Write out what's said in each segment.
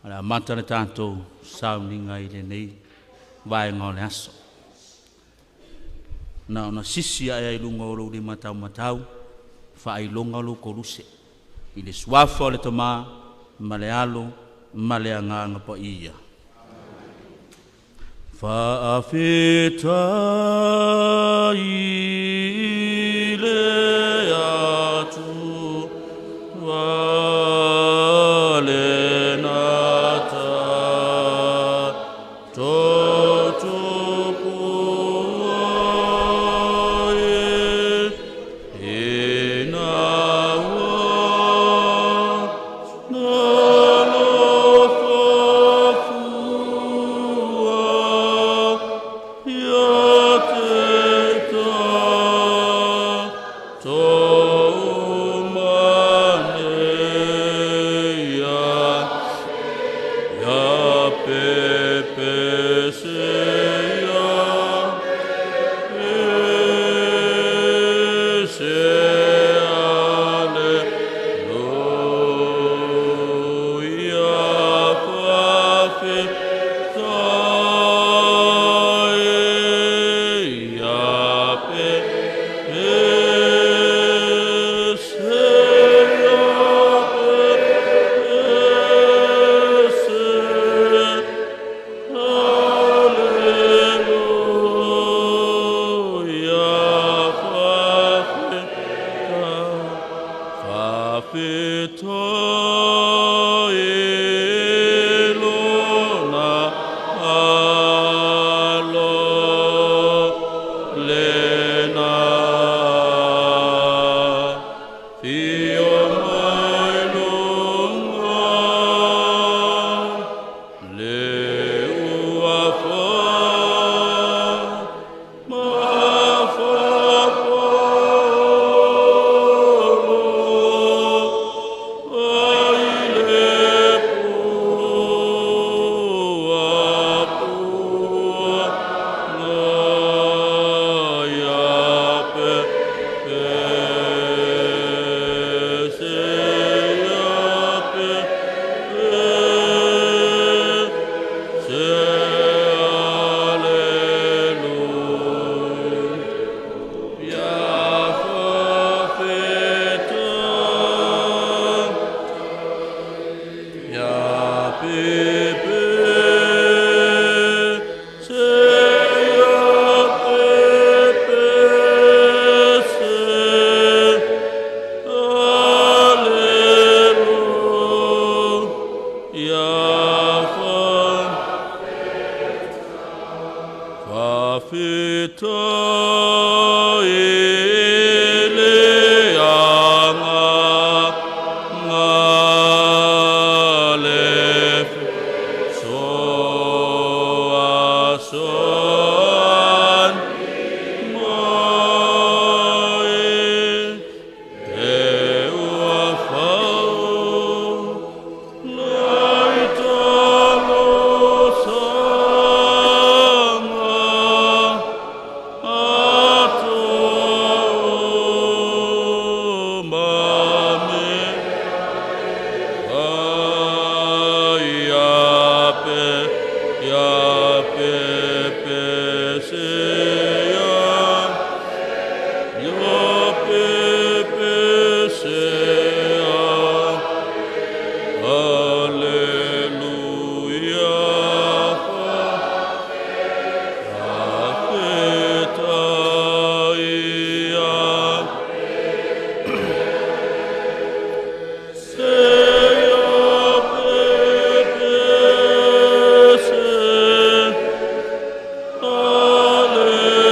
O le amata le tatou sauniga i lenei vaega o le aso. Na ona sisi ae ai luga o lou lima taumatau, faailoga o lou koluse. I le suafa o le Tama, ma le Alo, ma le Agaga Paia. Faafetai le Atua lena tatou Tupua e, ina ua alofa fua ia te tatou uma nei ia pepese ia pese aleluia faafetai ia pepese ia pepese aleluia faafetai faafetai lona Alo lena fio mai luga le ua fa ma fa ai le pua pua ia pepese ia pepese aleluia faafetai ia pepese ia pepese aleluia faafetai le Agaga le fesoasoani mai te ua faulai talosaga atoa uma me ia pe ia pepese ia ia pepese aleluia faafetai ia se ia pepese aleluia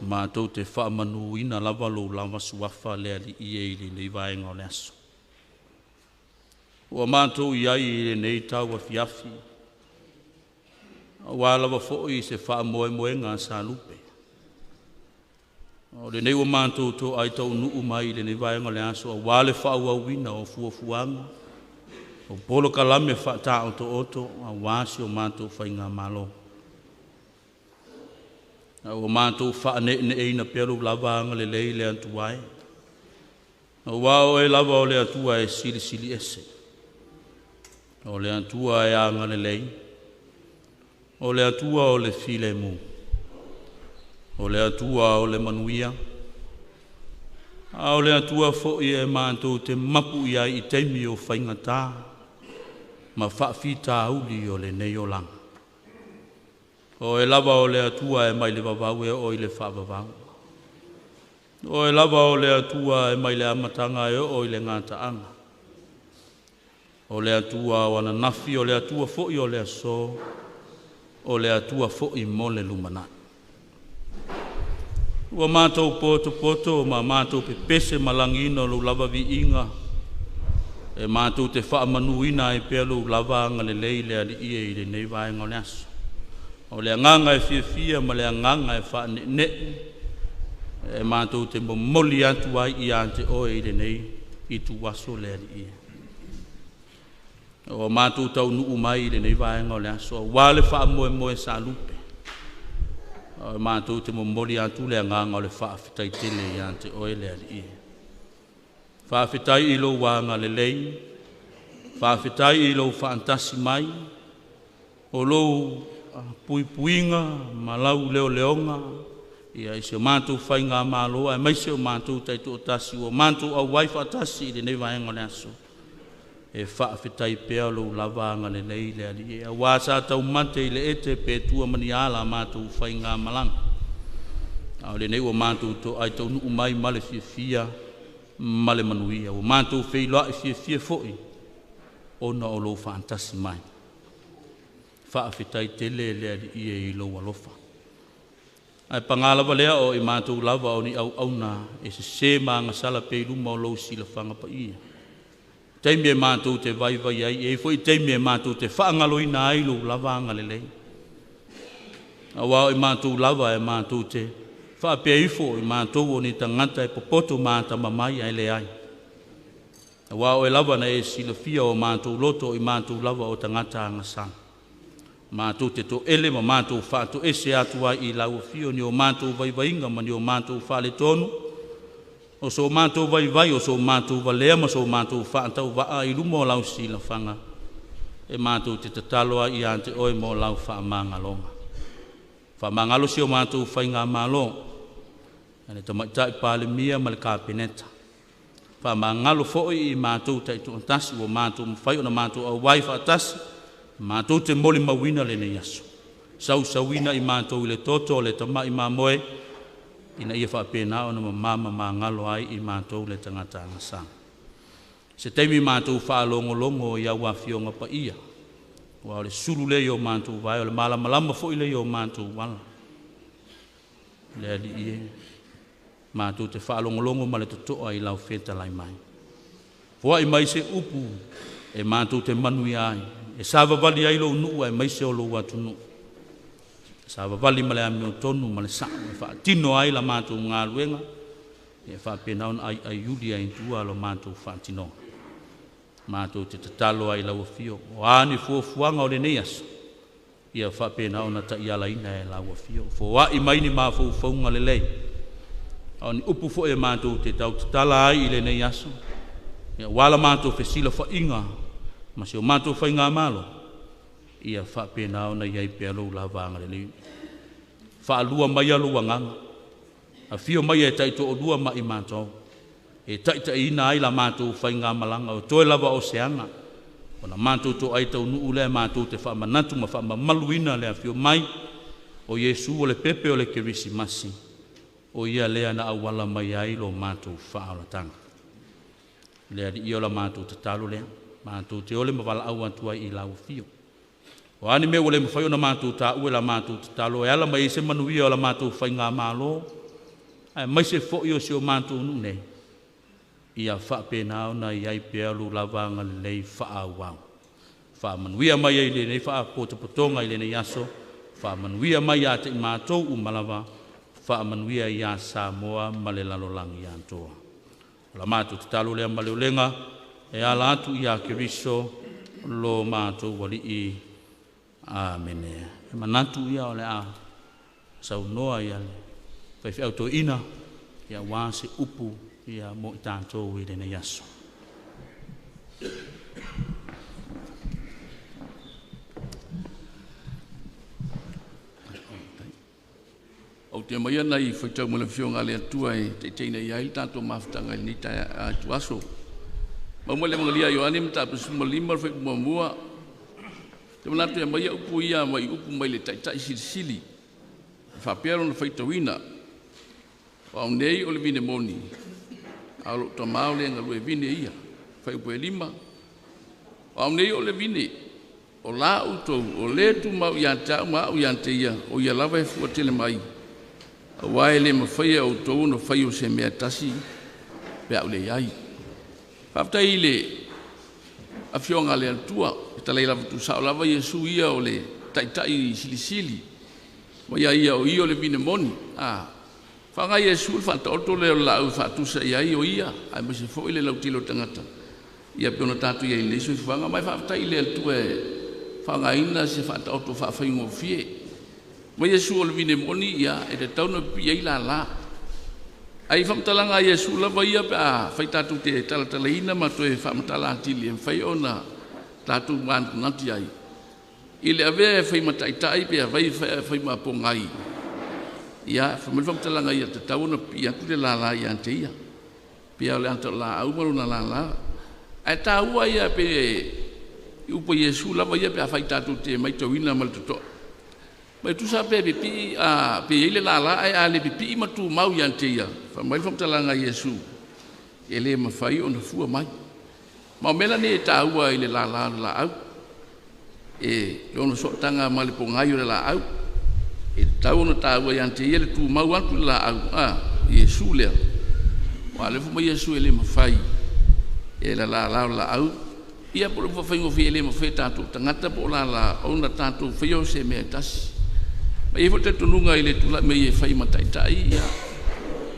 matou te faamanuina lava lou lava suafa le Alii e i lenei vaega o le aso. Ua matou i ai i lenei tau afiafi, aua lava foi se faamoemoega a Salupe. O lenei ua matou toai taunuu mai i lenei vaega o le aso, aua le faaauauina o fuafuaga, o polokalame faataotooto, aua si o matou faigamalo. A ua matou faaneeneeina pea lou lava agalelei le Atua e. Auā o Oe lava o le Atua e silisili ese. O le Atua e agalelei. O le Atua o le filemu. O le Atua o le manuia. A o le Atua foi e matou te mapu i ai i taimi o faigata ma faafitauli o lenei olaga. O Oe lava o le Atua e mai le vavau e oo i le faavavau. O Oe lava o le Atua e mai le amataga e oo i le gataaga. O le Atua o ananafi, o le Atua foi o le aso, o le Atua foi mo le lumanai. Ua matou potopoto ma matou pepese ma lagiina lou lava viiga, e matou te faamanuina ai pea lou lava agalelei le Alii e i lenei vaega o le aso. O le agaga e fiafia ma le agaga e faaneenee, e matou te momoli atu ai ia te Oe i lenei ituaso le Alii e. Ua matou taunuu mai i lenei vaega o le aso, auā le faamoemoe sa lupe. O matou te momoli atu le agaga o le faafetai tele ia te Oe le Alii. Faafetai i lou agalelei, faafetai i lou faatasi mai, o lou puipuiga ma lau leoleoga ia i si o matou faigamalo aemaise o matou taitoatasi ua matou auai faatasi i lenei vaega o le aso. E faafetai pea lou lava agalelei le Alii, auā sa taumate i le ete pe tua ma ni ala matou faigamalaga. A o lenei ua matou toai taunuu mai ma le fiafia ma le manuia. Ua matou feiloai fiafia foi ona o lou faatasi mai. Faafetai tele le Alii e i lou alofa. Ae paga lava lea o i matou lava o ni auauna e sesē ma agasala pea i luma o lou silafaga paia. Taimi e matou te vaivai ai, e i ai foi taimi e matou te faagaloina ai lou lava agalelei. Auā o i matou lava e matou te faapea ifo o i matou o ni tagata e popoto ma atamamai, ae leai. Auā o Oe lava na e silafia o matou loto, o i matou lava o tagata agasala. Matou te toele ma matou faatoese atu ai i lau afio ni o matou vaivaiga ma ni o matou faaletonu, o so matou vaivai, o so matou valea ma so matou faatauvaa i luma o lau silafaga, e matou te tatalo ai ia te Oe mo lau faamagaloga. Faamagalo si o matou faigamalo, le Tamaitai Palemia ma le Kapeneta. Faamagalo foi i matou taitoatasi ua matou mafai ona matou auai faatasi, matou te molimauina lenei aso. Sausauina i matou i le toto o le tamai mamoe, ina ia faapena ona mama ma magalo ai i matou le tagata agasala. Se taimi matou faalogologo i au afioga paia, aua o le sulu lea i o matou vae, o le malamalama foi lea i o matou ala. Le Alii e, matou te faalogologo ma le totoa i lau fetalai mai. Foai mai se upu e matou te manuia ai, e savavali ai lou nuu aemaise o lou atunuu. Savavali ma le amiotonu ma le sao e faatino ai la matou galuega, e faapena ona aiaiuli ai i tua lo matou faatinoga. Matou te tatalo ai i lau afio, o a ni fuafuaga o lenei aso, ia faapena ona taialaina e lau afio. Foai mai ni mafaufauga lelei, a o ni upu foi e matou te tautatala ai i lenei aso, aua la matou fesilafaiga ma si o matou faigamalo, ia faapena ona i ai pea lou lava agalelei. Faalua maia lou agaga, afio mai e taitoalua ma i matou, e taitaiina ai la matou faigamalaga, o toe lava o se aga, ona matou toai taunuu lea matou te faamanatu ma faamamaluina le afio mai o Iesu o le pepe o le Kerisimasi, o ia lea na auala mai ai lo matou faaolataga. Le Alii o la matou tatalo lea, matou te ole ma valaau atu ai i lau afio. O a ni mea ua le mafai ona matou taua i la matou tatalo e ala mai ai se manuia o la matou faigamalo, aemaise foi o si o matou nuu nei, ia faapena ona i ai pea lou lava agalelei faaauau. Faamanuia mai ai i lenei faapotopotoga i lenei aso, faamanuia mai ia te i matou uma lava, faamanuia ia Samoa ma le lalolagi atoa. O la matou tatalo lea ma le ulega e ala atu ia Keriso lo matou Alii. Amene. E manatu ia o le a Saunoa ia le faifeau toeaina ia aua se upu ia mo i tatou i lenei aso. Ou te aumaia nai faitau ma le Afioga a le Atua e taitaiina i ai le tatou mafutaga i lenei ituaso. Mau mai le Evangeli a Ioane mataupu 15 le fuaiupu muamua. Te manatu e aumaia upu ia mai upu mai le Taitai Silisili. E faapea lona faitauina. O au nei o le vine moni, a o lou Tama o le e galue vine ia. Fuaiupu e 5. O au nei o le vine, o la outou, o le tumau ia te au ma au ia te ia, o ia lava e fua tele mai. Aua e le mafai e outou ona fai o se mea tasi pe a ou leai. Faafetai i le Afioga a le Atua, e talai lava tuusao lava Iesu ia o le Taitai Silisili, ma ia ia o ia o le vine moni. Faaaoga Iesu le faataoto lea o le laau e faatusa i ai o ia, aemaise foi le lautele o tagata, ia pei ona tatou i ai i lenei soifuaga. Ma e faafetai i le Atua e faaaogaina se faataoto faafaigofie. Ma Iesu o le vine moni, ia e tatau ona pipii ai lala. Ai faamatalaga a Iesu lava ia pe a fai tatou te talatalaina ma toe faamatala atili e mafai ona tatou manatunatu ai. I le avea e fai ma taitai pe avea e fai ma pogai, ia fai mai le faamatalaga ia tatau ona pipii atu le lala ia te ia. Pei o le ata o laau ma lona lala. Ae taua ia pe i upu a Iesu lava ia pe a fai tatou te matauina ma le totoa. Mai tusa pe pipii pe i ai le lala ae a le pipii ma tumau ia te ia, fai mai le faamatalaga a Iesu, e le mafai ona fua mai. Ma o mea la nei e taua i le lala o le laau, e lona sootaga ma le pogai o le laau, e tatau ona taua ia te ia le tumau atu le laau, Iesu lea. Aua o lea foi Iesu e le mafai e le lala o le laau, ia po o le fafaigofie e le mafai e tatou tagata po o lala ona tatou faia o se mea e tasi. Ma e i ai foi le talitonuga i le tulai mai e fai ma taitai, ia,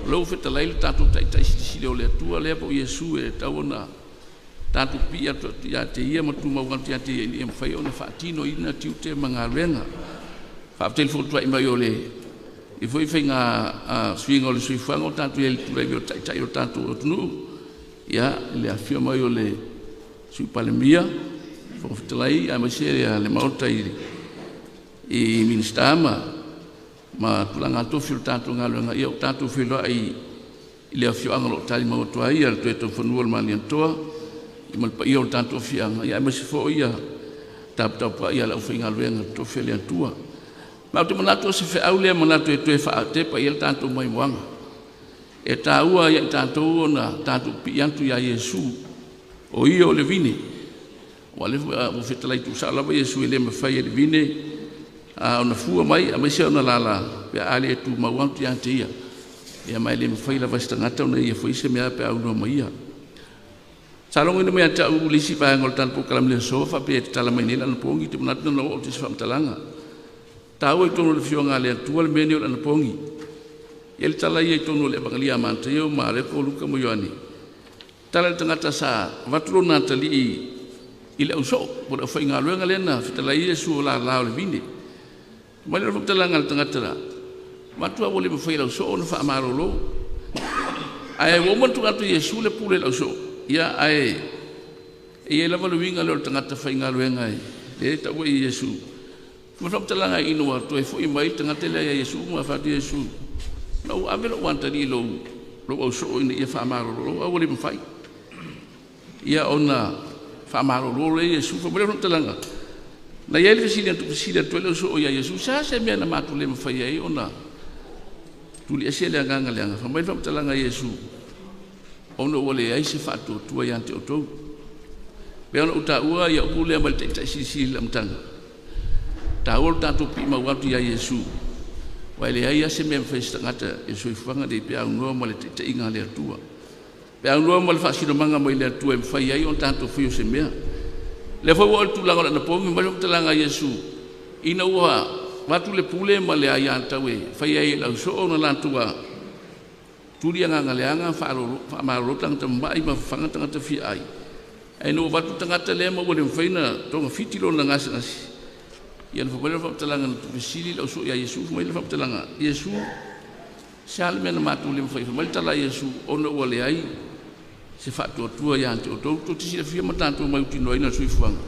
o lea ua fetalai le tatou Taitai Silisili o le Atua lea po o Iesu e tatau ona tatou pipii atu ia te ia ma tumau atu ia te ia ina ia mafai ona faatinoina tiute ma galuega. Faafetai le fotuai mai o le i foi faiga suiga o le soifuaga o tatou i ai i le tulai mai o le Taitai o le tatou atunuu, ia le afifio mai o le Sui Palemia, Fofoga Fetalai, aemaise le Maota i Minisita ma tulaga tofi o le tatou galuega, ia o tatou feiloai i le afioaga o lo o talimau atu ai le Toetaufanua a le Malietoa ma le paia o le tatou afioaga, ia aemaise foi ia taputapuai a le aufaigaluega totofi a le Atua. Ma ou te manatu o se feau lea manatu e toe faatepa i ai le tatou maimoaga. E taua ia i tatou ona tatou pipii atu ia Iesu, o ia o le vine. Ua lea ua fetalai tuusao lava Iesu e le mafai e le vine ona fua mai aemaise ona lala pe a le tumau atu ia te ia. Ia ma e le mafai lava e se tagata ona ia foi se mea pe a aunoa ma ia. Sa logoina mai ia te au le isi vaega o le tatou polokalame i le aso faapea e tatala mai nei le anapogi, te manatu na oo atu i se faamatalaga. Taua i totonu o le Afioga a le Atua le mea nei o le anapogi. Ia le tala ia i totonu o le Evangelia a Mataio ma Mareko, Luka ma Ioane. Tala i le tagata sa avatu lona atalii i le ausoo, po o le aufaigaluega lea na fetalai Iesu o lala o le vine. Mai le faamatalaga a le tagata la, matua ua le mafai e le ausoo ona faamalolo. Ae ua uma ona tuu atu i Iesu le pule i le ausoo, ia ae e i ai lava le uiga lea o le tagata faigaluega e le taua i Iesu. Ma faamatalaga ina ua toe foi mai le tagata lea ia Iesu ma fai atu Iesu, na ou ave lou atalii i lou ausoo ina ia faamalolo, ae ua le mafai. Ia ona faamalolo lea Iesu. Fai mai le faamatalaga, na i ai le fesili atu ai le ausoo ia Iesu, se a se mea na matou le mafai ai ona tuliese le agaga leaga. Fai mai le faamatalaga a Iesu, ona ua leai se faatuatua ia te outou. Pei ona ou taua ia upu lea mai le Taitai Silisili i le amataga. Taua lo tatou piimau atu ia Iesu, aua e leai lava se mea e mafai e se tagata i le soifuaga nei pe aunoa ma le taitaiga a le Atua. Pe aunoa ma le faasinomaga mai le Atua e mafai ai ona tatou faia o se mea. Lea foi ua oo i le tulaga o le anapogi, fai mai le faamatalaga a Iesu, ina ua avatu le pule ma le aiatatau e fai ai e le ausoo ona latou tuli agaga leaga, faamalolo tagata mamai ma fafaga tagata fiaai. Ae ina ua avatu le tagata lea ma ua le mafai ona togafiti lona gasegase, Ia na fai faamatalaga na fesili le ausoo ia Iesu, fai mai le faamatalaga, Iesu, se a le mea na matou le mafai? Fai mai le tala a Iesu, ona ua leai se faatuatua ia te outou. Tou te silafia ma tatou mautinoaina le soifuaga.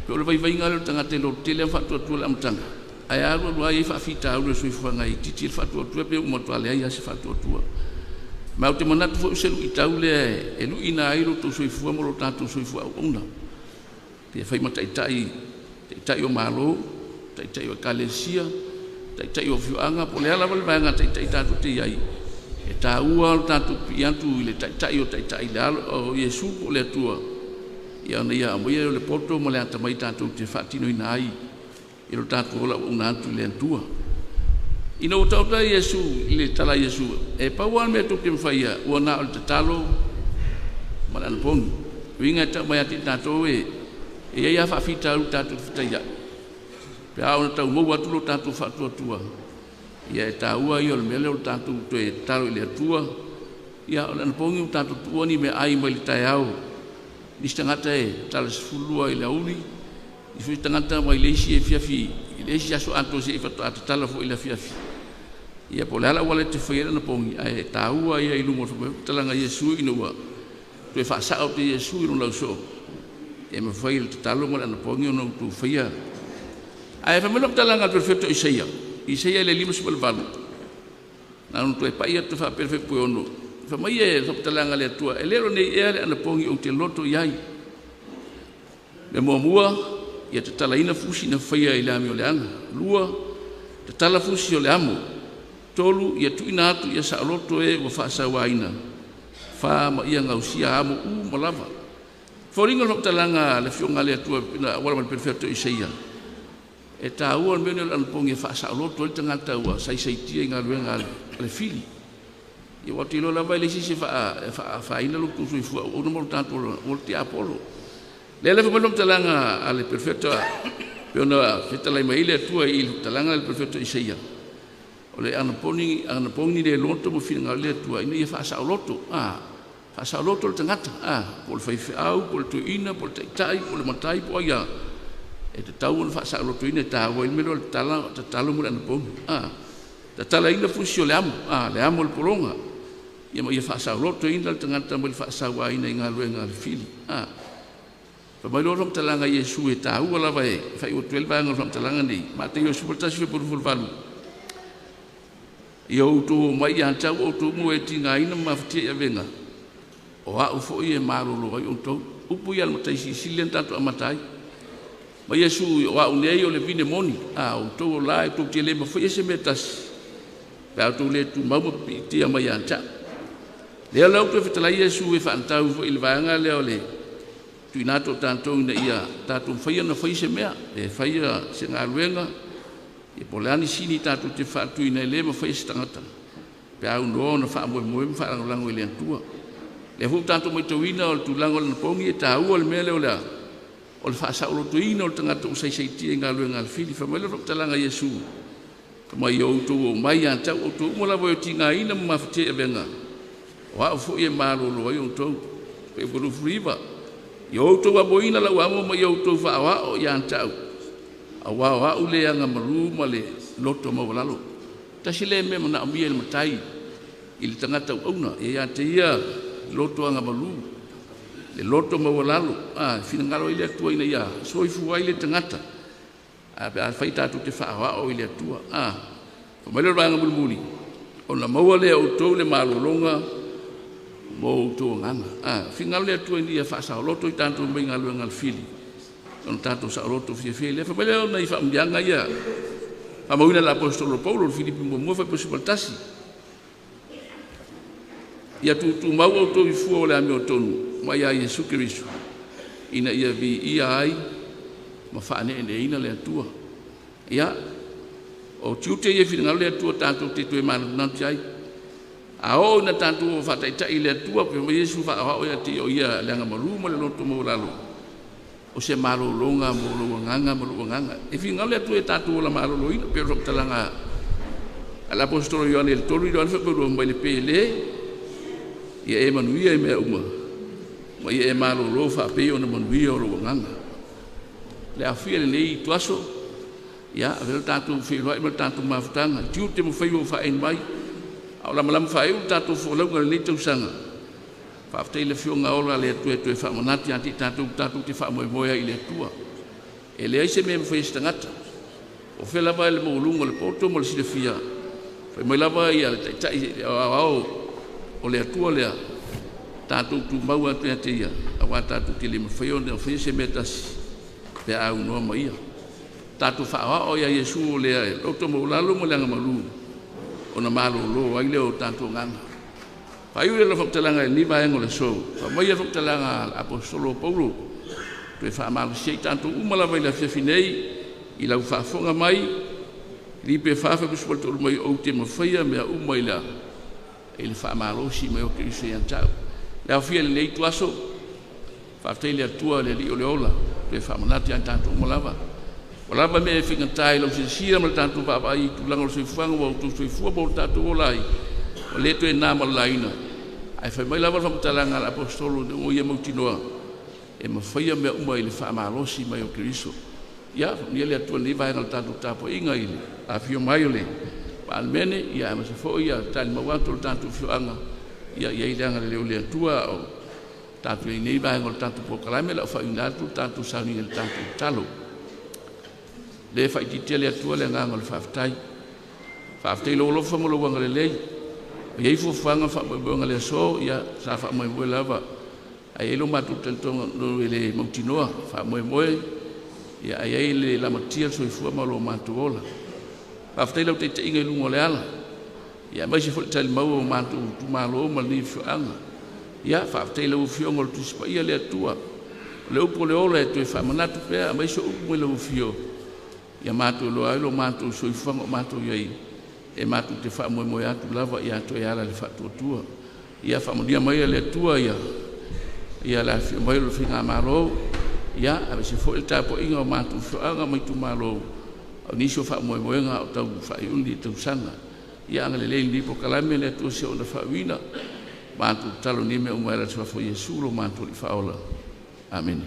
Pe o le vaivaiga lea o le tagata e lototele ma faatuatua le amataga, ae alu alu ai faafitauli o le soifuaga e itiiti le faatuatua pe ua matua leai lava se faatuatua. Ma ou te manatu foi o se luitau lea e luiina ai lo outou soifua ma lo tatou soifua auauna. Pe fai ma taitai, taitai o Malo, taitai o Ekalesia, taitai o afioaga, po o le a lava le vaega taitai tatou te i ai, e taua lo tatou pipii atu i le taitai o taitai le alo o Iesu po o le Atua, ia ona ia aumaia o le poto ma le atamai tatou te faatinoina ai i lo tatou ola auauna atu i le Atua. Ina ua taoto ai Iesu i le tala a Iesu, e pau lava le mea tou te mafaia, ua na o le tatalo ma le anapogi. Uiga e tau mai ia te i tatou e i ai lava faafitauli tatou te fetaiai, pe a ona tau maua atu lo tatou faatuatua, ia e taua ia o le mea lea o le tatou toe tatalo i le Atua. Ia o le anapogi ua tatou tuua ni meaai mai le taeao, nisi tagata e tala 12 i le aoauli, nisi foi tagata mai le isi afiafi i le isi aso atoa seia faatoa tatala foi i le afiafi. Ia po o le a le auala e te faia ai le anapogi, ae taua ia i luma o le faamatalaga a Iesu ina ua toe faasao atu e Iesu i lona ausoo, e mafai e le tatalo ma le anapogi ona outou faia. Ae fai mai le faamatalaga a le perofeta o Isaia, Isaia i le 58, na ona toe pai atu faapea le fuaiupu 6, fai mai e le faamatalaga a le Atua, e le o lenei ea le anapogi ou te loto i ai. Mea muamua, ia tatalaina fusi na faia i le amioleaga. 2, tatala fusi o le amo. 3, ia tuuina atu ia saoloto e ua faasauaina. 4, ma ia gausia amo uma lava. Foliga o le faamatalaga a le Afioga a le Atua na auala mai le perofeta o Isaia, e taua le mea lenei o le anapogi e faasaoloto ai le tagata ua saisaitia i galuega a le fili. Ia ua te iloa lava e le isi se faafaina lo outou soifua auauna ma lo tatou o le tiapolo. Lea le fai mai le faamatalaga a le perofeta, pe ona fetalai mai ai le Atua i le faamatalaga a le perofeta o Isaia, o le anapogi le loto ma finagalo le Atua ina ia faasaoloto, faasaoloto le tagata, po o le faifeau, po o le toeaina, po o le taitai, po o le matai, po o ai lava, e tatau ona faasaolotoina, e taua ai le mea lea o le tatalo ma le anapogi. Tatalaina fusi o le amo, le amo o le pologa, ia ma ia faasaolotoina le tagata mai le faasauaina i galuega a le fili. Fai mai loa le faamatalaga a Iesu e taua lava e fai atu ai le vaega o le faamatalaga nei, Mateo 11:28, ia outou omai ia te au outou uma e tigaina ma mafatia i avega, o au foi e malolo ai outou. Upu ia a le matai silisili lea na tatou amata ai. Ma Iesu, o au nei o le vine moni, outou o la e tou te le mafaia se mea tasi, pe a outou le tumau ma pipiitia mai ia te au. Lea la ua toe fetalai Iesu e faanatau foi i le vaega lea o le tuuina atu o tatou ina ia tatou faia na fai se mea, e faia se galuega, ia po o le a ni sini tatou te faatuina e le mafaia se tagata, pe a aunoa ona faamoemoe ma faalagolago i le Atua. Lea foi ua tatou matauina o le tulaga o le anapogi e taua le mea lea o le faasaolotoina o le tagata ua saisaitia i galuega a le fili. Fai mai le faamatalaga a Iesu, fai mai, ia outou omai ia te au outou uma lava e tigaina ma mafatia i avega, o au foi e malolo ai outou. Fuaiupu 29, ia outou amoina lau amo ma ia outou faaoao ia te au, aua o au le agamalu ma le loto maualalo. Tasi le mea manaomia i le matai i le tagata auauna, ia ia te ia loto agamalu, le loto maualalo, finagalo ai le Atua ina ia soifua ai le tagata, pe a fai tatou te faaoao i le Atua. Fai mai le vaega mulimuli, ona maua lea outou le malologa mo outou agaga. Finagalo le Atua ina ia faasaoloto i tatou mai galuega a le fili, ona tatou saoloto fiafia lea. Fai mai lea ona i faamuliaga ia, faamauina le apostolo Paulo le Filipi muamua fuaiupu 11, ia tuutumau outou i fua o le amiotonu mai ia Iesu Keriso, ina ia viia ai ma faaneeneina le Atua. Ia, o tiute ia finagalo le Atua tatou te toe manatunatu ai. A oo ina tatou faataitai i le Atua, pe mai Iesu faaoao ia te o ia le agamalu ma le loto maualalo, o se malologa mo lou agaga ma lou agaga. E finagalo le Atua e tatou ola maloloina, pe o le faamatalaga a le apostolo Ioane le 3, Ioane fuaiupu 2, mai le pele, ia e manuia i mea uma, ma ia e malolo faapei ona manuia o lou agaga. Le afia lenei ituaso, Ia, avea le tatou feiloai ma le tatou mafutaga, tiute ma faiva ua faaein mai, a o lamalama faaiu le tatou folauga i lenei tausaga. Faafetai i le Afioga ola a le Atua e toe faamanatu ia te i tatou, tatou te faamoemoe ai i le Atua. E leai se mea e mafai e se tagata. O fea lava le maualuga o le poto ma le silafia, fai mai lava ia le Taitai aoao o le Atua lea, tatou tumau atu ia te ia, aua tatou te le mafai ona faia se mea tasi pe a aunoa ma ia. Tatou faaoao ia Iesu o lea e loto maualalo ma le agamalu, ona malolo ai lea o tatou agaga. Faaiu le faamatalaga i lenei vaega o le aso, faamaia faamatalaga a le Aposetolo o Paulo, toe faamalosia ai tatou uma lava i le afiafi nei, i lau faafofoga mai, Filipe 4:13 mai, ou te mafaia mea uma i le faamalosi mai o Keriso ia te au. Le aofia i lenei ituaso, faafetai i le Atua le Alii o le ola, toe faamanatu ia tatou uma lava. Ua lava mea e faigata i lau silasila ma le tatou vaavaai i tulaga o le soifuaga ua outou soifua ma o tatou ola ai, ua le toe na ma le laina. Ae fai mai lava le faamatalaga a le Aposetolo ina ua ia mautinoa, e mafaia mea uma i le faamalosi mai o Keriso. Ia, faamanuia le Atua i lenei vaega o le tatou tapuaiga i le afio mai o le Palemene, ia aemaise foi ia talimau atu o le tatou afioaga, ia i ai le agalelei o le Atua o tatou i lenei vaega o le tatou polokalame, o le a faaiuina atu le tatou sauniga i le tatou tatalo. Le faaitiitia le Atua le agaga o le faafetai. Faafetai i lou alofa ma lou agalelei. E i ai fuafuaga ma faamoemoega i le aso, ia sa faamoemoe lava. Ae i ai lo matou talitonuga e le mautinoa, faamoemoe, ia ae i ai le lamatia le soifua ma lo matou ola. Faafetai lau taitaiga i luga o le ala, ia aemaise foi le talimau o matou itumalo ma lenei afioaga. Ia faafetai lau Afioga o le Tusi Paia le Atua, o le upu o le ola e toe faamanatu pea, aemaise upu mai lau Afio, ia matou iloa ai lo matou soifuaga o matou i ai, e matou te faamoemoe atu lava ia toe ala i le faatuatua. Ia faamanuia mai le Atua ia le afifio mai o le Faigamalo, ia aemaise foi le tapuaiga o matou afioaga ma itumalo, o nisi o faamoemoega o tau faaiuli i tausaga. Ia agalelei i lenei polokalame le Atua se ona faauuina. Matou tatalo nei mea uma e ala i le suafa o Iesu lo matou Alii Faaola. Amene.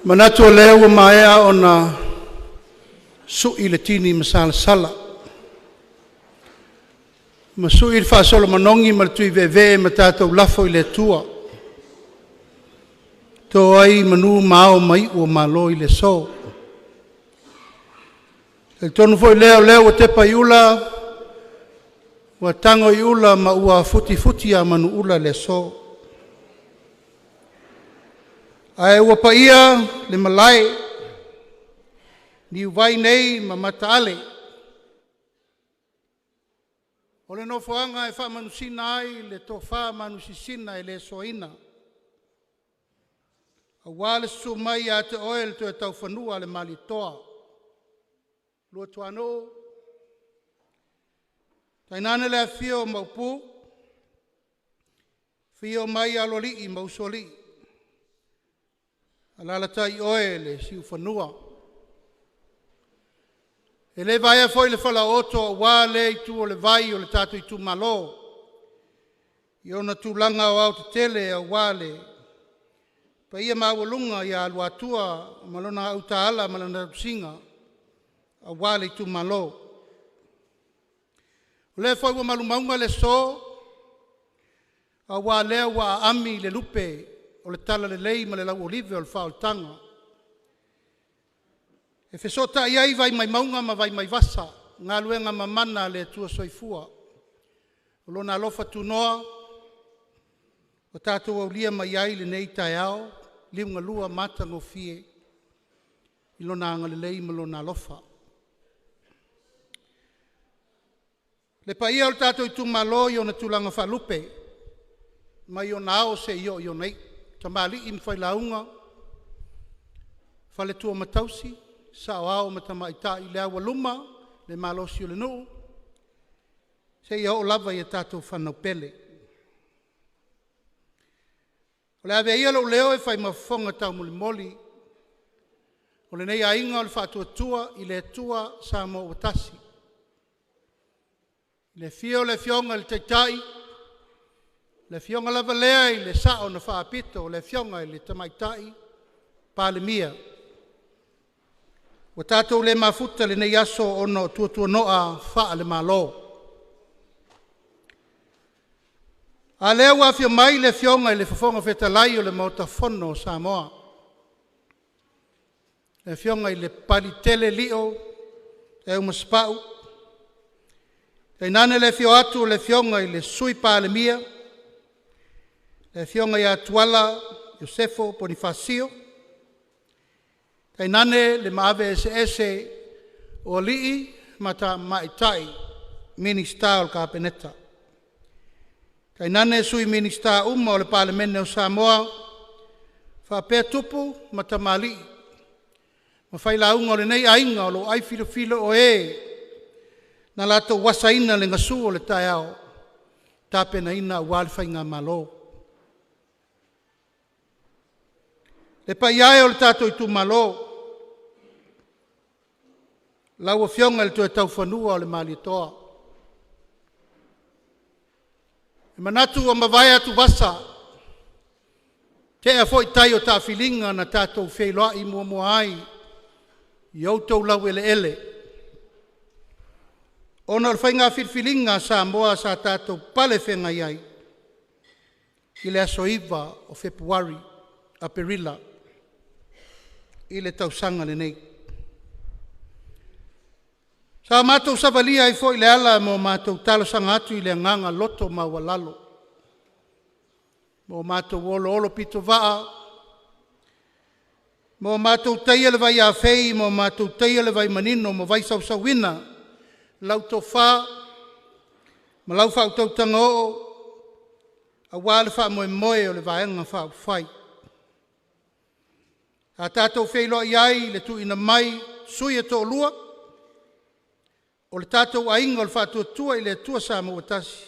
Manatu o lea ua maea ona sui le tini masalasala ma sui le faasolo manogi ma le tuiveevee ma tatou lafo i le Atua to ai manu ma ao ma iu o Malo i le aso. E talitonu foi lea o lea ua tepa i ula, ua tago i ula ma ua futifuti a manuula le aso. Ae ua paia le malae, niuvai nei ma mataale, o le nofoaga e faamanusina ai le tofa manusisina e le soaina, aua le susu mai ia te oe le Toetaufanua a le Malietoa, Luatuanuu, tainane le afifio o Maopu, afio mai Aloalii ma Usoalii, alaalatai oe le Siufanua. E le vaea foi le falaooto aua lea itu o le vai o le tatou itumalo i ona tulaga aoaotetele aua le paia maualuga ia Luatua ma lona autaala ma lana tausiga aua le itumalo. O lea foi ua malu mauga le aso, aua o lea ua aami le lupe o le talalelei ma le lauolive o le faaolataga, e fesootai ai vai mai mauga ma vai mai vasa, galuega mamana a le Atua Soifua. O Lona alofa tunoa ua tatou aulia mai ai lenei taeao liugalua matagofie i Lona agalelei ma Lona alofa. Le paia o le tatou itumalo i ona tulaga faalupe, mai ona ao seia oo i ona iu, tamalii ma failauga, faletua ma tausi, saoao ma tamaitai, le aualuma le malosi o le nuu, seia oo lava i a tatou fanau pele. O le a avea ia lou leo e fai ma fofoga taumolimoli o lenei aiga o le Faatuatua i le Atua Samoa ua tasi. Le afio o le Afioga i le Taitai, le Afioga lava lea i le Sao na Faapito, le Afioga i le Tamaitai Palemia. Ua tatou le mafuta i lenei aso ona o tuatuano'a faale-Malo. A lea ua afio mai le Afioga i le Fofoga Fetalai o le Maota Fono o Samoa, le Afioga i le Paletele Lio Leaumasepau, tainane le afio atu o le Afioga i le Sui Palemia, le Afioga ia Tuala Iosefo Ponifasio, tainane le maave eseese o alii ma tamaitai Minisita o le Kapeneta, tainane Sui Minisita uma o le Palemene o Samoa, faapea tupu ma tamalii ma failauga o lenei aiga o lo o ai filofilo o e na latou asaina le gasu o le taeao, tapenaina aua le Faigamalo. Le paia e o le tatou itumalo, lau Afioga i le Toetaufanua a le Malietoa, e manatu ua mavae atuvasa, tea foi tai o taafiliga na tatou feiloai muamua ai i o outou laueleele ona o le faiga filifiliga a Samoa sa tatou palefeagai ai i le aso 9 o Fepuari, Aperila i le tausaga lenei. Sa matou savalia ai foi le ala ma o matou talosaga atu i le agaga loto maualalo ma o matou oloolopitovaa ma o matou taia le vaiafei ma o matou taia le vaimanino ma vaisausauina lau tofa ma lau faautautaga oo aua le faamoemoe o le Vaega Faaupufai. Sa tatou feiloai ai i le tuuina mai o sui e toalua o le tatou Aiga o le Faatuatua i le Atua Samoa ua Tasi,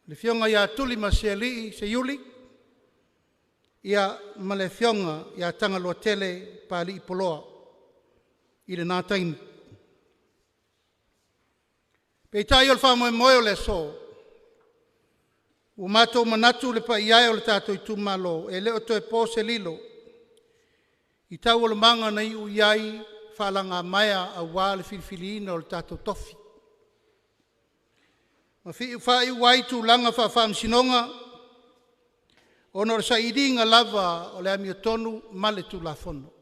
le Afioga ia Tulimasealii Seiuli ma le Afioga ia Tagaloatele Papalii Poloa i lena taimi. Peitai o le faamoemoe o le aso, ua matou manatu le paia e o le tatou itumalo, e le o toe po se lilo i taualumaga na iu i ai faalagamaea aua le filifiliina o le tatou tofi, ma faaiu ai tulaga faa-Faamasinoga ona o le sailiga lava o le amiotonu ma le Tulafono.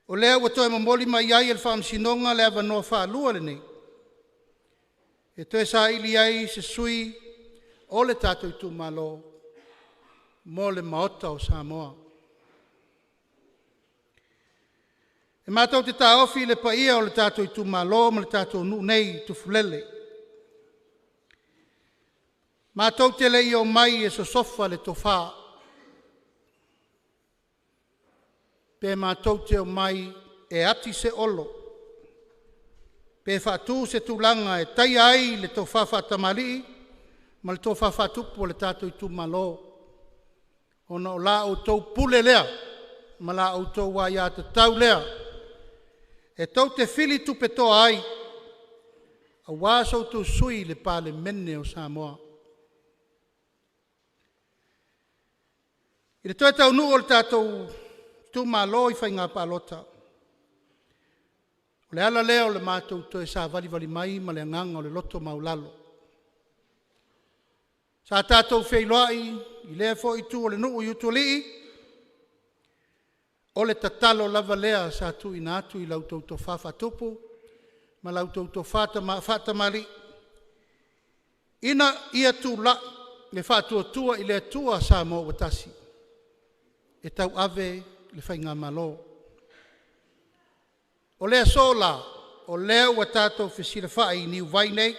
O lea ua toe momoli mai ai e le Faamasinoga le avanoa faalua lenei e toe saili ai se sui o le tatou itumalo mo le Maota o Samoa. E matou te taofi le paia o le tatou itumalo ma le tatou nuu nei i Tufulele, matou te le i omai e sosofa le tofa, pe matou te omai e ati se olo pe faatu se tulaga e taia ai le tofa faatamalii ma le tofa faatupu o le tatou itumalo, ona o la outou pule lea ma la outou aiatatau lea e tou te filitupetoa ai aua so outou sui usufono i le Palemene o Samoa. I le toe taunuu o le tatou itumalo i faiga palota, o le ala lea o le matou toe savalivali mai ma le agaga o le loto maualalo. Sa tatou feiloai i lea foi itu o le nuu i utualii, o le tatalo lava lea sa tuuina atu i la outou tofa faatupu ma la outou tofa faatamalii ina ia tulai le Faatuatua i le Atua Samoa ua Tasi e tauave le Faigamalo. O le aso la, o lea ua tatou fesilafai i Niuvai nei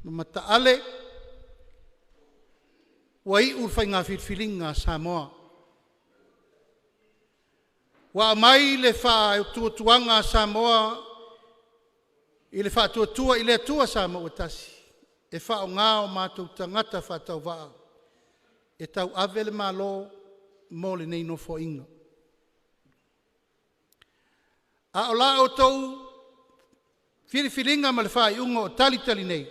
ma mataale ua iu le faiga filifiliga a Samoa. Ua aumai le faatuatuaga a Samoa i le Faatuatua i le Atua Samoa ua Tasi e faaaoga o matou tagata faatauvaa e tauave le Malo mo lenei Nofoaiga. A o la outou filifiliga ma le faaiuga o talitali nei,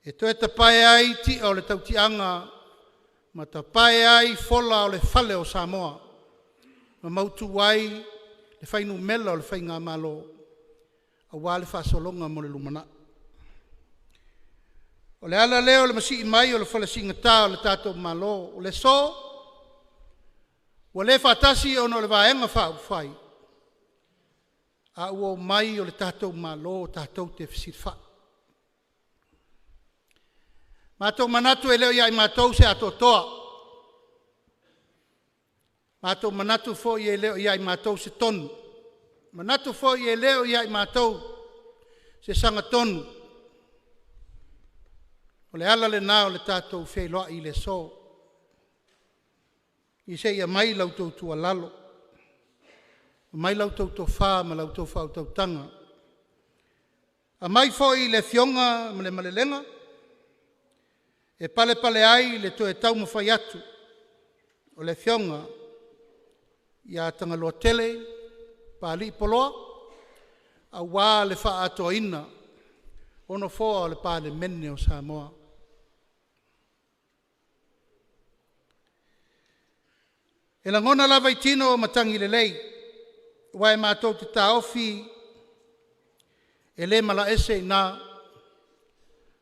e toe tapae ai ti'a o le tautiaga ma tapae ai fola o le fale o Samoa ma mautu ai le fuainumera o le Faigamalo aua le faasologa mo le lumanai. O le ala lea o le masii mai o le fale siigata o le tatou Malo. O le aso, ua le faatasi ona o le Vaega Faaupufai, a ua omai o le tatou Malo tatou te fesilafai. Matou te manatu e le o ia i matou se atoatoa, matou manatu foi e le o ia i matou se tonu, manatu foi e le o ia i matou se sagatonu. O le ala lena o le tatou feiloai i le aso, se i aumai la outou tuualalo, aumai la outou tofa ma la outou faautautaga, aumai foi le Afioga ma le malelega e palepale ai le toe taumafai atu o le Afioga ia Tagaloatele Papalii Poloa aua le faaatoaina o Nofoa o le Palemene o Samoa. E lagona lava i tino matagi lelei, aua e matou te taofi e le malaese i ina,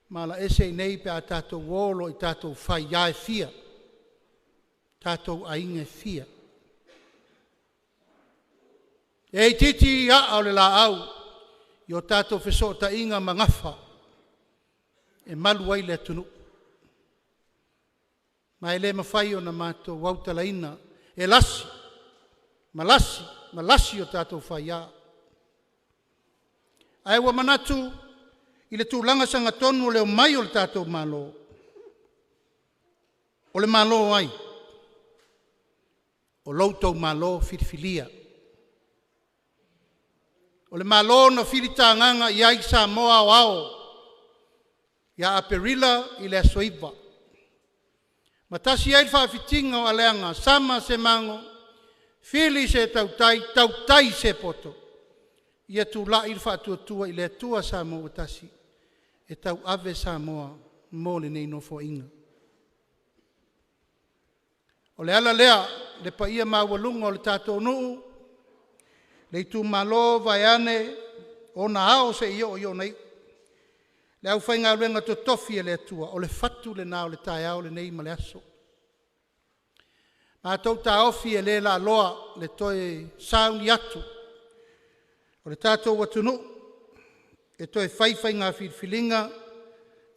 malaese i inei pe a tatou o loa i tatou faia e fia, tatou aiga e fia. E itiiti aa o le laau i o tatou fesootaiga ma gafa e malu ai le atunuu, ma e le mafai ona matou autalaina, e lasi, ma lasi, ma lasi o tatou faia. Ae ua manatu i le tulaga sagatonu o le omai o le tatou Malo, o le Malo o ai? O lo outou Malo filifilia. O le Malo na filitagaga i ai Samoa aoao ia Aperila i le aso 9, ma tasi ai le faafitiga o aleaga, sama se mago, fili se tautai, tautai se poto, ia tulai le Faatuatua i le Atua Samoa ua Tasi e tauave Samoa mo lenei Nofoaiga. O le ala lea le paia maualuga o le tatou nuu, le itumalo vaeane ona ao seia oo i ona iu, le aufaigaluega totofi a le Atua, o le fatu lena o le taeao lenei ma le aso. Matou taofi e le laaloa le toe sauni atu o le tatou atunuu e toe fai faiga filifiliga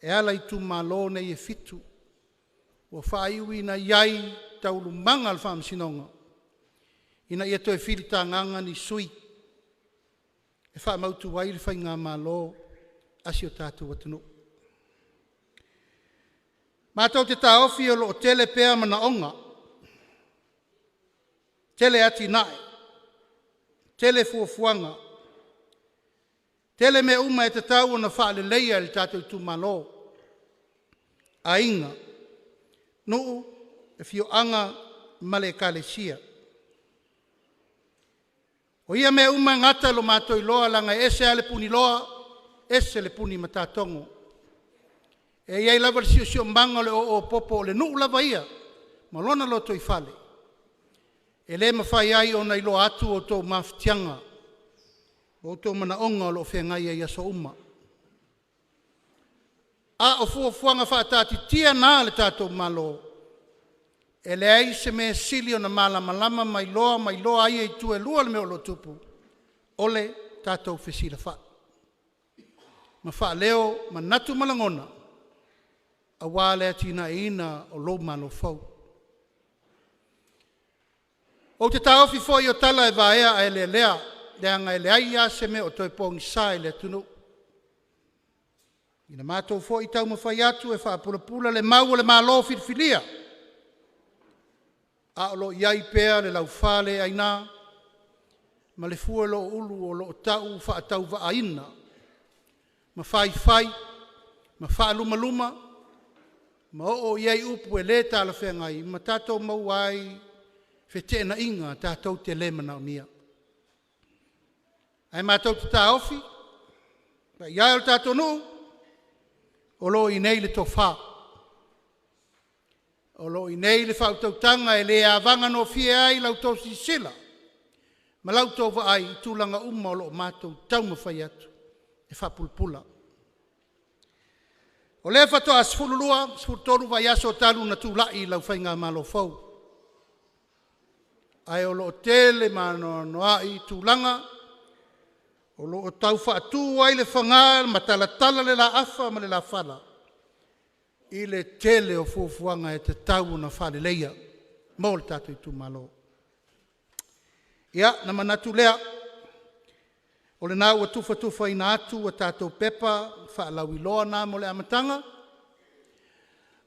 e ala i itumalo nei e 7 ua faaiuina i ai taualumaga a le Faamasinoga ina ia toe filitagaga ni sui e faamautu ai le faigamalo a si o tatou atunuu. Matou te taofi o lo o tele pea manaoga, tele atinae, tele fuafuaga, tele mea uma e tatau ona faaleleia i le tatou itumalo, aiga, nuu, afioaga ma le Ekalesia. O ia mea uma e gata i lo matou iloa leaga e ese lava le puniloa ese le punimatatogo. E i ai lava le siosiomaga o le oo popo o le nuu lava ia ma lona lotoifale, e le mafai ai ona iloa atu outou mafatiaga ma outou manaoga o lo o feagai ai i aso uma. A o fuafuaga faataatitia na a le tatou Malo, e leai se mea e sili ona malamalama ma iloa ma iloa ai e itu e lua le mea o lo o tupu, o le tatou fesilafai ma faaleo manatu ma lagona aua le atinaeina o lou Malo fou. Ou te taofi foi o tala e vaea ae lelea, leaga e leai lava se mea o toe pogisa i le atunuu. I le matou foi taumafai atu e faapulapula le mau a le Malo filifilia, a o lo o i ai pea le laufa le aina ma le fua o lo o ulu o lo o tau faatauvaaina ma faifai ma faalumaluma ma oo i ai upu e le talafeagai ma tatou maua ai feteenaiga tatou te le manaomia. Ae matou te taofi, paia e o le tatou nuu, o lo o i inei le tofa, o lo o i inei le faautautaga e le avaganofiefie ai la outou silasila ma la outou vaai i tulaga uma o lo o matou taumafai atu e faapulapula. O lea faatoa 12, 13 vaiaso talu ona tulai lau faigamalo fou, ae o lo o tele ma anoanoai tulaga o lo o tau faatu ai le faga ma talatala le laafa ma le lafala i le tele o fuafuaga e tatau ona faaleleia mo le tatou itumalo. Ia, ona manatu lea, o lena ua tufatufaina atu a tatou pepa faalauiloa lena mo le amataga.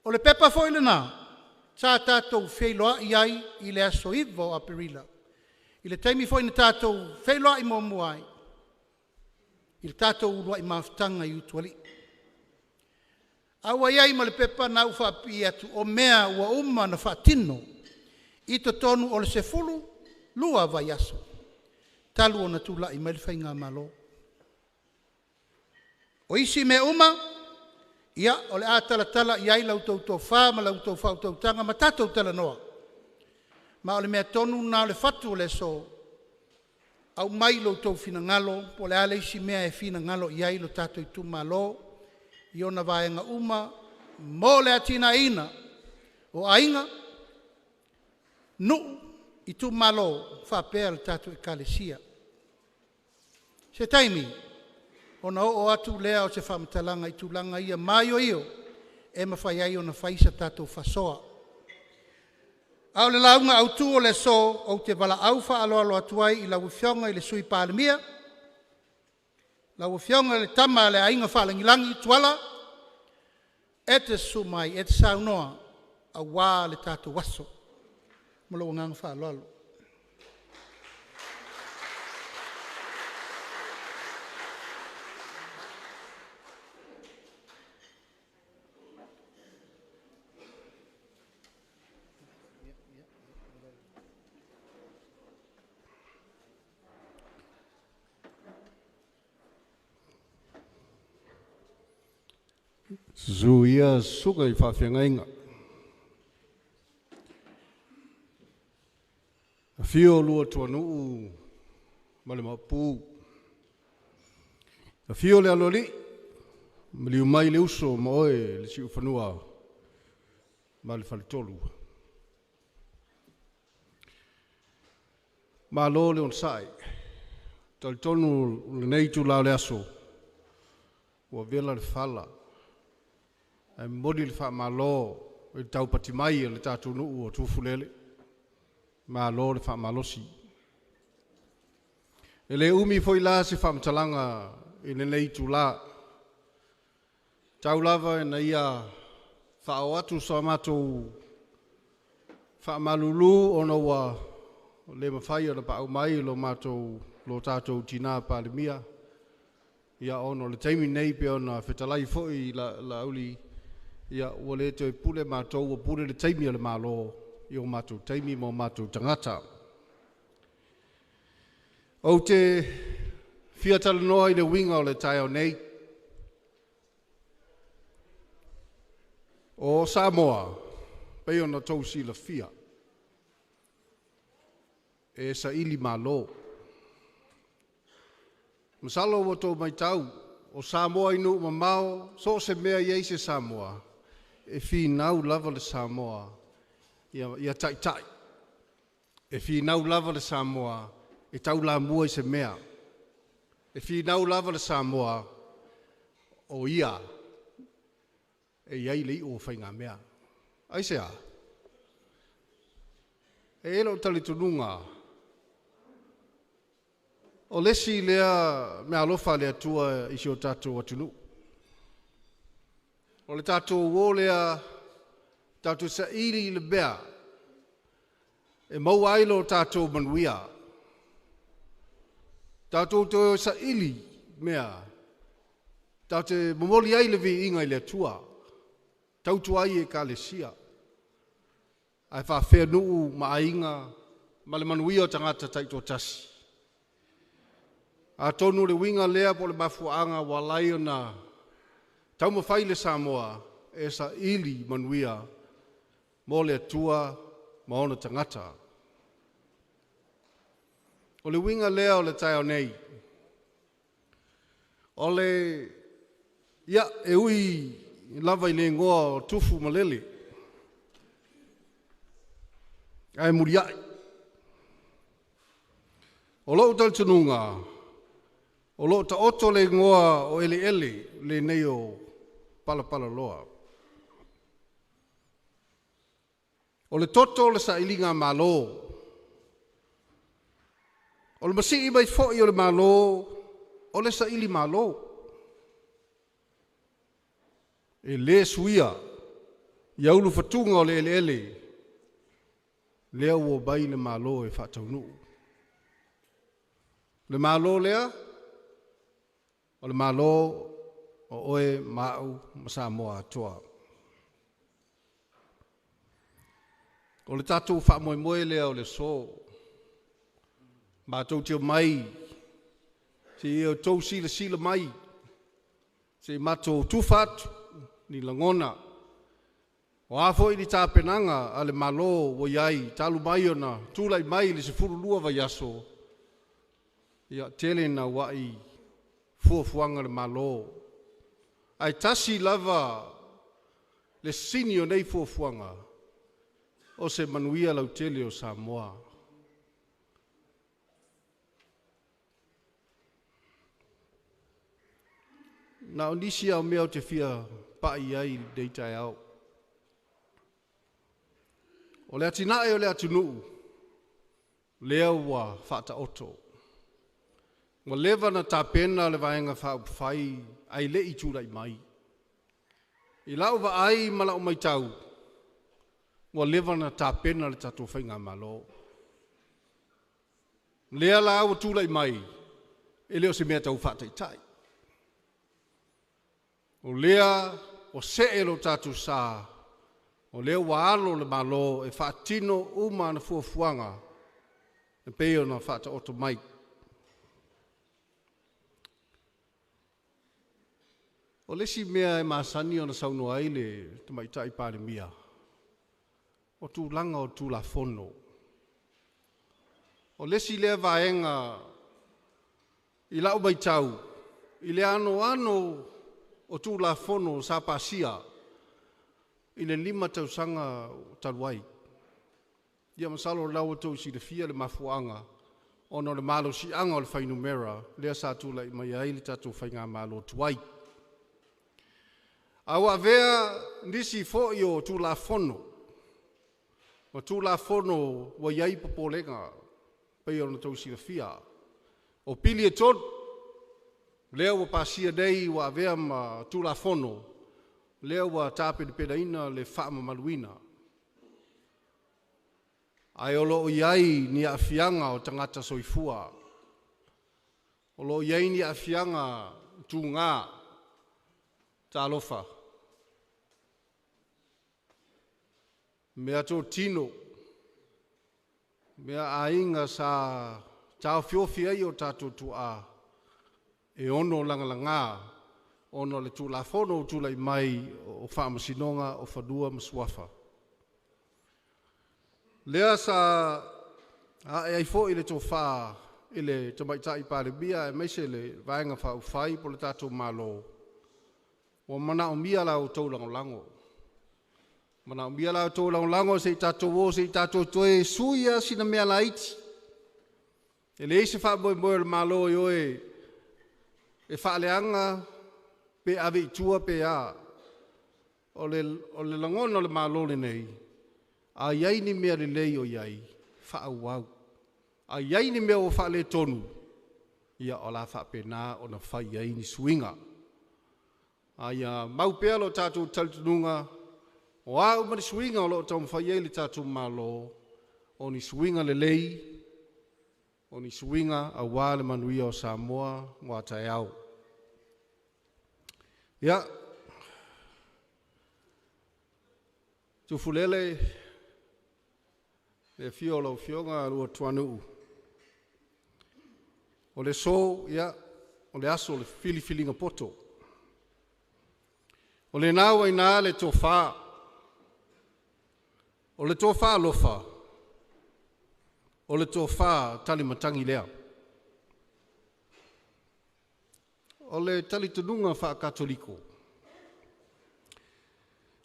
O le pepa foi lena sa tatou feiloai ai i le aso 9 o Aperila i le taimi foi na tatou feiloai muamua ai i le tatou uluai mafutaga i Utualii. A ua i ai ma le pepa lena ua faapipii atu o mea ua uma ona faatino i totonu o le 12 vaiaso talu ona tulai mai le faigamalo. O isi mea uma, o le a talatala i ai la outou tofa ma la outou faautautaga ma tatou talanoa, ma o le mea tonu lena o le fatu o le aso, aumai lo outou finagalo po o le a le isi mea e finagalo i ai le tatou itumalo i ona vaega uma mo le atinaeina o aiga, nuu, itumalo faapea le tatou Ekalesia. Se taimi ona oo atu lea o se faamatalaga i tulaga ia maioio e mafai ai ona fai se tatou faasoa. A o le lauga autu o le aso, ou te valaau faaaloalo atu ai i lau Afioga i le Sui Palemia, lau Afioga i le Tama a le Aiga Faalagilagi Tuala, e te susu mai e te saunoa aua le tatou aso. Ma lou agaga faaaloalo. Susu ia susuga i faafeagaiga, afio Luatuanuu ma le Maopu, afio le Aloalii, maliu mai le uso ma oe le Siufanua ma le Faletolu. Malo le onosai, e talitonu o lenei itula o le aso, ua vela le fala, ae momoli le faamalo i le taupati mai o le tatou nuu o Tufulele, malo le faamalosi. E le umi foi la se faamatalaga i lenei itula, tau lava ina ia faaoo atu sa matou faamalulu ona ua le mafai ona paau mai lo tatou tina Palemia, ona o le taimi lenei pei ona fetalai foi Laauli, ua le toe pule matou, ua pule le taimi a le Malo i o matou taimi ma o matou tagata. Ou te fia talanoa i le uiga o le taeao nei. O Samoa, pei ona outou silafia, e saili malo. Masalo ua outou matau, o Samoa i nuu mamao, so o se mea e i ai se Samoa, e finau lava le Samoa ia taitai, e finau lava le Samoa e taulamua i se mea, e finau lava le Samoa o ia e i ai le iu o faigamea. Aisea? E i ai lou talitonuga, o le isi lea meaalofa a le Atua i si o tatou atunuu, o le tatou o lea tatou saili le mea e maua ai lo tatou manuia, tatou te o e saili mea tatou te momoli ai le viiga i le Atua, tautua ai i Ekalesia, ae faapefea nuu ma aiga ma le manuia o tagata taitoatasi? Atonu le uiga lea po o le mafuaaga ua ala ai ona taumafai le Samoa e saili manuia mo le Atua ma ona tagata. O le uiga lea o le taeao nei, o le ia e ui lava i le igoa o Tufu ma Lele, ae muliai. O lou talitonuga, o lo o taoto le igoa o eleele lenei o Palapalaloa. O le toto o le sailiga Malo, o le masii mai foi o le Malo, o le saili malo. E le suia ia ulufatuga o le eleele, lea ua omai le Malo e faataunuu. O le Malo lea, o le Malo o oe ma au ma Samoa atoa. O le tatou faamoemoe lea o le aso, matou te omai se i outou silasila mai se i matou tufa atu ni lagona, o a foi ni tapenaga a le Malo ua i ai talu mai ona tulai mai i le 12 vaiaso, ia tele nauai fuafuaga a le Malo. Ae tasi lava le sini o nei fuafuaga, o se manuia lautele o Samoa. Na o nisi lava o mea ou te fia pai i ai i lenei taeao. O le atinae o le atunuu, lea ua faataoto. Ua leva ona tapena le Vaega Faaupufai ae le i tulai mai. I lau vaai ma lau matau, ua leva ona tapena le tatou Faigamalo. O lea la ua tulai mai, e le o se mea tau faataitai, o lea ua see lo tatou sa, o lea ua alo le Malo e faatino uma ana fuafuaga e pei ona faataoto mai. O le isi mea e masani ona saunoa ai le Tamaitai Palemia, o tulaga o Tulafono. O le isi lea vaega i lau matau i le anoano o Tulafono sa pasia i le 5 tausaga talu ai. Ia masalo o lena ua outou silafia le mafuaaga ona o le malosiaga o le fuainumera lea sa tulai mai ai le tatou faigamalo tuai. A ua avea nisi foi o Tulafono ma Tulafono ua i ai popolega e pei ona outou silafia. O pili e 3 lea ua pasia nei ua avea ma Tulafono, lea ua tapenapenaina le faamamaluina. Ae o lo o i ai ni aafiaga o tagata soifua, o lo o i ai ni aafiaga tuga, talofa, meatotino, meaaiga sa taofiofi ai o tatou tuaa e ono lagalaga ona o le Tulafono ua tulai mai o Faamasinoga o Fanua ma Suafa. Lea sa ae ai foi le tofa i le Tamaitai Palemia aemaise le Vaega Faaupufai po o le tatou Malo, ua manaomia la outou lagolago, manaomia la outou lagolago se i tatou o se i tatou toe sui lava sina mea laiti. E leai se faamoemoe o le Malo e o e faaleaga pe ave i tua pe a. O le lagona o le Malo lenei, a i ai ni mea lelei o i ai, faaauau. A i ai ni mea ua faaletonu, ia o le a faapena ona fai i ai ni suiga. A ia mau pea lo tatou talitonuga, o a uma ni suiga o lo o taumafai i ai le tatou Malo, o ni suiga lelei, o ni suiga aua le manuia o Samoa mo a taeao. Ia, Tufulele, i le afio o lau Afioga Luatuanuu, O le aso, ia, o le aso o le filifiliga poto. O lena ua i ina le tofa, o le tofa alofa, o le tofa talimatagi lea. O le talitonuga faa-Katoliko,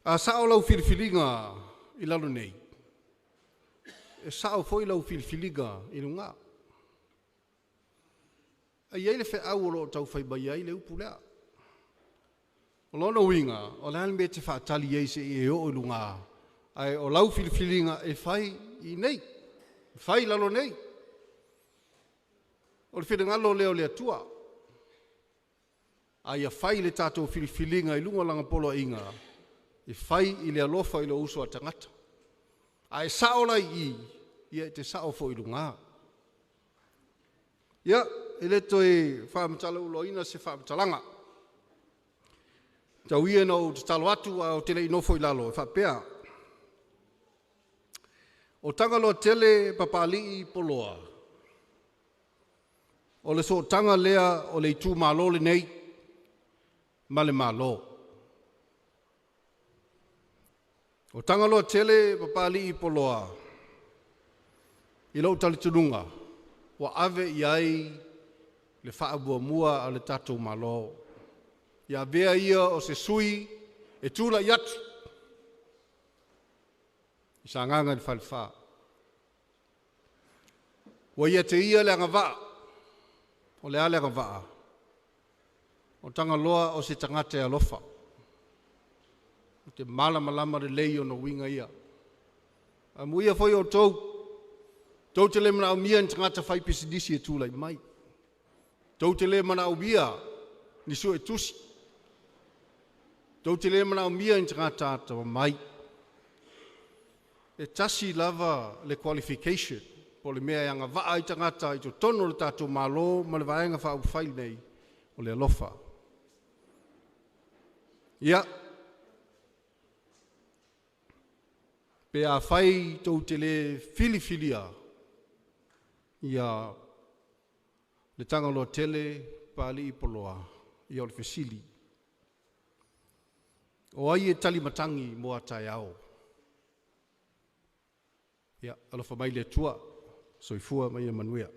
a sao lau filifiliga i lalo nei, e sao foi lau filifiliga i luga. E i ai le feau o lo o tau fai mai ai le upu lea. O lona uiga, o le a le mea e te faatali ai seia e oo i luga, ae o lau filifiliga e fai i inei, e fai i lalo nei. O le finagalo lea o le Atua, a ia fai le tatou filifiliga i luga o Lana poloaiga, e fai i le alofa i lou uso a tagata. A e sao la i i, ia e te sao foi i luga. Ia, e le toe faamatalauluaina se faamatalaga, tau ia ina ou tatalo atu ae ou te le i nofo i lalo e faapea, o Tagaloatele Papalii Poloa, o le sootaga lea o le itumalo lenei ma le Malo. O Tagaloatele Papalii Poloa, i lou talitonuga, ua ave i ai le faamuamua a le tatou Malo, ia avea ia o se sui e tulai atu i Sagaga le Falefa. Ua ia te ia le agavaa, o le a le agavaa? O Tagaloa o se tagata e alofa, ou te malamalama lelei i ona uiga ia. Amuia foi outou, tou te le manaomia ni tagata faipisinisi e tulai mai, tou te le manaomia ni suetusi, tou te le manaomia ni tagata atamamai. E tasi lava le qualification po o le mea e agavaa ai tagata i totonu o le tatou Malo ma le Vaega Faaupufai lenei, o le alofa. Ia, pe afai tou te le filifilia le Tagaloatele Papalii Poloa, ia o le fesili, o ai e talimatagi mo a taeao? Ia, alofa mai le Atua. Soifua ma ia manuia.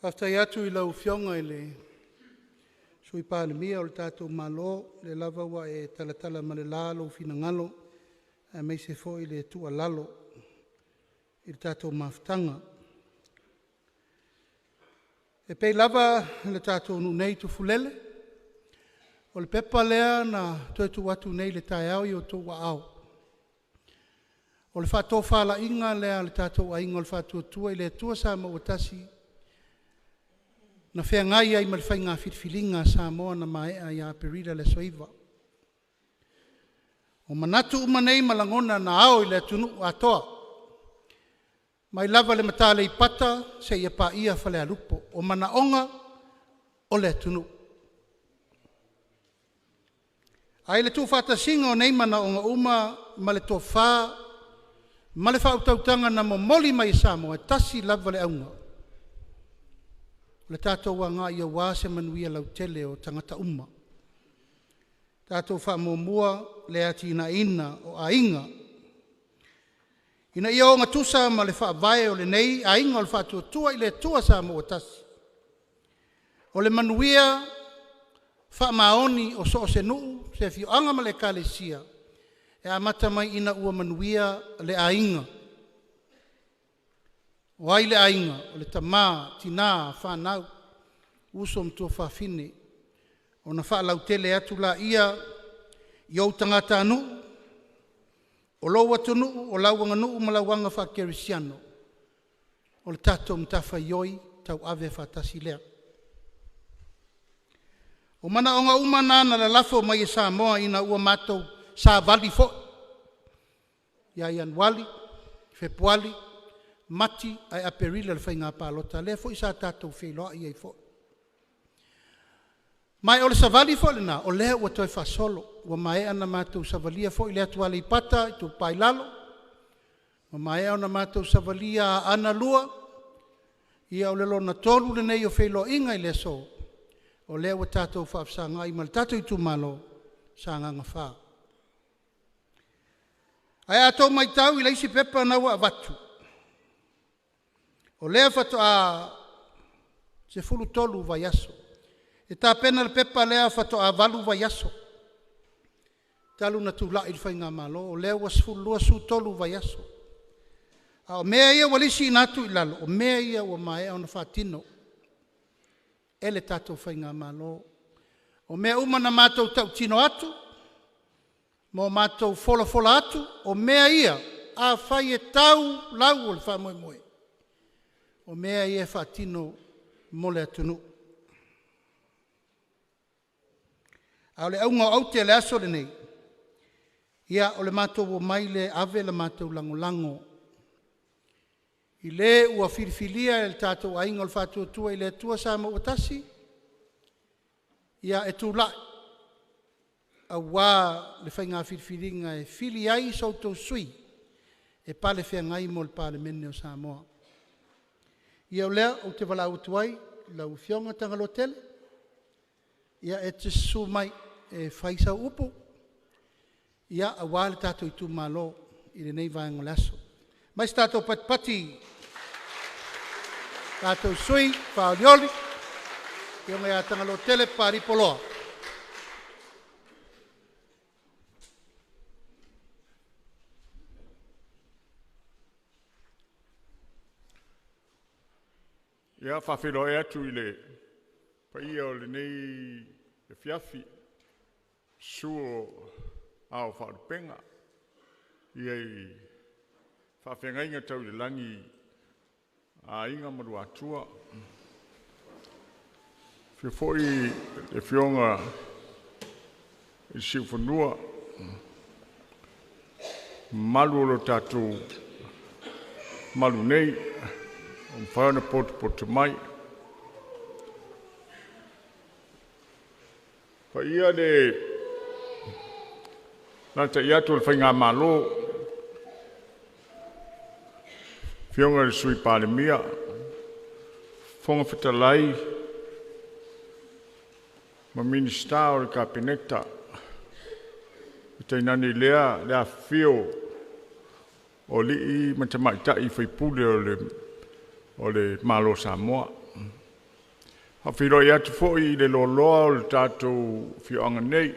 Faafetai atu i lau Afioga i le Sui Palemia o le tatou Malo, o lea lava ua e talatala ma le la lou finagalo aemaise foi le tuualalo i le tatou mafutaga. E pei lava le tatou nuu nei i Tufulele, o le pepa lea na toe tuu atu nei i le taeao i o outou aao. O le faatofalaiga lea a le tatou Aiga o le Faatuatua i le Atua Samoa ua Tasi na feagai ai ma le faiga filifiliga a Samoa na maea ia Aperila le aso 9. O manatu uma nei ma lagona na ao i le atunuu atoa, mai lava i le mata Aleipata seia paia Falealupo. O manaoga o le atunuu. Ae i le tuufaatasiga o nei manaoga uma ma le tofa ma le faautautaga na momoli mai e Samoa, e tasi lava le auga, o le tatou agai aua se manuia lautele o tagata uma. Tatou faamuamua le atinaeina o aiga, ina ia ogatusa ma le faavae o lenei Aiga o le Faatuatua i le Atua Samoa ua Tasi. O le manuia faamaoni o so o se nuu, se afioaga ma le Ekalesia, e amata mai ina ua manuia le aiga. O ai le aiga? O le tama, tina, fanau, uso ma tuafafine, ona faalautele atu lea i ou tagatanuu, o lou atunuu, o lau aganuu ma lau aga faakerisiano. O le tatou matafaioi tauave faatasi lea. O manaoga uma na na lalafo mai e Samoa ina ua matou savali foi ia Ianuari, Fepuari, Mati ae Aperila le faiga palota, lea foi sa tatou feiloai ai foi. Ma e o le savali foi lena o lea ua toe faasolo, ua maea ona matou savalia foi le atu Aleipata Itupa i Lalo, ua maea ona matou savalia Aana 2, ia o le lona 3 lenei o feiloaiga i le aso, o lea ua tatou faafesagai ma le tatou itumalo Sagaga 4. Ae a outou matau i le isi pepa lena ua avatu, o lea faatoa 13 vaiaso. E tapena le pepa lea faatoa 8 vaiaso talu ona tulai le faigamalo, o lea ua 12, 13 vaiaso. A o mea ia ua lisiina atu i lalo, o mea ia ua maea ona faatino e le tatou faigamalo. O mea uma na matou tautino atu ma matou folafola atu, o mea ia afai e tau lau o le faamoemoe, o mea ia e faatino mo le atunuu. A o le auga o aute i le aso lenei, o le matou omai lea e ave le matou lagolago i le ua filifilia e le tatou Aiga o le Faatuatua i le Atua Samoa ua Tasi e tulai aua le faiga filifiliga e fili ai so outou sui usufono e pale feagai mo le Palemene o Samoa. Ia o lea ou te valaau atu ai i lau Afioga Tagaloa Tele, e te susu mai e fai sau upu aua le tatou itumalo i lenei vaega o le aso. Aumai se tatou patipati i le tatou sui usufono faaolioli le Afioga ia Tagaloatele Papalii Poloa. E faafeiloai atu i le paia o lenei afiafi, susu o Ao o Faalupega, i Faafeagaiga tau i le lagi a Aiga ma Luatua, afio foi le Afioga i le Siufanua ma le mamalu o lo tatou malu nei ua mafai ona potopoto mai. E paia le alaalatai atu o le Faigamalo, afioga i le Sui Palemia, Fofoga Fetalai ma Minisita o le Kapeneta, tainane lea le afifio o alii ma tamaitai sui usufono o le Malo o Samoa. E faafeiloai atu foi i le loaloa o le tatou afioaga nei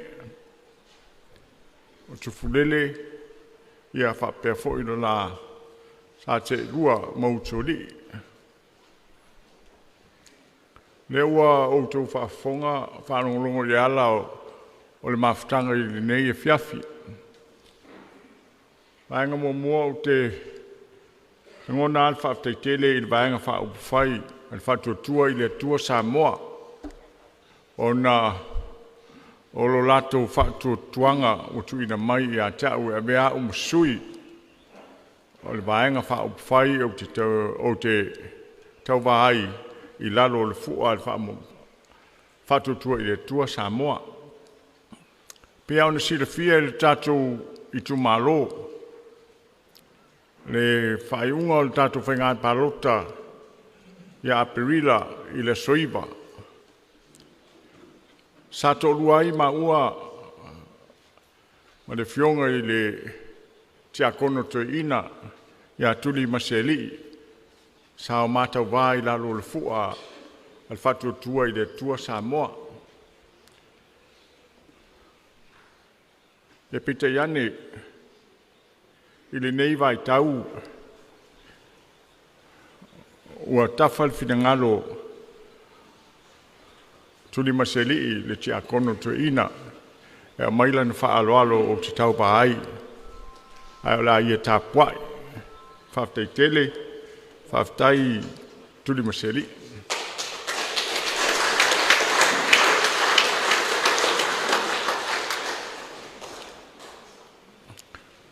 o Tufulele faapea foi lo la sa seelua ma usoalii. O lea ua outou faafofoga ma faalogologo i ala o le mafutaga i lenei afiafi. O le vaega muamua ou te lagona lava le faafetai tele i le Vaega Faaupufai a le Faatuatua i le Atua Samoa, ona o lo latou faatuatuaga ua tuuina mai ia te au e avea au ma sui o le Vaega Faaupufai ou te tauva ai i lalo o le fua a le Faatuatua i le Atua Samoa. E pei lava ona silafia e le tatou itumalo, le faaiuga o le tatou faiga palota ia Aperila i le aso 9, sa toalua ai maua ma le Afioga i le Tiakono Toeaina ia Tulimasealii, sa o ma tauva i lalo o le fua a le Faatuatua i le Atua Samoa. Ae peitai ane i lenei vaitau ua tafa le finagalo o Tulimasealii le Tiakono Toeaina e aumai lana faaaloalo ou te tauva ai, ae o le a ia tapuai. Faafetai tele, faafetai Tulimasealii.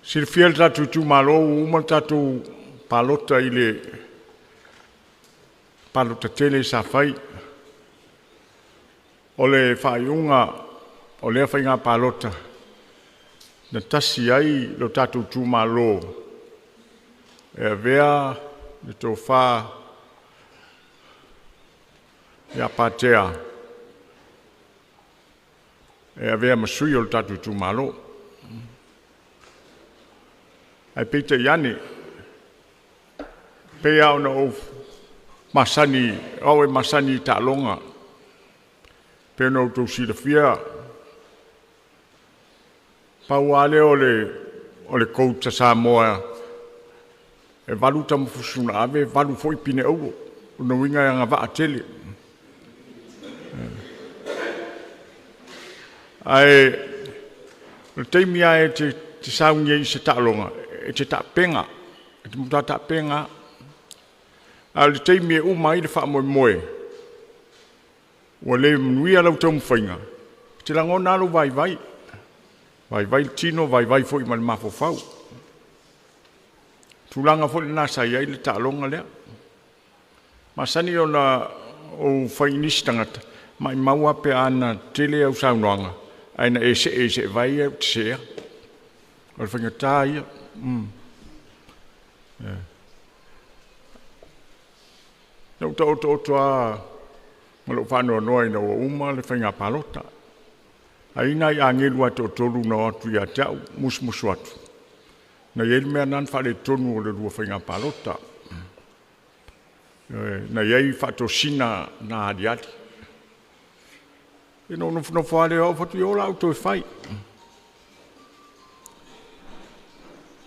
Silafia e le tatou itumalo ua uma le tatou palota i le palota tele sa fai. O le faaiuga o lea faiga palota na tasi ai lo tatou itumalo e avea le tofa ia Patea e avea ma sui o le tatou itumalo. Ae peitai ane, pei lava ona ou masani, o au e masani i taaloga, pei ona outou silafia, pau lava lea o le coach a Samoa e 8 tamafusu na ave, e 8 foi pine auro. O lona uiga e agavaa tele. Ae o le taimi lava e te sauni ai i se taaloga, e te tapena, e te matua tapena lava. A o le taimi e uma ai le faamoemoe, ua le manuia lau taumafaiga, e te lagona lava lou vaivai. Vaivai le tino, vaivai foi ma le mafaufau. Tulaga foi lena sa i ai le taaloga lea. Masani ona ou fai i nisi tagata, maumau lava pe ana tele au saunoaga, ae na e see i seevai ia ou te seea. O le faigata ia. Na ou taotooto lava ma lou faanoanoa ina ua uma le faiga palota. Ai nai agelu lava e toatolu na o atu ia te au, musumusu atu. Na i ai le mea lena na faaletonu o le lua faiga palota. Na i ai faatosina na aliali. Ia na ou nofonofo lava lea o au, fai atu, ia o la au toe fai.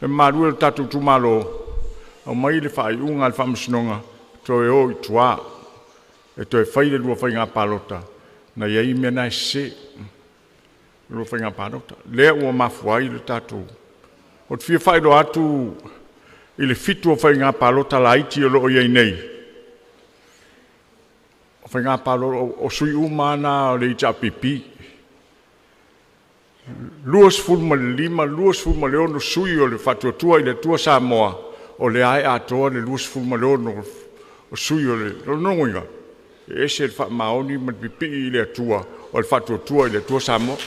Le mamalu e o le tatou itumalo, aumai le faaiuga a le Faamasinoga, toe o i tua, e toe fai le lua faiga palota, na i ai mea na e sese, le lua faiga palota. Lea ua mafua ai le tatou. Ou te fia faailoa atu i le 7 o faiga palota laiti o lo o i ai nei, o faiga palota o sui uma na o le HRPP. 25, 26 sui o le Faatuatua i le Atua Samoa, o lea e atoa le 26 o sui o le lona uiga, e ese le faamaoni ma le pipii i le Atua o le Faatuatua i le Atua Samoa.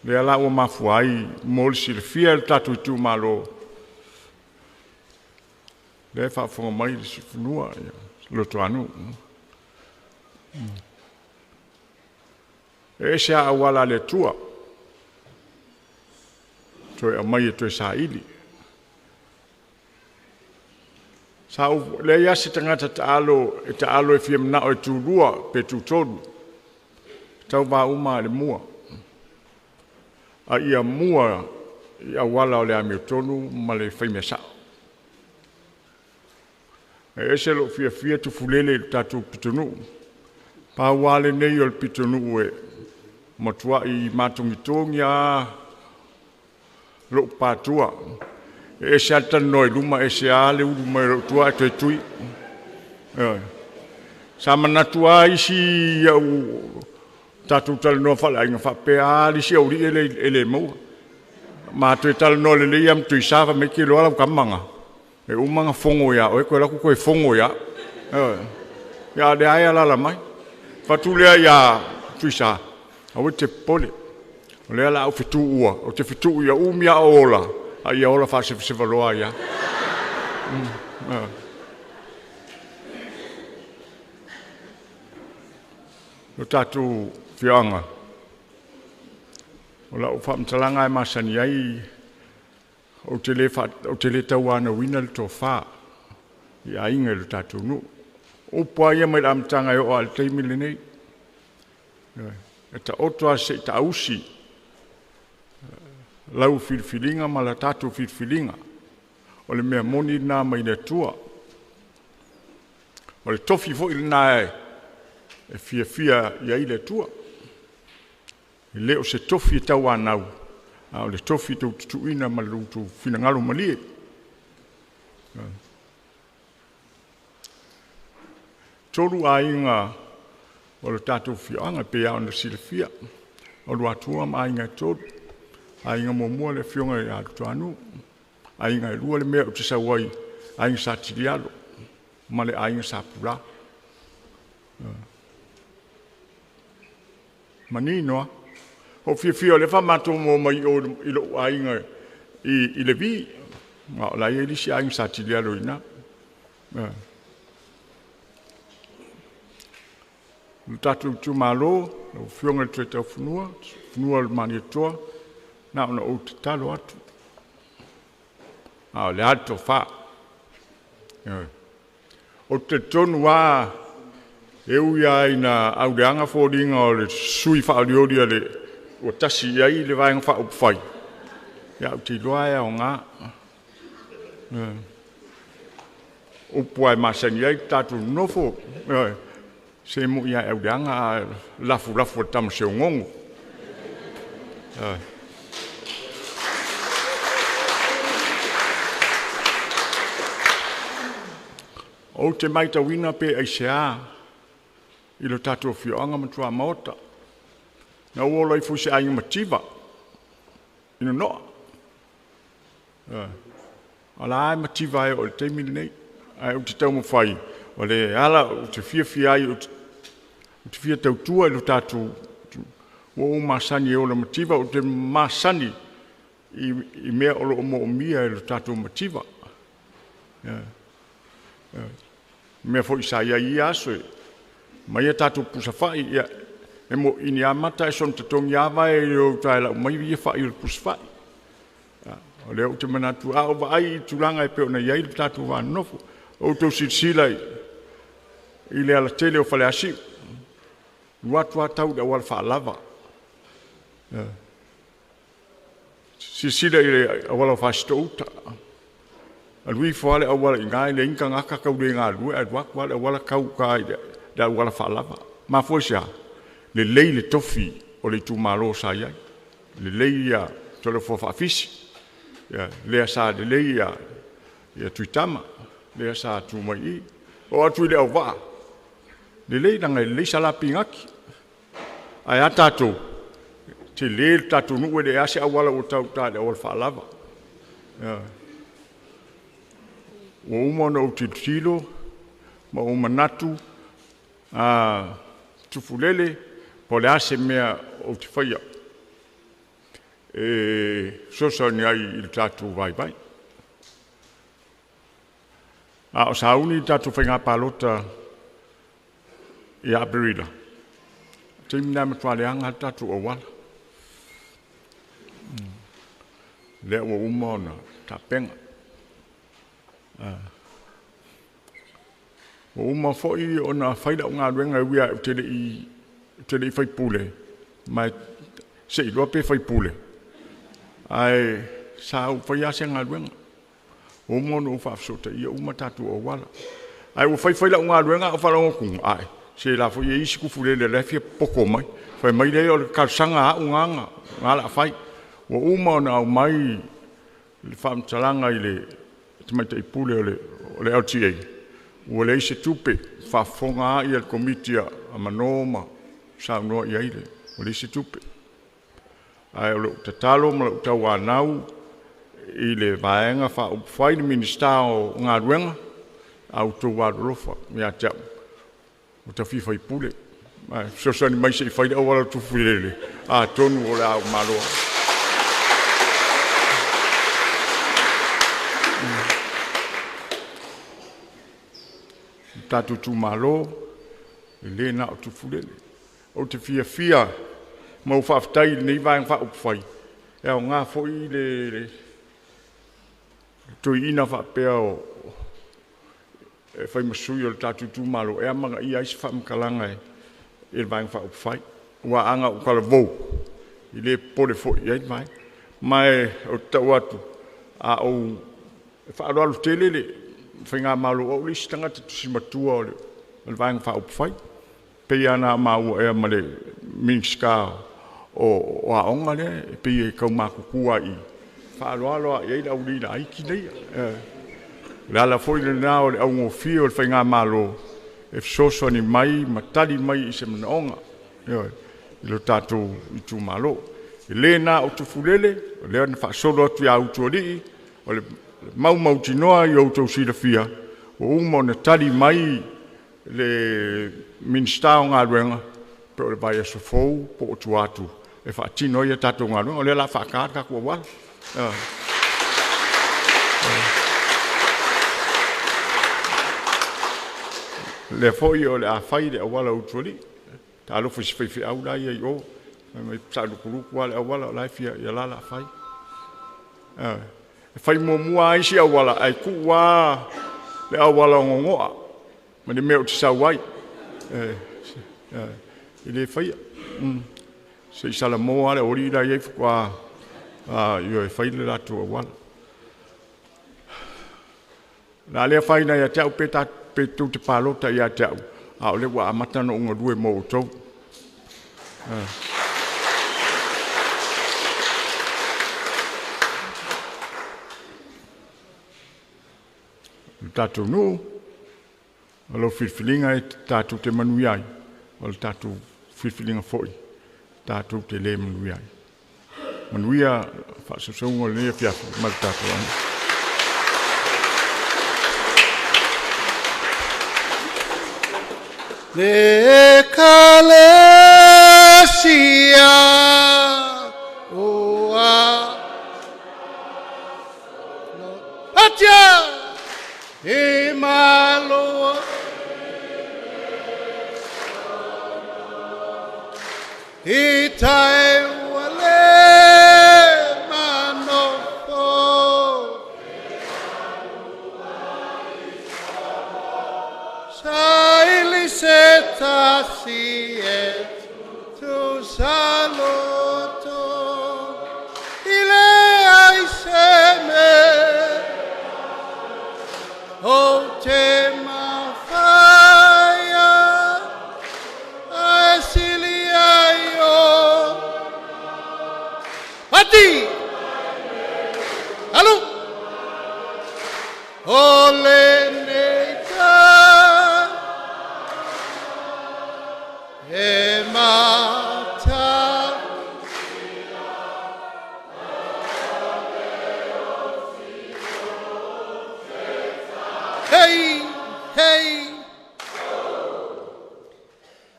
Lea la ua mafua ai mo le silafia e le tatou itumalo, lea e faafofoga mai le siufanua, Luatuanuu. E ese lava auala a le Atua, toe aumai e toe saili. Sa ou leai lava se tagata taalo e taalo e fia manao e tulua pe tutolu, tauva uma lava i le mua. A ia mua i auala o le amiotonu ma le faimea sao. E ese lou fiafia Tufulele i le tatou pitonuu. Pau lava lenei o le pitonuu e matuai matogitogi lava lou patua. E ese lava le talanoa i luma, ese lava le ulu mai o lou tua ae toe tui. Sa manatu lava isi au tatou talanoa faaleaiga faapea lava le isi aualii e le maua. Ma toe talanoa lelei lava ma Tuisa fai mai ke iloa lau tama na. E uma na fogo ia oe, toe alu atu toe fogo ia au. Ia lea e alaala mai. Fatu lea ia Tuisa, aua e te popole. O lea la au fetuua, ou te fetuu ia umi a o ola, a ia ola faasevasevaloa ai lava. O tatou afioaga, o lau faamatalaga e masani ai, ou te le tauanauina le tofa i aiga i le tatou nuu. O upu lava ia mai le amataga e oo lava i le taimi lenei. E taoto lava se i tausi lau filifiliga ma la tatou filifiliga. O le mea moni lena mai le Atua. O le tofi foi lena e fiafia i ai le Atua. E le o se tofi e tauanau, a o le tofi tou te tuuina ma le tou finagalo malie. 3 aiga o le tatou afioaga, pei lava ona silafia, o Luatua ma aiga e 3. Aiga muamua le afioga ia Luatuanuu, aiga e 2 le mea ou te sau ai, Aiga Sa Tilialo ma le Aiga Sa Pula. Manino lava. Ou fiafia o lea faamatou mo mai o i lou aiga i le Vi. Ma o la e i ai isi aiga Sa Tilialo i ina. Lo tatou itumalo, lau Afioga i le Toetaufanua, fanua o le Malietoa, na ona ou tatalo atu. A o le a le tofa. Ou te talitonu lava e ui lava ina auleaga foliga o le sui faaolioli a le ua tasi i ai le Vaega Faaupufai, ia ou te iloa e aoga. Upu lava e masani ai le tatou nonofo, se moni lava e auleaga ae lafulafu e le tama seugogo. Ou te matauina pe aisea i lo tatou afioaga ma tuamaota. Na ou ola ifo i se aiga mativa i Nonoa. O la e mativa ai o le taimi lenei. Ae ou te taumafai, o le ala ou te fiafia ai, ou te fia tautua i lo tatou, ua ou masani e ola mativa, ou te masani i mea o lo o moomia e lo tatou mativa. Mea foi sa i ai ia aso, mai a tatou pusafai, ia, e mo ini amata e son totogi ava e i o tae lau mai ia fai o le pusafai. O lea ou te manatu, a o vaai i tulaga e pei ona i ai le tatou vanonofo. O outou silasila i le alatele o Faleasiu, alu atu lava tau i le auala faalava. Silasila i le auala o Fasitoo-uta, alu ifo lava le auala i ina, e leai ni tagata tau le galulue, ae alu atu lava le auala tau i le auala faalava. Mafua i se a? Lelei le tofi o le itumalo sa i ai. Lelei ia Toleafoa Faafisi, lea sa lelei ia Tuitama, lea sa tu mai i. Oo atu i Leauvaa, lelei leaga e lelei sala pinati. Ae a tatou, tele le tatou nuu e leai se auala ua tau i le auala faalava. Ua uma ona ou tilotilo ma ou manatu, Tufulele, po o le a se mea ou te faia e fesoasoani ai i le tatou vaivai. A o sauni le tatou faiga palota ia Aperila, taimi na matua leaga le tatou auala. Lea ua uma ona tapena. Ua uma foi ona fai lau galuega e ui lava ou te le i faipule, ma se iloa pe faipule, ae sa ou faia lava se galuega. Ua uma ona ou faafesootaia uma tatou auala. Ae ua fai fai lau galuega ae ou faalogo atu, ae, se la foi e i ai isi Tufulele o la e fia popoto mai. Fai mai lea o le talosaga a au na o le a fai. Ua uma ona aumai le faamatalaga i le tamaitai pule o le LTA, ua leai se tupe, faafofoga lava le komiti a Mano ma saunoa i ai, ua leai se tupe. Ae o lou tatalo ma lou tauanau i le Vaega Faaupufai, le Minisita o Galuega, a outou alolofa ia te au, ua ta fia faipule. Ae fesoasoani mai se i fai le auala o Tufulele, atonu o le a ou malo ai. Le tatou itumalo, e le na o Tufulele. Ou te fiafia ma ou faafetai i lenei Vaega Faaupufai, e aoga foi le toeaina faapea e fai ma sui o le tatou itumalo, e amanaia ai se faamatalaga e le Vaega Faaupufai. Aua a na ou talavou, e le popole foi i ai le Vaega. Ma ou te tau atu, e faaaloalo tele le Faigamalo, o au le isi tagata tusi matua o le Vaega Faaupufai. E pei lava ona maua ea ma le Minisita o Aoga lea, e pei e tau matutu lava i i, e faaaloalo lava i ai le au laiti nei. O le ala foi lena o le augofie o le Faigamalo e fesoasoani mai ma tali mai i se manaoga i lo tatou itumalo. E le na o Tufulele, o lea na faasolo atu ia Utualii, o le Maumautinoa i outou silafia, ua uma ona tali mai le Minisita o Galuega, po o le vaiaso fou po o tua atu e faatino ai a tatou galuega. O lea o le a faata le tatou auala. O lea foi o le a fai le auala o Utualii. Talofa i si faifeau la e i ai i o, fai mai sa lutulutu lava le auala o la e fia, ia la o le a fai. E fai muamua lava isi auala, ae tuu lava le auala o Nonoa ma le mea ou te sau ai. E le faia. Se i salamo lava le aualii la e i ai faatoa ioe, fai le latou auala. O le a le afaina ia te au pe tou te palota ia te au, a o lea ua amata ona ou galue mo outou. O le tatou nuu, o lau filifiliga e tatou te manuia ai, o le tatou filifiliga foi tatou te le manuia ai. Manuia faasausauga o lenei afiafi ma le tatou atunuu. Le Ekalesia ua Atia e malo i tai ua le manofo Saili se tasi e tu saloto i le ai se me o te mafaia a e silia i o Pati! Alu! O lenei ta e mata Hei, hei.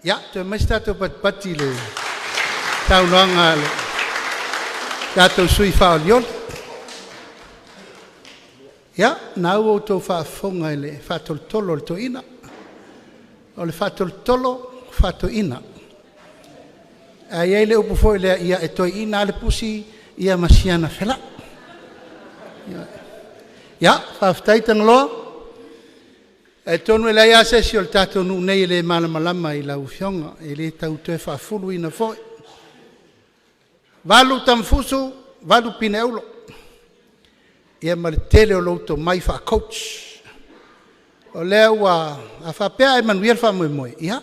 Ia, toe mai se tatou patipati i le saunoaga a le tatou sui usufono faaolioli. Ia, na ua outou faafofoga i le faatolotolo a le toeaina. O le faatolotolo, faatoeaina. Ae i ai le upu foi lea, ia e toeaina lava le pusi ma siana felaa. Ia, faafetai Tagaloa. E talitonu e leai lava se isi o le tatou nuu nei e le malamalama i lau Afioga, e le tau toe faafuluina foi. 8 Tamafusuu, 8 Pine Aulo. Ia ma le tele o lou tomai faa-coach. O lea ua, a faapea e manuia le faamoemoe, ia,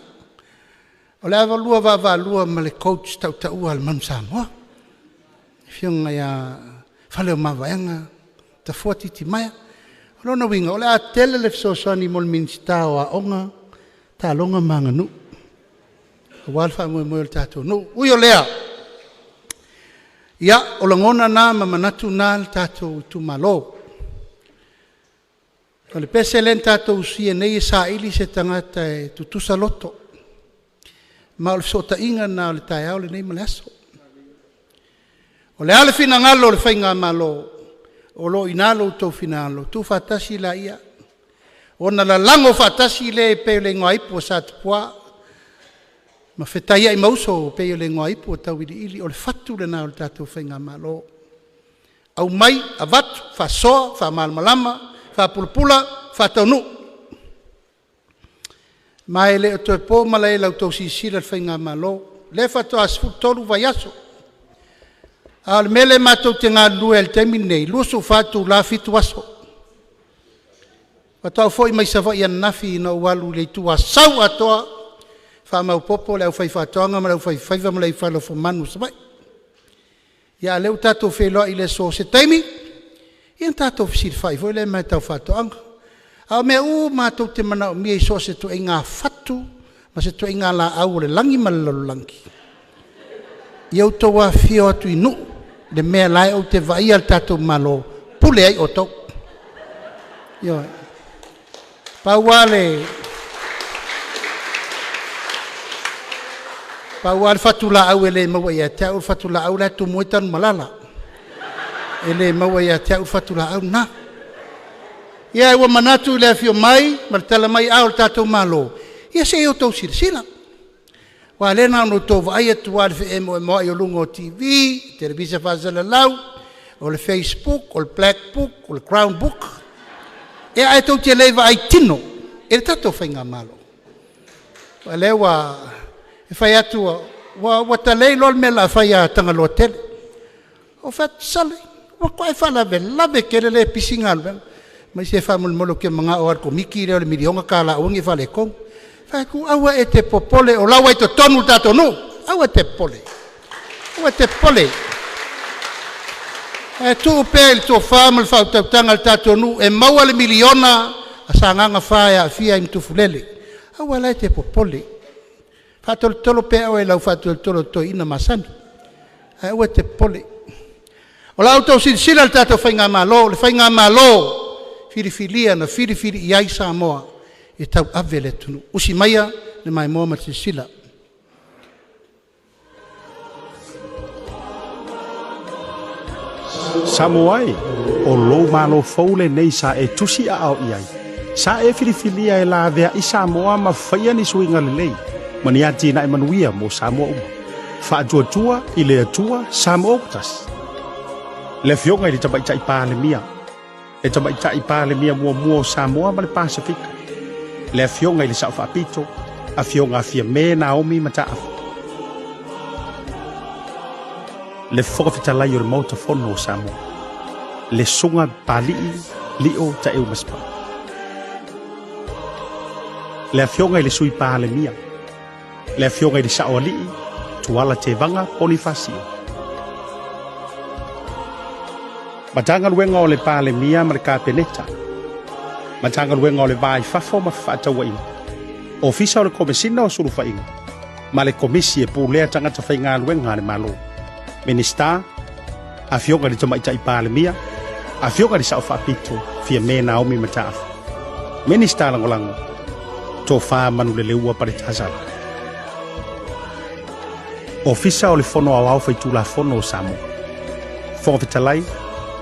o le a lua vaavaalua ma le coach tautaua a le Manu Samoa, le Afioga ia Faleomavaega Tafua Titimaea. O lona uiga, o le a tele le fesoasoani mo le Minisita o Aoga, Taaloga ma Aganuu, aua le faamoemoe o le tatou nuu. Ui o lea, ia, o lagona na ma manatu na le tatou itumalo. O le pese lea na tatou usia nei e saili se tagata e tutusa loto. Ma o le fesootaiga lena o le taeao lenei ma le aso. O le a le finagalo o le Faigamalo, o lo o i ina lo outou finagalo, tuufaatasi laia, ona lalago faatasi lea pei o le igoa ipu a Satupua, ma fetaiai ma uso pei o le igoa ipu a Tauiliili. O le fatu lena o le tatou Faigamalo. Aumai, avatu, faasoa, faamalamalama, faapulapula, faataunuu. Ma e le o toe po malae i la outou silasila i le Faigamalo. O lea faatoa 13 vaiaso. A o le mea lea matou te galulue ai i le taimi lenei, 24 itula, 7 aso. Faatoa ou foi mai Savaii ananafi ina ua ou alu i le Itu Asau atoa, faamaopoopo le aufaifaatoaga ma le aufaifaiva ma le aufailofomalu i Savaii. Ia a o lea ua tatou feiloai i le aso, se taimi ona tatou fesilafai foi lea i mea tau faatoaga. A o mea uma lava tou te manaomia i so o se ituaiga fatu ma se ituaiga laau o le lagi ma le lalolagi, ia outou afifio atu i Nuu, le mea o la e ou te vaaia le tatou Malo, e pule ai outou. Ioe. Pau lava le pau lava le fatulaau e le maua ia te au o le fatulaau la e tumu ai Tanumalala. E le maua ia te au le fatulaau lena. Ia ua manatu i le afio mai ma le tala mai ao o le tatou Malo, ia se i outou silasila. Aua o lea na ona outou vaai atu lava i le feemoemoai o luga o TV, televisa faasalalau, o le Facebook, o le Black Book, o le Crown Book. Ia ae tou te le vaai tino i le tatou Faigamalo. O lea ua fai atu ua talei loa le mea o le a fai ia Tagaloa tele. Ou fai atu, sole, ua matuai faalavelave tele lea e pisi galuega. Fai mai, se faamolemole ou te manao lava i le Komiti lea o le $1 miliona aua ne i faaletonu. Fai atu, aua e te popole o la ua i totonu le tatou nuu. Aua e te popole. Aua e te popole. Ae tuu pea i le tofa ma le faautautaga a le tatou nuu e maua le $1 miliona a Sagaga 4 e aafia ai ma Tufulele. Aua la e te popole. Faatolotolo pea oe i lau faatolotolo a toeaiina masani. Ae aua e te popole. O la outou silasila i le tatou Faigamalo, le Faigamalo filifilia na filifili i ai Samoa e tauave le atunuu. Usi maia le maimoa ma le silasila. Samoa e, o lou malo fou lenei sa e tusi aao i ai. Sa e filifilia e laveai Samoa ma faia ni suiga lelei, ma ni atinae manuia mo Samoa uma. Faatuatua i le Atua Samoa ua tasi. Le Afioga i le Tamaitai Palemia, le Tamaitai Palemia muamua o Samoa ma le Pasefika, le Afioga i le Sao Faapito, Afioga a Fiame Naomi Mataafa. Le Fofoga Fetalai o le Maota Fono o Samoa, le Susuga Papali'i Lio Taeu Masepau. Le Afioga i le Sui Palemia, le Afioga i le Saoalii Tuala Tevaga Ponifasio. Matagaluega o le Palemia ma le Kapeneta, Matagaluega o le Va i Fafo ma Fefaatauaiga, Ofisa o le Komesina o Sulufaiga ma le Komisi e Pulea Tagata Faigaluega a le Malo, Minisita, Afioga i le Tamaitai Palemia, Afioga i le Sao Faapito, Fiame Naomi Mataafa, Minisita Lagolago, Tofa Manuleleua Paletasala. Ofisa o le Fono Aoao Faitulafono o Samoa, Fofoga Fetalai,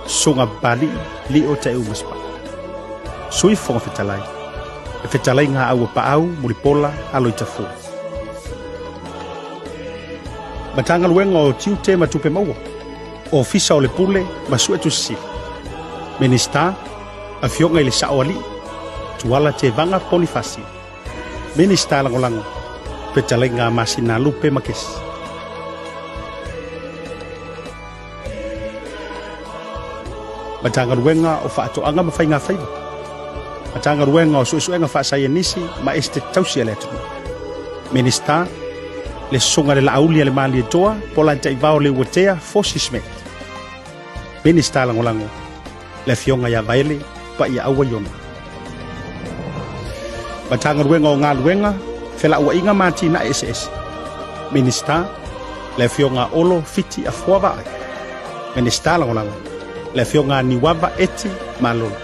Susuga Papali'i Lio Taeu Masepau. Sui Fofoga Fetalai, le Fetalaiga a Auapaau Mulipola Aloitafua. Matagaluega o Tiute ma Tupe Maua, Ofisa o le Pule ma Suetusi Sili. Minisita, Afioga i le Saoalii, Tuala Tevaga Ponifasio. Minisita Lagolago, Fetalaiga Masinalupe Makesi. Matagaluega o Faatoaga ma Faigafaiva, Matagaluega o Suesuega Faasaienisi ma Esetete Tausi a le Atunuu. Minista, le Susuga i le Laauli a le Malietoa Polataivao Leuatea Fosi Smith. Minista Lagolago, le Afioga ia Vaele Paiaaua Iona. Matagaluega o Galuega, Felauaiga ma Atinae Eseese. Minista, le Afioga Olo Fiti Afoa Vaai. Minista Lagolago, le Afioga Niuava Eti Malolo.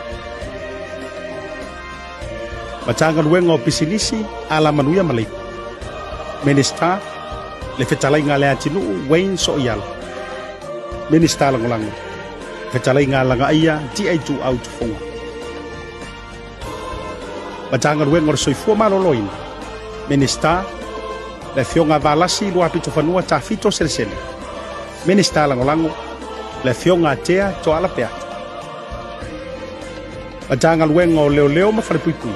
Matagaluega o Pisinisi, Alamanuia ma Leipa. Minista, le Fetalaiga a Leatinuu Wayne Soiala. Minista Lagolago, Fetalaiga a Lagaia Tia Ituau Tufoga. Matagaluega o le Soifua Maloloina. Minista, le Afioga Valasi Luapitofanua Tafito Selesele. Minista Lagolago, le Afioga Tea Toala Peata. Matagaluega o Leoleo ma Falepuipui.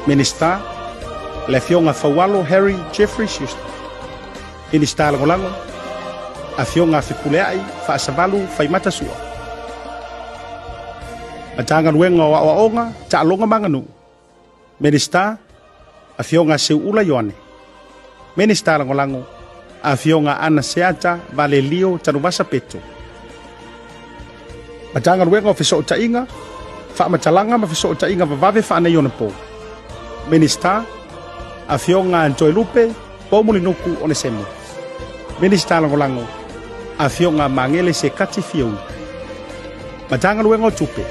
Minista, le Afioga Faualo Harry Jeffrey Schuster. Minista Lagolago, Afioga Fepuleai Faasavalu Faimata Sua. Matagaluega o Aoaoga, Taaloga ma Aganuu. Minista, Afioga Seuula Ioane. Minista Lagolago, Afioga Ana Seata Valelio Tanuvasa Peto. Matagaluega o Fesootaiga, Faamatalaga ma Fesootaiga Vavave Faaneionapo. Minista, Afioga Toelupe Poumulinuku Onesemo. Minista Lagolago, Afioga Magele Sekati Fiaui. Matagaluega o Tupe.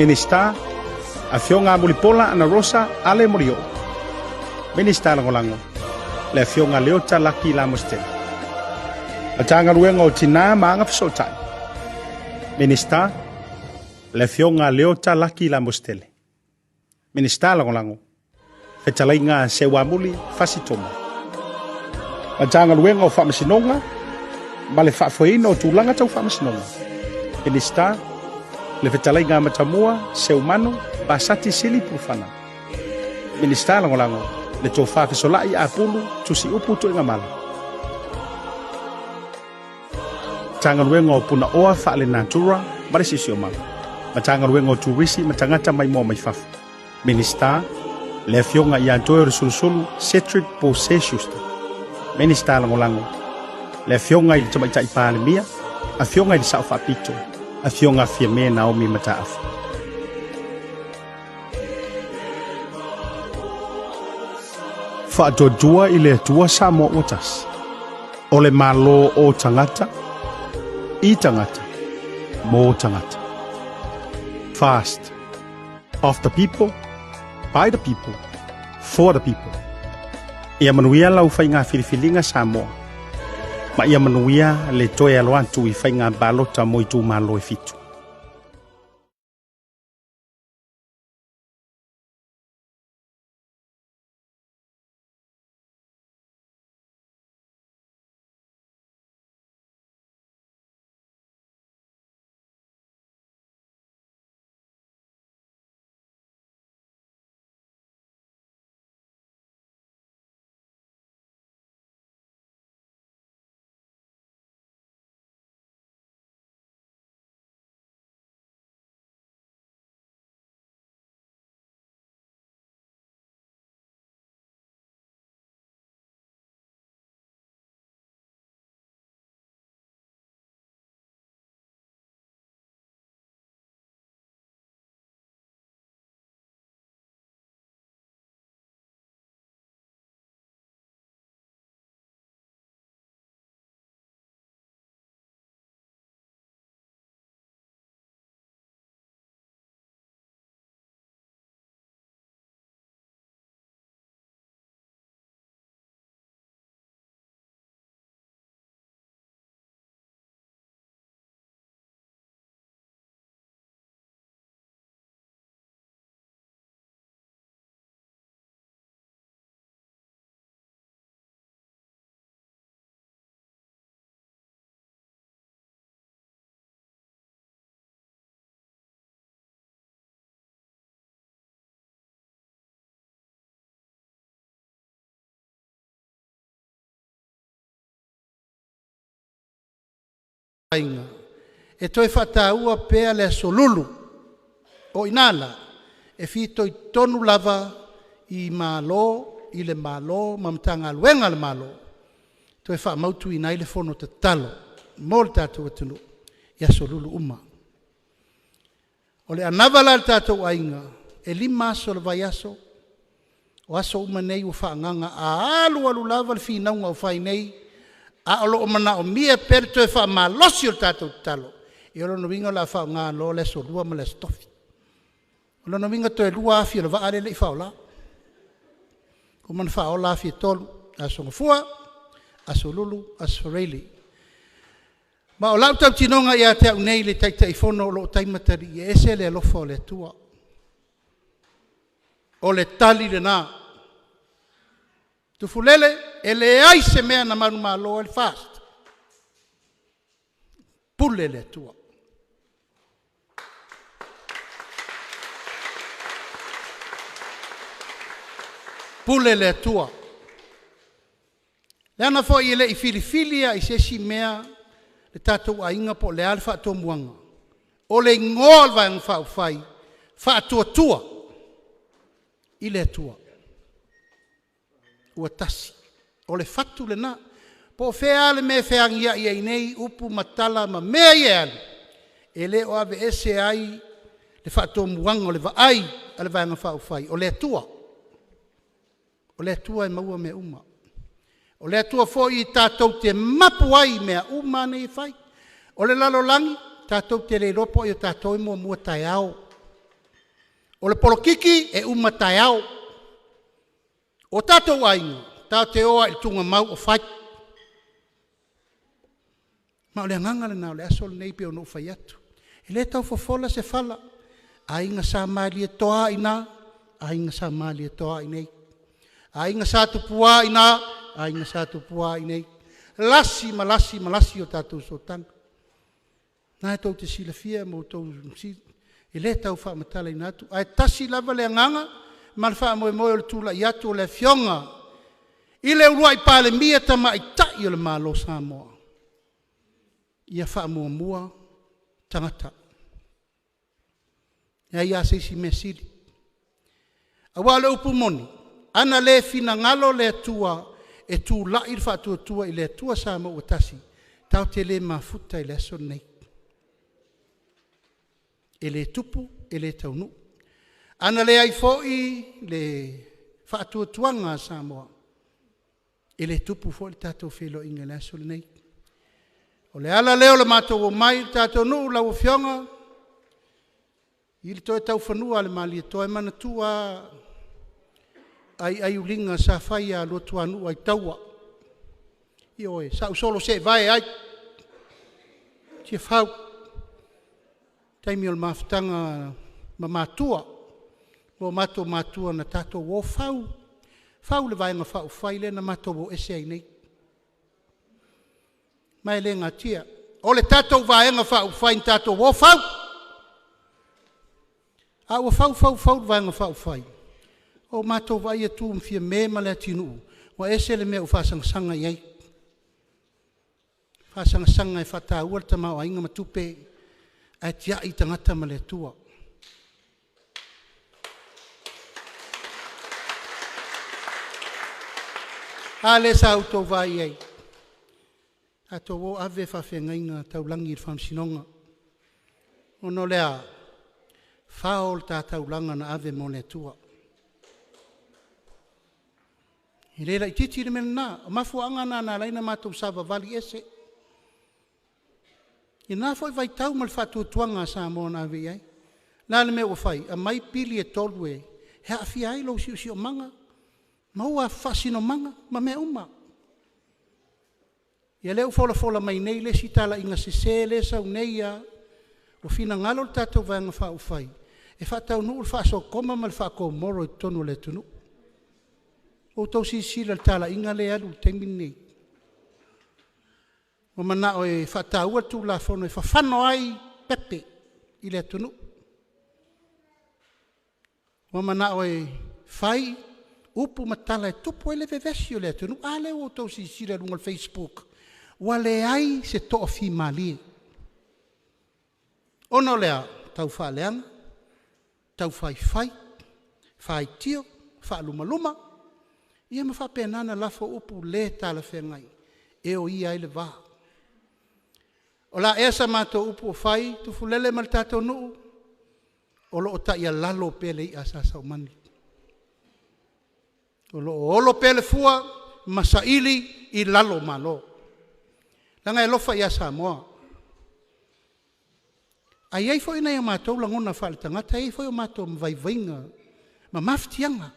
Minista, Afioga Mulipola Anarosa Ale Molioo. Minista Lagolago, le Afioga Leota Laki Lamositele. Matagaluega o Tinā ma Agafesootai. Minista, le Afioga Leota Laki Lamositele. Minista Lagolago, Fetalaiga Seuamuli Fasi Toma. Matagaluega o Faamasinoga ma le Faafoeina o Tulaga Tau Faamasinoga. Minista, le Fetalaiga Matamua Seumanu Vasati Sili Pulufana. Minista Lagolago, le Tofa Fesolai Apulu Tusiupu Tuigamala. Matagaluega o Punaoa Faalenatura ma le Siosiomaga. Matagaluega o Turisi ma Tagata Maimoa mai Fafo. Minista, le Afioga ia Toeolesulusulu Cedric Pose Schuster. Minista Lagolago, le Afioga i le Tamaitai Palemia, Afioga i le Sao Faapito, Afioga Fiame Naomi Mataafa. Faatuatua i le Atua Samoa ua tasi. O le Malo o tagata, i tagata, mo tagata. Fast. Of the people, by the people, for the people. Ia manuia lau faiga filifiliga Samoa. Ma ia manuia le toe alo atu i faiga palota mo itumalo e fitu. Aiga e toe faataua pea le aso lulu o i ina la e fitoitonu lava i Malo i le Malo ma Matagaluega a le Malo toe faamautuina ai le fono tatalo mo le tatou atunuu i aso lulu uma. O le anava la a le tatou aiga e 5 aso o le vaiaso, o aso uma nei ua faaagaaga a alu alu lava le finauga o fai nei a o loo manaomia pea le toe faamalosi o le tatou tatalo. Ia o lona uiga o le a faaaoga loa le aso Lua ma le aso Tofi. O lona uiga toe 2 afi o le vaa lea e le i faaolaina. Ua uma ona faaola afi e 3, Aso Gafua, Aso Lulu, Aso Faraile. Ma o lau tautinoga ia te au nei le Taitaifono o lo o taimatalii, e ese le alofa o le Atua. O le tali lena. Tufulele, e leai se mea na manumalo ai le FAST. Pule le Atua. Pule le Atua. Leaga foi e le i filifili lava i se isi mea le tatou aiga po o le a le faatomuaga. O le igoa o le Vaega Faaupufai, Faatuatua i le Atua. Ua tasi. O le fatu lena. Po o fea lava le mea e feagiai ai nei upu ma tala ma mea ia e alu, e le o aveese ai le faatomuaga o le vaai a le Vaega Faaupufai, o le Atua. O le Atua e maua mea uma. O le Atua foi tatou te mapu ai i mea uma nei e fai. O le lalolagi, tatou te le iloa po o ai o tatou e muamua taeao. O le polokiki e uma taeao. O tatou aiga, tatou te o lava i le tuugamau o fai. Ma o le agaga lena o le aso lenei pei ona ou fai atu. E le tau fofola se fala, Aiga Sa Malietoa i ina, Aiga Sa Malietoa i inei, Aiga Sa Tupua i ina, Aiga Sa Tupua i inei, lasi ma lasi ma lasi o tatou sootaga. O lena tou te silafia ma outou, e le tau faamatalaina atu, ae tasi lava le agaga ma le faamoemoe o le tulai atu o le Afioga i le uluai Palemia Tamaitai o le Malo o Samoa, ia faamuamua tagata. E leai lava se isi mea sili. Aua o le upu moni, ana le finagalo le Atua e tulai le Faatuatua i le Atua Samoa ua Tasi, tatou te le mafuta i le aso lenei. E le tupu, e le taunuu. Ana leai foi le faatuatuaga a Samoa, e le tupu foi le tatou feiloaiga i le aso lenei. O le ala lea o le matou omai le tatou nuu lau Afioga i le toe taufanua o le Malietoa, e manatua lava aiaiuliga sa fai ia Luatuanuu i taua, ioe, sa ou solo seevae ai i Tiafau i taimi o le mafutaga ma matua, o matou matua na tatou o fau, fau le Vaega Faaupufai lea na matou o ese ai nei. Ma e le natia, o le tatou Vaega Faaupufai na tatou o fau, a ua fau fau fau le Vaega Faaupufai, ua matou vaai atu ma Fiame ma Leatinuu, ua ese le mea ua faasaga i ai, faasaga e faataua le tamaoaiga ma tupe ae tiai tagata ma le Atua. A lea sa outou vaai i ai, tatou o ave faafeagaiga taulagi i le faamasinoga. Ona o le a? Fao le ta taulaga na ave mo le Atua. E le laitiiti le mea lena. O mafuaaga lena na ala ai ona matou savavali ese i lena foi vaitau ma le faatuatuaga a Samoa na ave i ai. O le a le mea ua fai? Aumai pili e 3 e aafia ai lou siosiomaga ma ou faasinomaga ma mea uma. Ia lea ua folafola mai nei le isi talaiga sese lea e sau nei lava, ua finagalo le tatou Vaega Faaupufai e faataunuu le faa-Sotoma ma le faa-Komoro i totonu o le atunuu. Ua outou silasila i le talaiga lea e alu i le taimi lenei? Ua manao e faataua le Tulafono e fafano ai pepe i le atunuu. Ua manao e fai upu ma tala e tupu ai le vevesi o le atunuu. A lea ua outou silasila i luga o le facebook, ua leai se toafimalie. Ona o le a? Taufaaleaga, taufaifai, faitio, faalumaluma ia ma faapena ona lafo upu le talafeagai e oia ai le va. O le a ea sa matou upu ua fai Tufulele ma le tatou nuu? O lo o taialalo pea le i'a a Sa Saumani. O lo o olo pea le fua ma saili i lalo malo, leaga e alofa ia Samoa. Ae i ai foi nai o matou lagona faaletagata, e i ai foi o matou vaivaiga ma mafatiaga.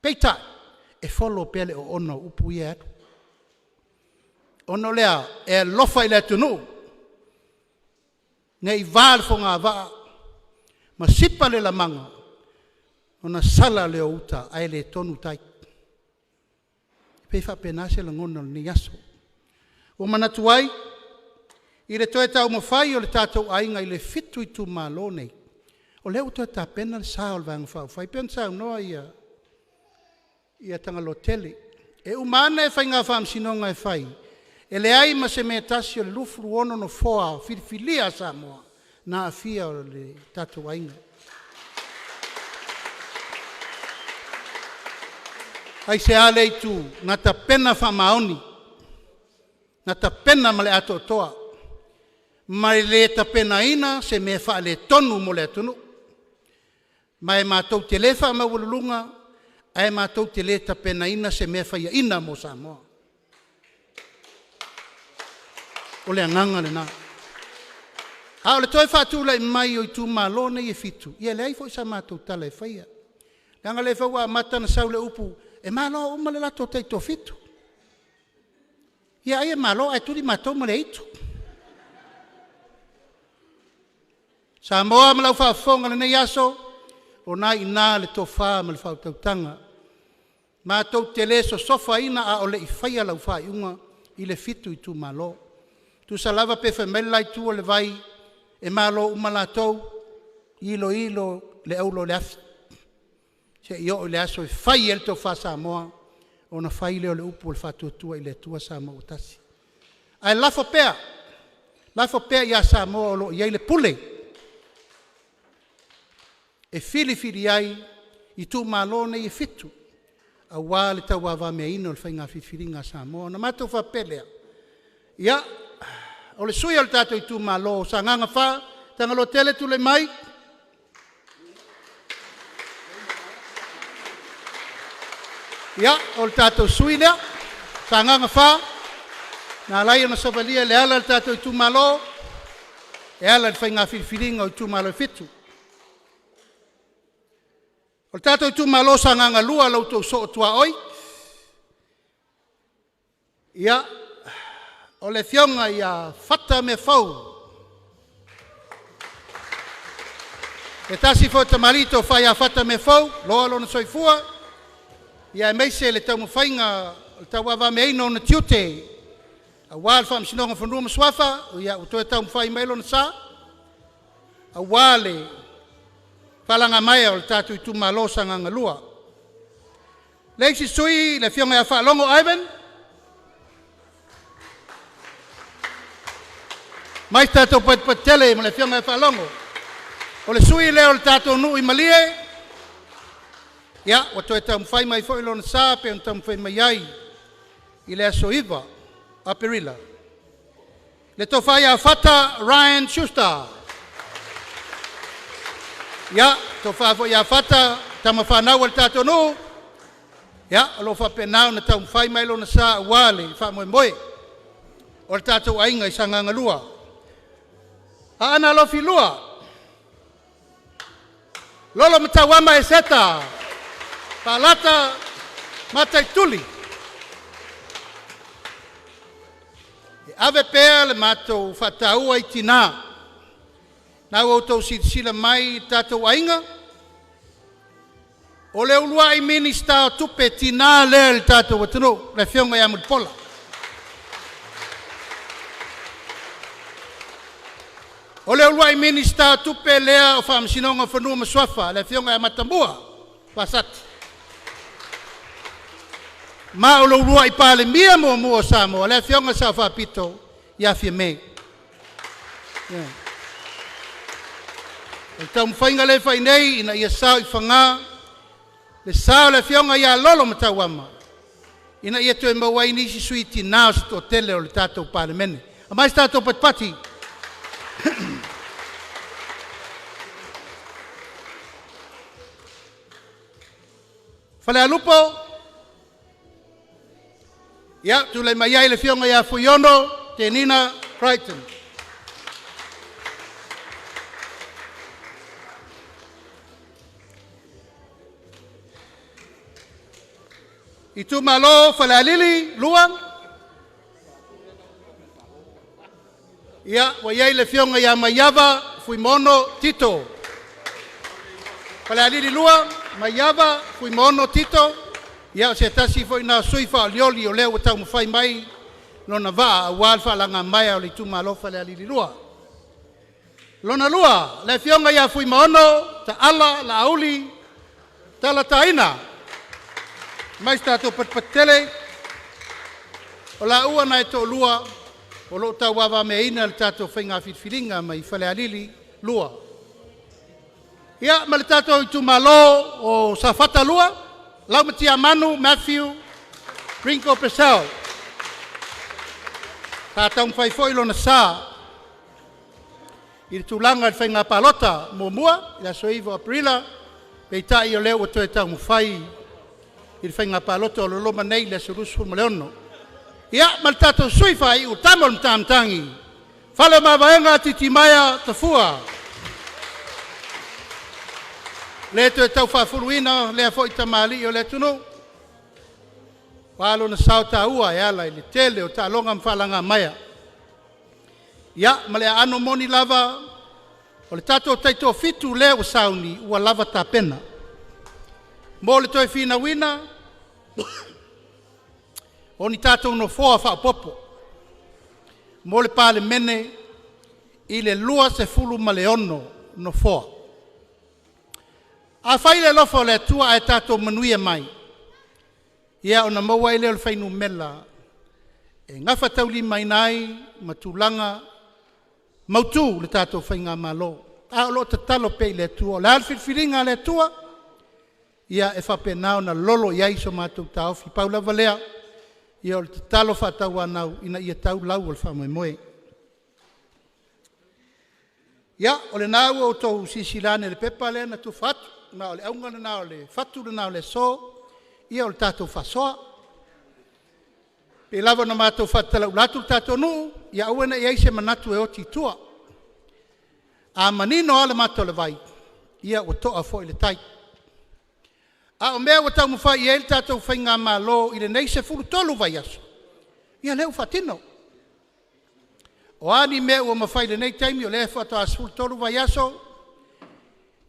Peitai, e follow pea le oona o upu ia e alu. Ona o le a? E alofa i le atunuu, ne i va le fogavaa ma sipa le lamaga, ona sala lea o uta ae le tonu tai. E pei e faapena se lagona o lenei aso. Ua manatu ai i le toe taumafai o le tatou aiga i le 7 itumalo nei, o lea ua toe tapena le sa o le Vaega Faaupufai. E pei ona saunoa Tagaloa tele. E uma ane faiga faamasinoga e fai, e leai ma se mea e tasi o le 26 nofoa filifilia a Samoa na aafia o le tatou aiga. Aisea lea itu? Na tapena faamaoni, na tapena ma le atoatoa, ma e le tapenaina se mea faaletonu mo le atunuu. Ma e matou te le faamaualuluga ae matou te le tapenaina se mea faiaina mo Samoa. O le agaga lena. A o le toe faatulai mai o itumalo nei e 7, ia e leai foi sa matou tala e faia. Leaga o lea foi ua amata ona sau le upu, e malo uma le latou taitoafitu. Ia ai e malo ae tuli matou ma le aitu. Samoa ma lau faafofoga i lenei aso, o lena e i ina le tofa ma le faautautaga. Matou te le sosofaina a o le i faia lau faaiuga i le 7 itumalo. Tusa lava pe fai mai le la itu o le vai e malo uma latou, iloilo le auro i le afi, se i oo i le aso e fai ai le tofa Samoa ona fai lea o le upu a le Faatuatua i le Atua Samoa ua Tasi. Ae lafo pea, lafo pea ia Samoa o lo o i ai le pule e filifili ai itumalo nei e 7 aua le tauavameaina o le faiga filifiliga a Samoa. Ona matou faapea lea, ia, o le sui usufono o le tatou itumalo o Sagaga 4, Tagaloatele tulai mai. Ia, o le tatou sui usufono lea, Sagaga 4, na ala ai ona savalia e Leala le tatou itumalo e ala i le faiga filifiliga o itumalo e 7. O le tatou itumalo o Sagaga 2, lo outou soo tuaoi, ia, o le Afioga ia Fata Meafou, se tasi foi o tamalii tofa ia Fata Meafou, loa lona soifua, aemaise le taumafaiga o le tauavameaina o ona tiute aua le Faamasinoga o Fanua ma Suafa, ua toe taumafai mai lona sa aua le faalagamaea o le tatou itumalo o Sagaga 2. Le isi sui usufono le Afioga ia Faalogo Ivan, mai se tatou patipati tele ma le Afioga ia Faalogo. O le sui usufono lea o le tatou nuu i Malie, ia, ua toe taumafai mai foi lona sa pei ona taumafai mai ai i le aso 9 Aperila. Le Tofa ia Fata Ryan Schuster. Ia, tofa foi ia Fata, tama fanau a le tatou nuu, ia, o lo o faapena ona taumafai mai lona sa aua le faamoemoe o le tatou aiga i Sagaga 2. Aana Alofi 2, Lolo Matauama Eseta, Faalata Mataituli. E ave pea le matou faataua i tina. Na ua outou silasila mai i tatou aiga, o le uluai Minisita o Tupe tina lea i le tatou atunuu, le Afioga ia Mulipola. O le uluai Minisita o Tupe lea o Faamasinoga o Fanua ma Suafa, le Afioga ia Matamua Vasati. Ma o le uluai Palemia muamua o Samoa, le Afioga i le Sao Faapito ia Fiame. Yeah. O le taumafaiga lea e fai nei ina ia sao i faga le sa o le Afioga ia Lolo Matauama ina ia toe maua ai nisi sui tina o se toatele o le tatou Palemene. Aumai se tatou patipati. Falealupo, ia, tulai mai ai le Afioga ia Fuiono Tenina Crichton. Itumalo Falealili 2, ia, ua i ai le Afioga ia Maiava Fuimono Tito. Falealili 2, Maiava Fuimono Tito, ia o se tasi foi na sui faaolioli o lea ua taumafai mai lona vaa aua le faalagamaea o le itumalo Falealili 2. Lona lua, le Afioga ia Fuimaono Taala Laauli Talataina, mai se tatou patipati tele. O laua na e toalua o lo o tauavameaina le tatou faiga filifiliga mai Falealili 2. Ia, ma le tatou itumalo o Safata 2, Laumatiamanu Matthew Ringo Purcell. Sa taumafai foi lona sa i le tulaga i le faiga palota muamua i le aso 9 o Aperila, peitai o lea ua toe taumafai i le faiga palota o lo o loma nei i le aso 26. Ia, ma le tatou sui faaiu, tama o le Matamatagi, Fale Mavaega Titimaea Tafua. Le toe tau faafuluina lea foi tamalii o le atunuu, ua lona sao taua e ala i le tele o taaloga ma faalagamaea. Ia, ma le aano moni lava, o le tatou taitoafitu lea ua sauni, ua lava tapena. Mo le toe finauina, o ni tatou nofoa faaopoopo mo le Palemene i le 26 nofoa. Afai le alofa o le Atua ae tatou manuia mai, ia ona maua ai lea o le fuainumera e gafataulimaina ai ma tulaga mautu le tatou Faigamalo. A o lo o tatalo pea i le Atua. O le a le filifiliga a le Atua, ia e faapena ona lolo i ai so matou taofi. Pau lava lea, ia o le tatalo faatauanau ina ia tau lau o le faamoemoe. Ia, o lena ua outou silasila ane i le pepa lea na tufa atu, ma o le auga lena o le fatu lena o le aso, ia o le tatou faasoa. E pei lava ona matou faatalaula atu le tatou nuu, ia aua ne i i ai se manatu e oti i tua. A manino lava le mata o le vai, ia ua to'a foi le tai. A o mea ua taumafai i ai le tatou Faigamalo i lenei 13 vaiaso, ia o lea ua faatino. O a ni mea ua mafai i lenei taimi o lea faatoa 13 vaiaso,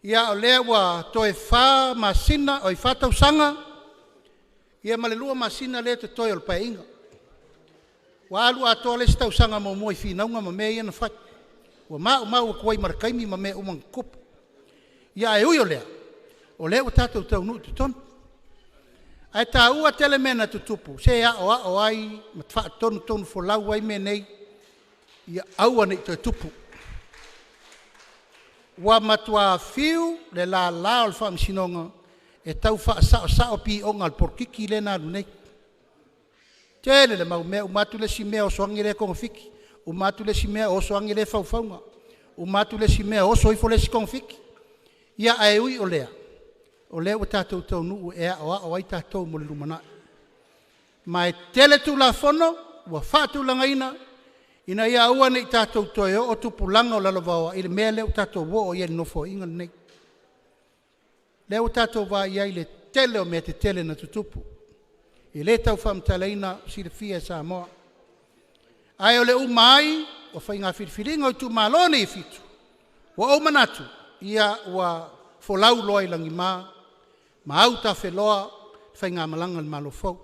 ia o lea ua toe 4 tausaga ma le 2 masina lea e totoe o le Paeaiga. Ua alu atoa le isi tausaga muamua i finauga ma mea ia na fai. Ua maumau atu ai ma le taimi ma mea uma na tutupu. Ia ae ui o lea, o lea ua tatou taunuu i totonu. Ae taua tele mea na tutupu, se e aoao ai ma faatonutonufolau ai mea nei, ia aua ne i toe tupu. Ua matua fiu le lala o le Faamasinoga e tau faasaosao pioga o le polokiki lea na alu nei. Tele le mau mea, uma atu le isi mea oso ane lea togafiti, uma atu le isi mea oso ane lea faufauga, uma atu le isi mea oso ifo le isi togafiti. Ia ae ui o lea, o lea ua tatou taunuu e aoao ai tatou mo le lumanai. Ma e tele Tulafono ua faatulagaina ina ia aua ne i tatou toe oo tupulaga o lalovaoa i le mea lea ua tatou oo i ai i le Nofoaiga lenei. Lea ua tatou vaai i ai i le tele o mea tetele na tutupu, e le tau faamatalaina, ua silafia e Samoa. Ae o le uma ai o faiga filifiliga o itumalo nei e 7, ua ou manatu, ia ua folau loa i lagima ma autafeloa le faigamalaga a le Malo fou.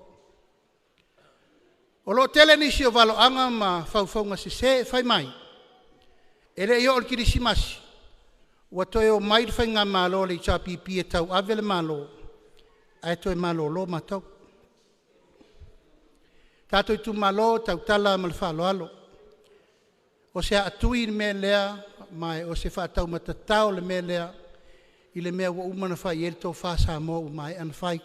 O lo o tele nisi o valoaga ma faufauga sese e fai mai, e le i oo i le Kerisimasi ua toe omai le faigamalo a le HRPP e tauave le Malo ae toe malolo matou. Tatou itumalo e tautala lava ma le faaaloalo, o se aatui le mea lea ma o se faataumatatao le mea lea i le mea ua uma ona fai i ai le tofa a Samoa ua maea ona fai.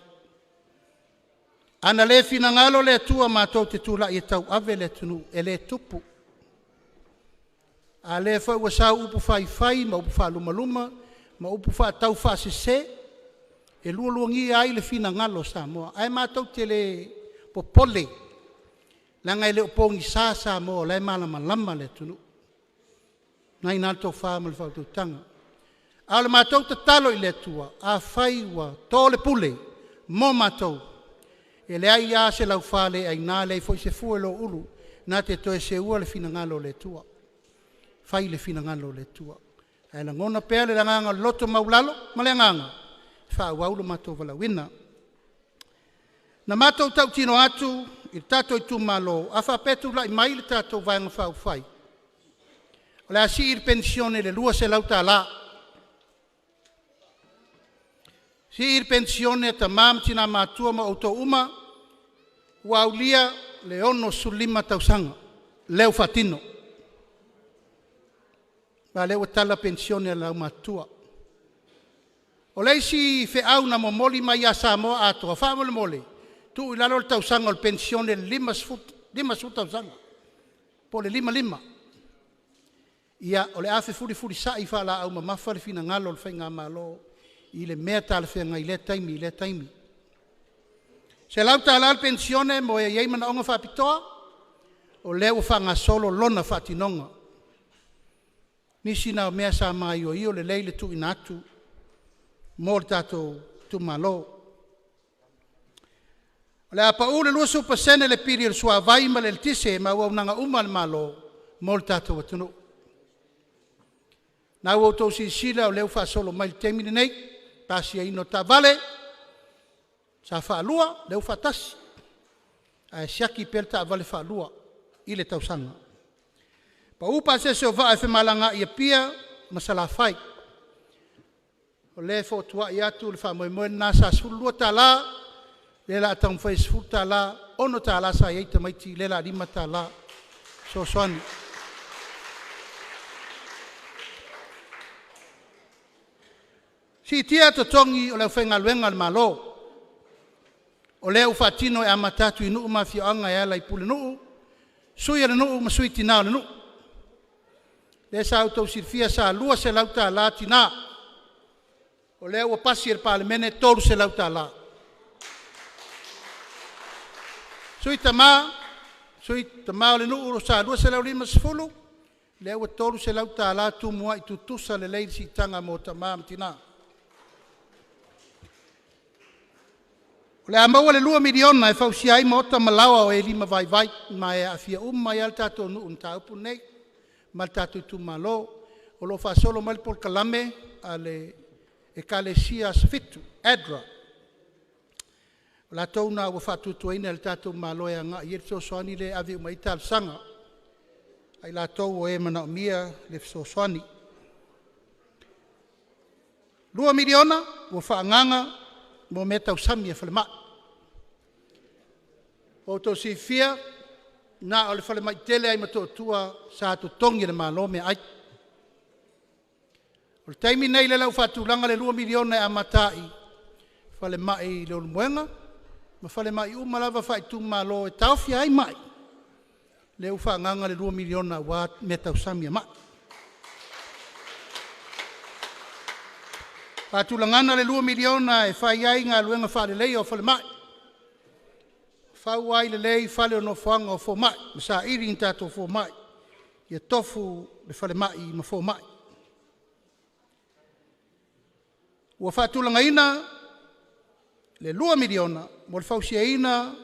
Ana le finagalo le Atua matou te tulai e tauave le atunuu, e le tupu. A lea foi ua sau upu faifai ma upu faalumaluma ma upu faataufaasese e lualuagia ai le finagalo o Samoa. Ae matou te le popole, leaga e le o pogisa Samoa o la e malamalama le atunuu. O lena e i ina le tofa ma le faautautaga. A o le matou tatalo i le Atua, afai ua to le pule mo matou, e leai lava se laufa le aina leai foi se fue loulu na te toe seua le finagalo o le Atua. Fai le finagalo o le Atua. Ae lagona pea le agaga o le loto maualalo ma le agaga e faaauau lo matou valaauina. Na matou tautino atu i le tatou itumalo, a faapea e tulai mai le tatou Vaega Faaupufai, o le a sii le penisione i le $200. Sii le penisione a tama ma tina matutua ma outou uma ua aulia le 65 tausaga, lea ua faatino. A o lea ua tala penisione a le aumatutua. O le isi feau na momoli mai ia Samoa atoa, faamolemole tuu i lalo le tausaga o le penisione i le 50 tausaga po o le 55. Ia, o le a fefulifulisai faalaau mamafa le finagalo o le Faigamalo i le mea talafeagai i lea taimi i lea taimi. $100 le penisione mo e e i ai manaoga faapitoa, o lea ua faagasolo lona faatinoga. Nisi na o mea sa maioio lelei le tuuina atu mo le tatou itumalo. O le a pau le 20% le pili o le suavai ma le eletise ma auaunaga uma a le Malo mo le tatou atunuu. Na ua outou silasila o lea ua faasolo mai i le taimi lenei, pasiaina o taavale, sa faalua lea ua faatasi, ae siaki pea le taavale faalua i le tausaga. Pau pasese o vaa e femalagaai i Apia ma Salafai. O lea e fotuai atu le faamoemoe lena sa $12, lea o le a taumafai e $10, $6 sa i ai tamaiti lea o le a $5 fesoasoani. Siitia totogi o le aufaigaluega a le Malo. O lea ua faatino e amata atu i nuu ma afioaga e ala i Pulenuu, Sui o le Nuu ma Sui Tina o le nuu. Lea sa outou silafia sa $200 tina, o lea ua pasi e le Palemene e $300. Sui Tama, Sui Tama o le nuu sa $250, lea ua $300 tumuai tutusa lelei le siitaga mo tama ma tina. O le a maua le $2 miliona e fausia ai maota ma laoa o e limavaivai ma e aafia uma ai lava le tatou nuu i le mataupu lenei ma le tatou itumalo. O lo o faasolo mai le polokalame a le Ekalesia Asofitu, ADRA. O latou na ua faatuatuaina e le tatou Malo e agai i ai le fesoasoani lea e ave uma i ai talosaga a i latou o e manaomia le fesoasoani. $2 miliona ua faaagaaga mo meatausami a falemai. Ua outou silafia na o le falemai tele lava i Motootua sa totogi e le Malo meaai. O le taimi lenei lea ua faatulaga le $2 miliona e amata ai falemai i Leulumoega ma falemai uma lava faaitumalo e taofia ai mai, lea ua faaagaaga le $2 miliona aua meatausami a mai. Faatulagaga le $2 miliona e fai ai galuega faaleleia o falemai, fau ai lelei fale o nofoaga o fomai ma saili ni tatou fomai ia tofu le falemai ma fomai. Ua faatulagaina le $2 miliona mo le fausiaina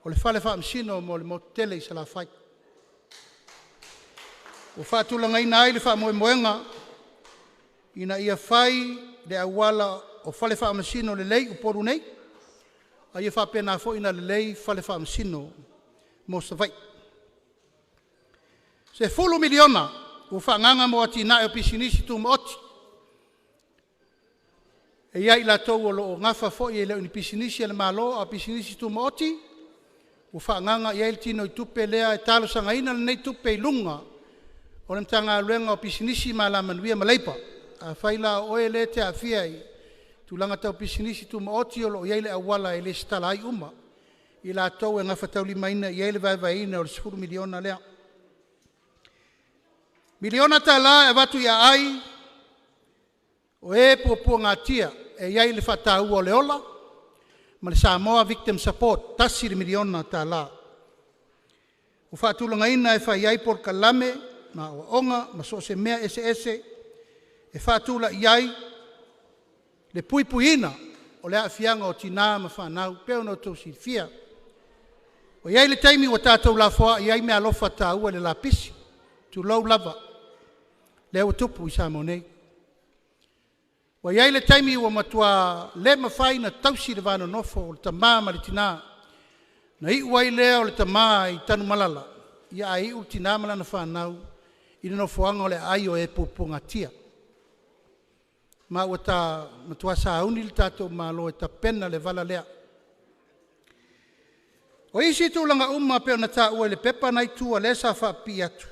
o le fale faamasino mo le motu tele i Salafai. Ua faatulagaina ai le faamoemoega ina ia fai le auala o fale faamasino lelei i Upolu nei, a ia faapena foi ona lelei fale faamasino mo Savaii. $10 miliona ua faaagaaga mo atinae o pisinisi tumaoti. E i ai latou o lo o nafa foi e le o ni pisinisi a le Malo a o pisinisi tumaoti ua faaagaaga i ai le tinoitupe lea e talosagaina lenei tupe i luga o le Matagaluega o Pisinisi ma Alamanuia ma Leipa. Afai la o oe lea e te aafia i tulaga tau pisinisi tumaoti o lo o i ai le auala e lesitala ai uma i latou e gafataulimaina i ai le vaevaeina o le $10 miliona lea. Miliona tala e avatu i aai o e puapuagatia e i ai le faataua o le ola ma le Samoa Victim Support $1 miliona. Ua faatulagaina e fai ai polokalame ma aoaoga ma so o se mea eseese e faatulai ai le puipuiina o le aafiaga o tina ma fanau e pei ona outou silafia. Ua i ai le taimi ua tatou lafoai ai meaalofa taua i le lapisi, tulou lava, lea ua tupu i Samoa nei. Ua i ai le taimi ua matua le mafai ona tausi le va nonofo o le tama ma le tina, na iu ai lea o le tama i Tanumalala, ae iu le tina ma lana fanau i le nofoaga o le aai o e puapuagatia. Ma ua matua sauni le tatou Malo e tapena le vala lea. O isi tulaga uma e pei ona taua i le pepa lena e i tua lea sa faapipii atu,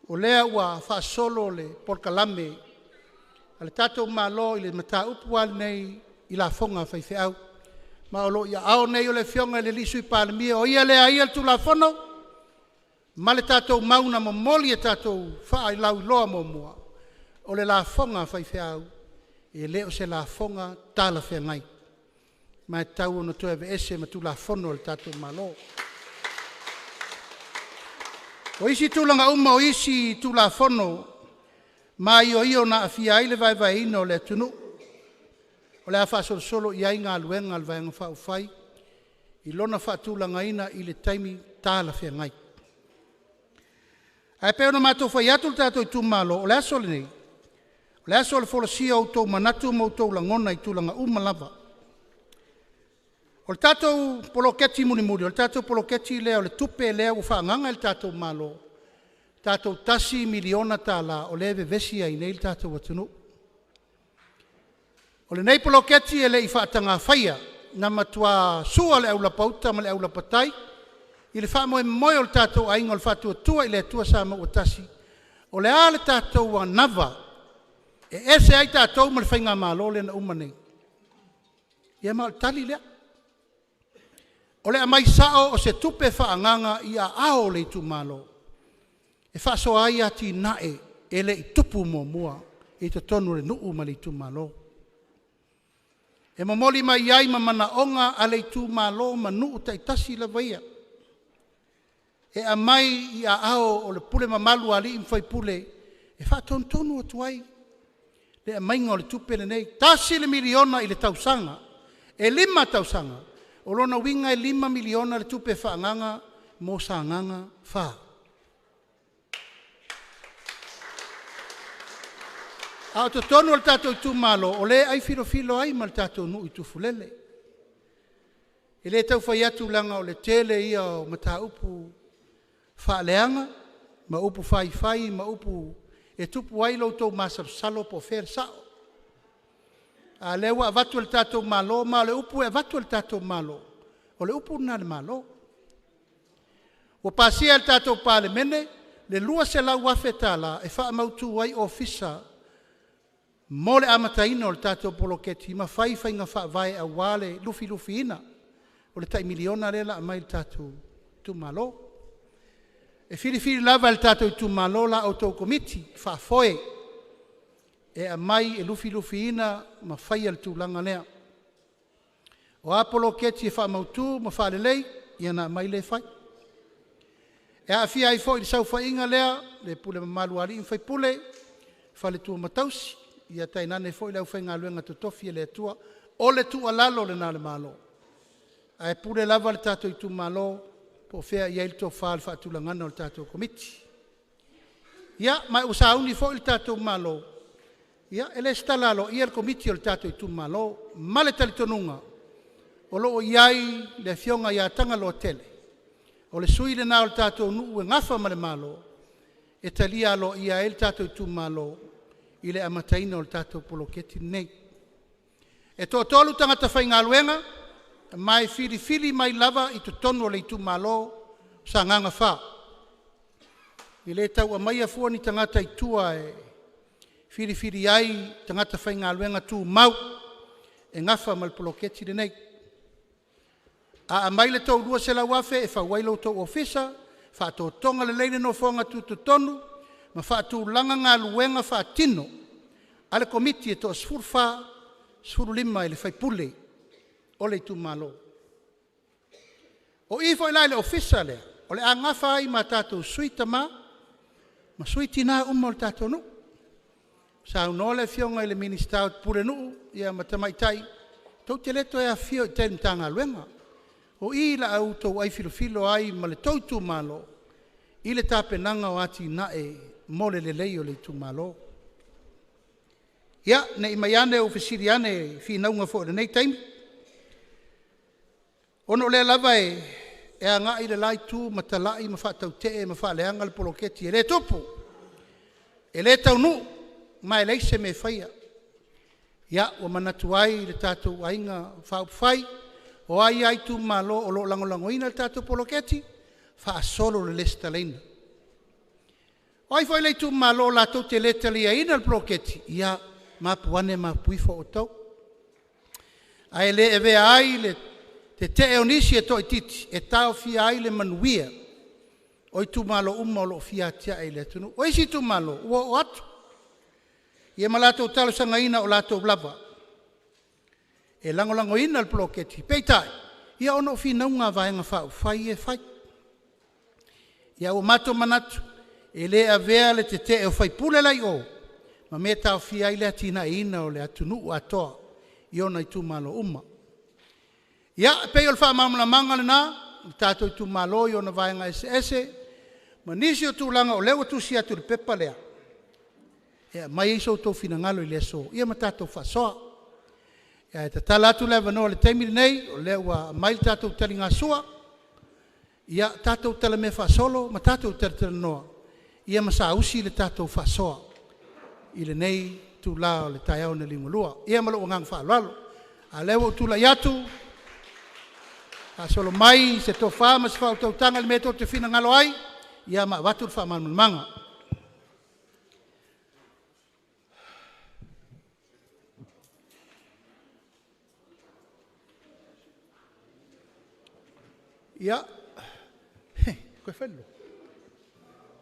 o lea ua faasolo le polokalame a le tatou Malo i le mataupu lava lenei i lafoga a faifeau. Ma o lo o i aao nei o le Afioga i le Sui Palemia o ia lea e a ia le Tulafono ma le tatou mau na momoli e tatou faalauiloa muamua, o le lafoga a faifeau, e le o se lafoga talafeagai, ma e tatau ona toe aveese ma Tulafono a le tatou Malo. O isi tulaga uma o isi Tulafono ma ioio na aafia ai le vaevaeina o le atunuu, o le a faasolosolo i ai galuega a le Vaega Faaupufai i lona faatulagaina i le taimi talafeagai. Ae pei ona matou fai atu le tatou itumalo, o le aso lenei, o le aso o le folasia o outou manatu ma outou lagona i tulaga uma lava. O le tatou poloketi mulimuli, o le tatou poloketi lea o le tupe lea ua faaagaaga e le tatou Malo, tatou $1 miliona o lea e vevesi ai nei le tatou atunuu. O lenei poloketi e le i faataga faia, na matua sua le aulapa uta ma le aulapa tai i le faamoemoe o le tatou aiga o le Faatuatua i le Atua Samoa ua Tasi. O le a le tatou anava e ese ai tatou ma le faigamalo lea na uma nei? Ia ma o le tali lea. O le aumai sao o se tupe faaagaaga i aao o le itumalo e faasoa ai atinae e le i tupu muamua i totonu o le nuu ma le itumalo. E momoli mai ai ma manaoga a le itumalo ma nuu taitasi lava ia, e aumai i aao o le pule mamalu a alii ma faipule e faatonutonu atu ai le aumaiga o le tupe lenei. E $1 miliona i le tausaga, e 5 tausaga. O lona uiga e $5 miliona le tupe faaagaaga mo Sagaga 4. A o totonu o le tatou itumalo, o lea e ai filofilo ai ma le tatou nuu i Tufulele. E le tau fai atu leaga o le tele ia o mataupu faaleaga ma upu faifai ma upu e tupu ai lo outou masalosalo po o fea le sao. A o lea ua avatu e le tatou Malo, ma o le upu e avatu e le tatou Malo, o le upu lena a le Malo. Ua pasia e le tatou Palemene le $200,000 e faamautu ai ofisa mo le amataina o le tatou poloketi ma fai faiga faavae aua le lufilufiina o le tai $1 miliona lea o le a aumai i le tatou itumalo. E filifili lava e le tatou itumalo la outou Komiti Faafoe e aumai e lufilufiina ma faia le tulaga lea. O a poloketi e faamautu ma faalelei, ia ona aumai lea e fai. E aafia ai foi i le saofaiga lea le pule mamalu a alii ma faipule, faletua ma tausi, tainane foi le aufaigaluega totofi a le Atua. O le tuualalo lena a le Malo, ae pule lava le tatou itumalo po o fea e i ai le tofa i le faatulagaga o le tatou Komiti. Ia, ma ua sauni foi le tatou Malo, e le o se tala aloaia le Komiti o le tatou itumalo, ma le talitonuga o lo o i ai le Afioga ia Tagaloatele, o le sui lena o le tatou nuu e nafa ma le Malo, e talia aloaia ai le tatou itumalo i le amataina o le tatou poloketi lenei. E toatolu tagata faigaluega ma e filifili mai lava i totonu o le itumalo o Sagaga 4. E le tau aumaia fua ni tagata i tua e filifili ai tagata faigaluega tumau e nafa ma le poloketi lenei. A aumai le tou $200,000 e fau ai lo outou ofisa, faatotoga lelei le nofoaga tutotonu ma faatulaga galuega faatino a le Komiti e toa-14, 15 i le sui usufono o le itumalo. O i foi la i le ofisa lea o le a nafa ai ma tatou sui tama ma sui tina uma o le tatou nuu. Saunoa le Afioga i le Minisita o Pulenuu ma Tamaitai, tou te le toe afifio i tai i le Matagaluega. O i o le a outou ai filofilo ai ma le tou itumalo i le tapenaga o atinae mo le lelei o le itumalo. Ia, ne i meaane ua fesili ane i finauga foi o lenei taimi, ona o lea lava e agai le la itu ma talai ma faatautee ma faaleaga le poloketi e le tupu, e le taunuu ma e leai se mea e faia. Ia, ua manatu ai le tatou Aiga Faaupufai, o ai lava itumalo o lo o lagolagoina le tatou poloketi, faasolo le resitalaina. O ai foi le itumalo latou te le taliaina le poloketi, ia mapu ane mapu ifo outou. Ae le avea ai le tetee o nisi e toaitiiti e taofia ai le manuia o itumalo uma o lo o fia atiae i le atunuu. O isi itumalo, ua oo atu ma latou talosagaina o latou lava e lagolagoina le poloketi, peitai, ona o finauga a Vaega Faaupufai ia e fai. Ia ua matou manatu e le avea le tete'e o faipule la i o ma mea e taofia ai le atinaeina o le atunuu atoa i ona itumalo uma. Ia, e pei o le faamalamalamaga lena i le tatou itumalo i ona vaega eseese ma nisi o tulaga o lea ua tusi atu i le pepa lea e aumai ai so outou finagalo i le aso ma tatou faasoa. Ae tatala atu le avanoa i le taimi lenei o lea ua aumai le tatou taligasua, ia tatou talamea faasolo ma tatou talatalanoa ia ma saausi le tatou faasoa i lenei itula o le taeao na liugalua. Ia ma lou agaga faaaloalo. A o lea ua ou tulai atu faasolo mai se tofa ma se faautautaga i le mea tou te finagalo ai ma avatu le faamalamalamaga. Ia,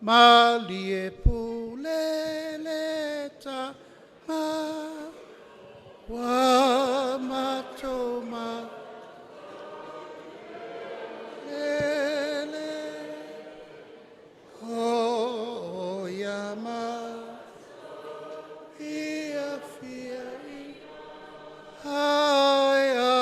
malie pule le tama ua matou lele o ia ma fiafia i ai a.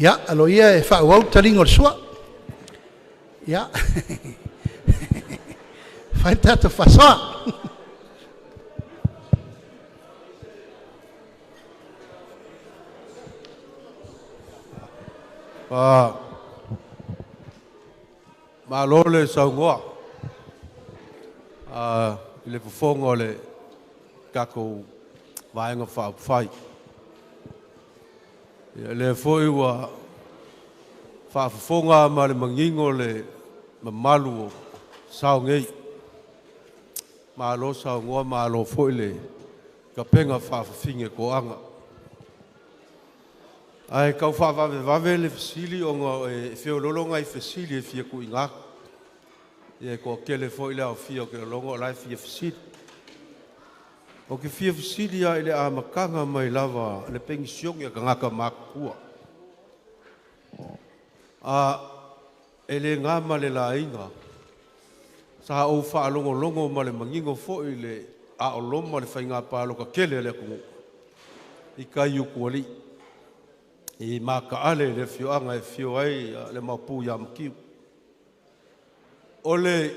Ia, aloaia e faaauau le taliga o le sua. Ia, fai le tatou faasoa. Malo le saunoa i le fofoga o le tatou Vaega Faaupufai. Ia, lea foi ua faafofoga ma le manino le mamalu o sao nei. Malo saunoa, malo foi le tapena faafafine toaga. Ae tau faavavevave le fesili ona e feoloolo nai fesili e fia tuuina atu. Ia e toatele foi le aofia o te lagona o la e fia fesili. Ou te fia fesili lava i le amataga mai lava o le penisione a tagata matutua. E le na ma le laina, sa ou faalogologo ma le manino foi le a o loma le faiga palota tele a le atunuu i tai i Utualii, i Mataaale i le afioaga e afio ai le Maopu ia Matiu. O le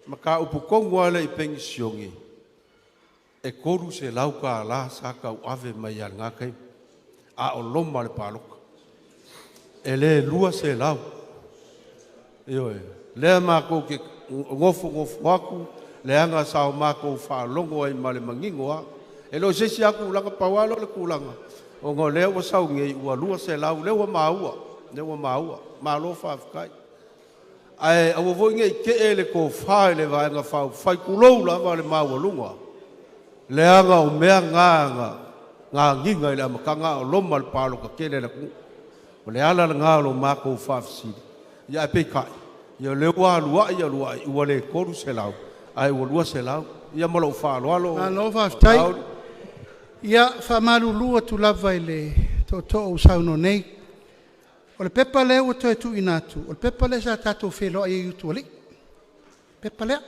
mataupu tonu lava lea i penisione, e $300 sa tauave mai lava i lena taimi, a o loma le palota. E le 200. Ioe, lea matou te nofonofo atu leaga sa o matou faalogo ai ma le manino lava. E le o se isi lava tulaga, pau lava lea o le tulaga ona o lea ua sau nei ua 200, lea ua maua, lea ua maua. Malo faafetai. Ae aua foi ne i tee le tofa i le Vaega Faaupufai, tulou lava le maualuga, leaga o mea na na agiga i le amataga a o loma le palota tele a le atunuu. O le ala lena o lo matou faafesili, ae peitai, ia o lea ua alu ai alu ai ua le 300 ae ua 200. Ia ma lou faaaloalo. Malo faafetai. Laauli. Ia, faamalulu atu lava i le tootoo ua saunoa nei. O le pepa lea ua toe tuuina atu, o le pepa lea sa tatou feiloai ai i Utualii, le pepa lea.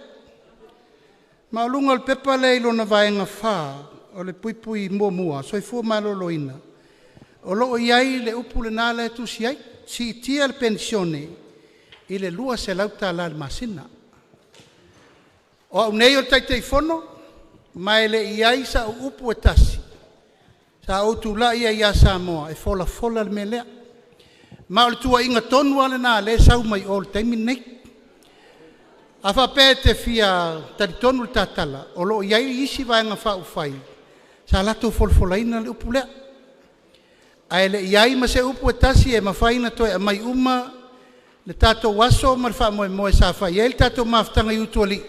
Ma o luga o le pepa lea i lona vaega 4 o le (1) Soifua Maloloina, o lo o i ai le upu lena lea e tusi ai, siitia le penisione i le $200 i le masina. O au nei o le Taitaifono ma e le i i ai sau upu e tasi sa ou tulai ai ia Samoa e folafola le mea lea. Ma o le tuuaiga tonu lava lena o lea e sau mai o i le taimi lenei. A faapea e te fia talitonu i le ta tala, o lo o i ai isi Vaega Faaupufai sa latou folafolaina le upu lea, ae le i i ai ma se upu e tasi e mafai ona toe aumai uma le tatou aso ma le faamoemoe sa fai ai le tatou mafutaga i Utualii,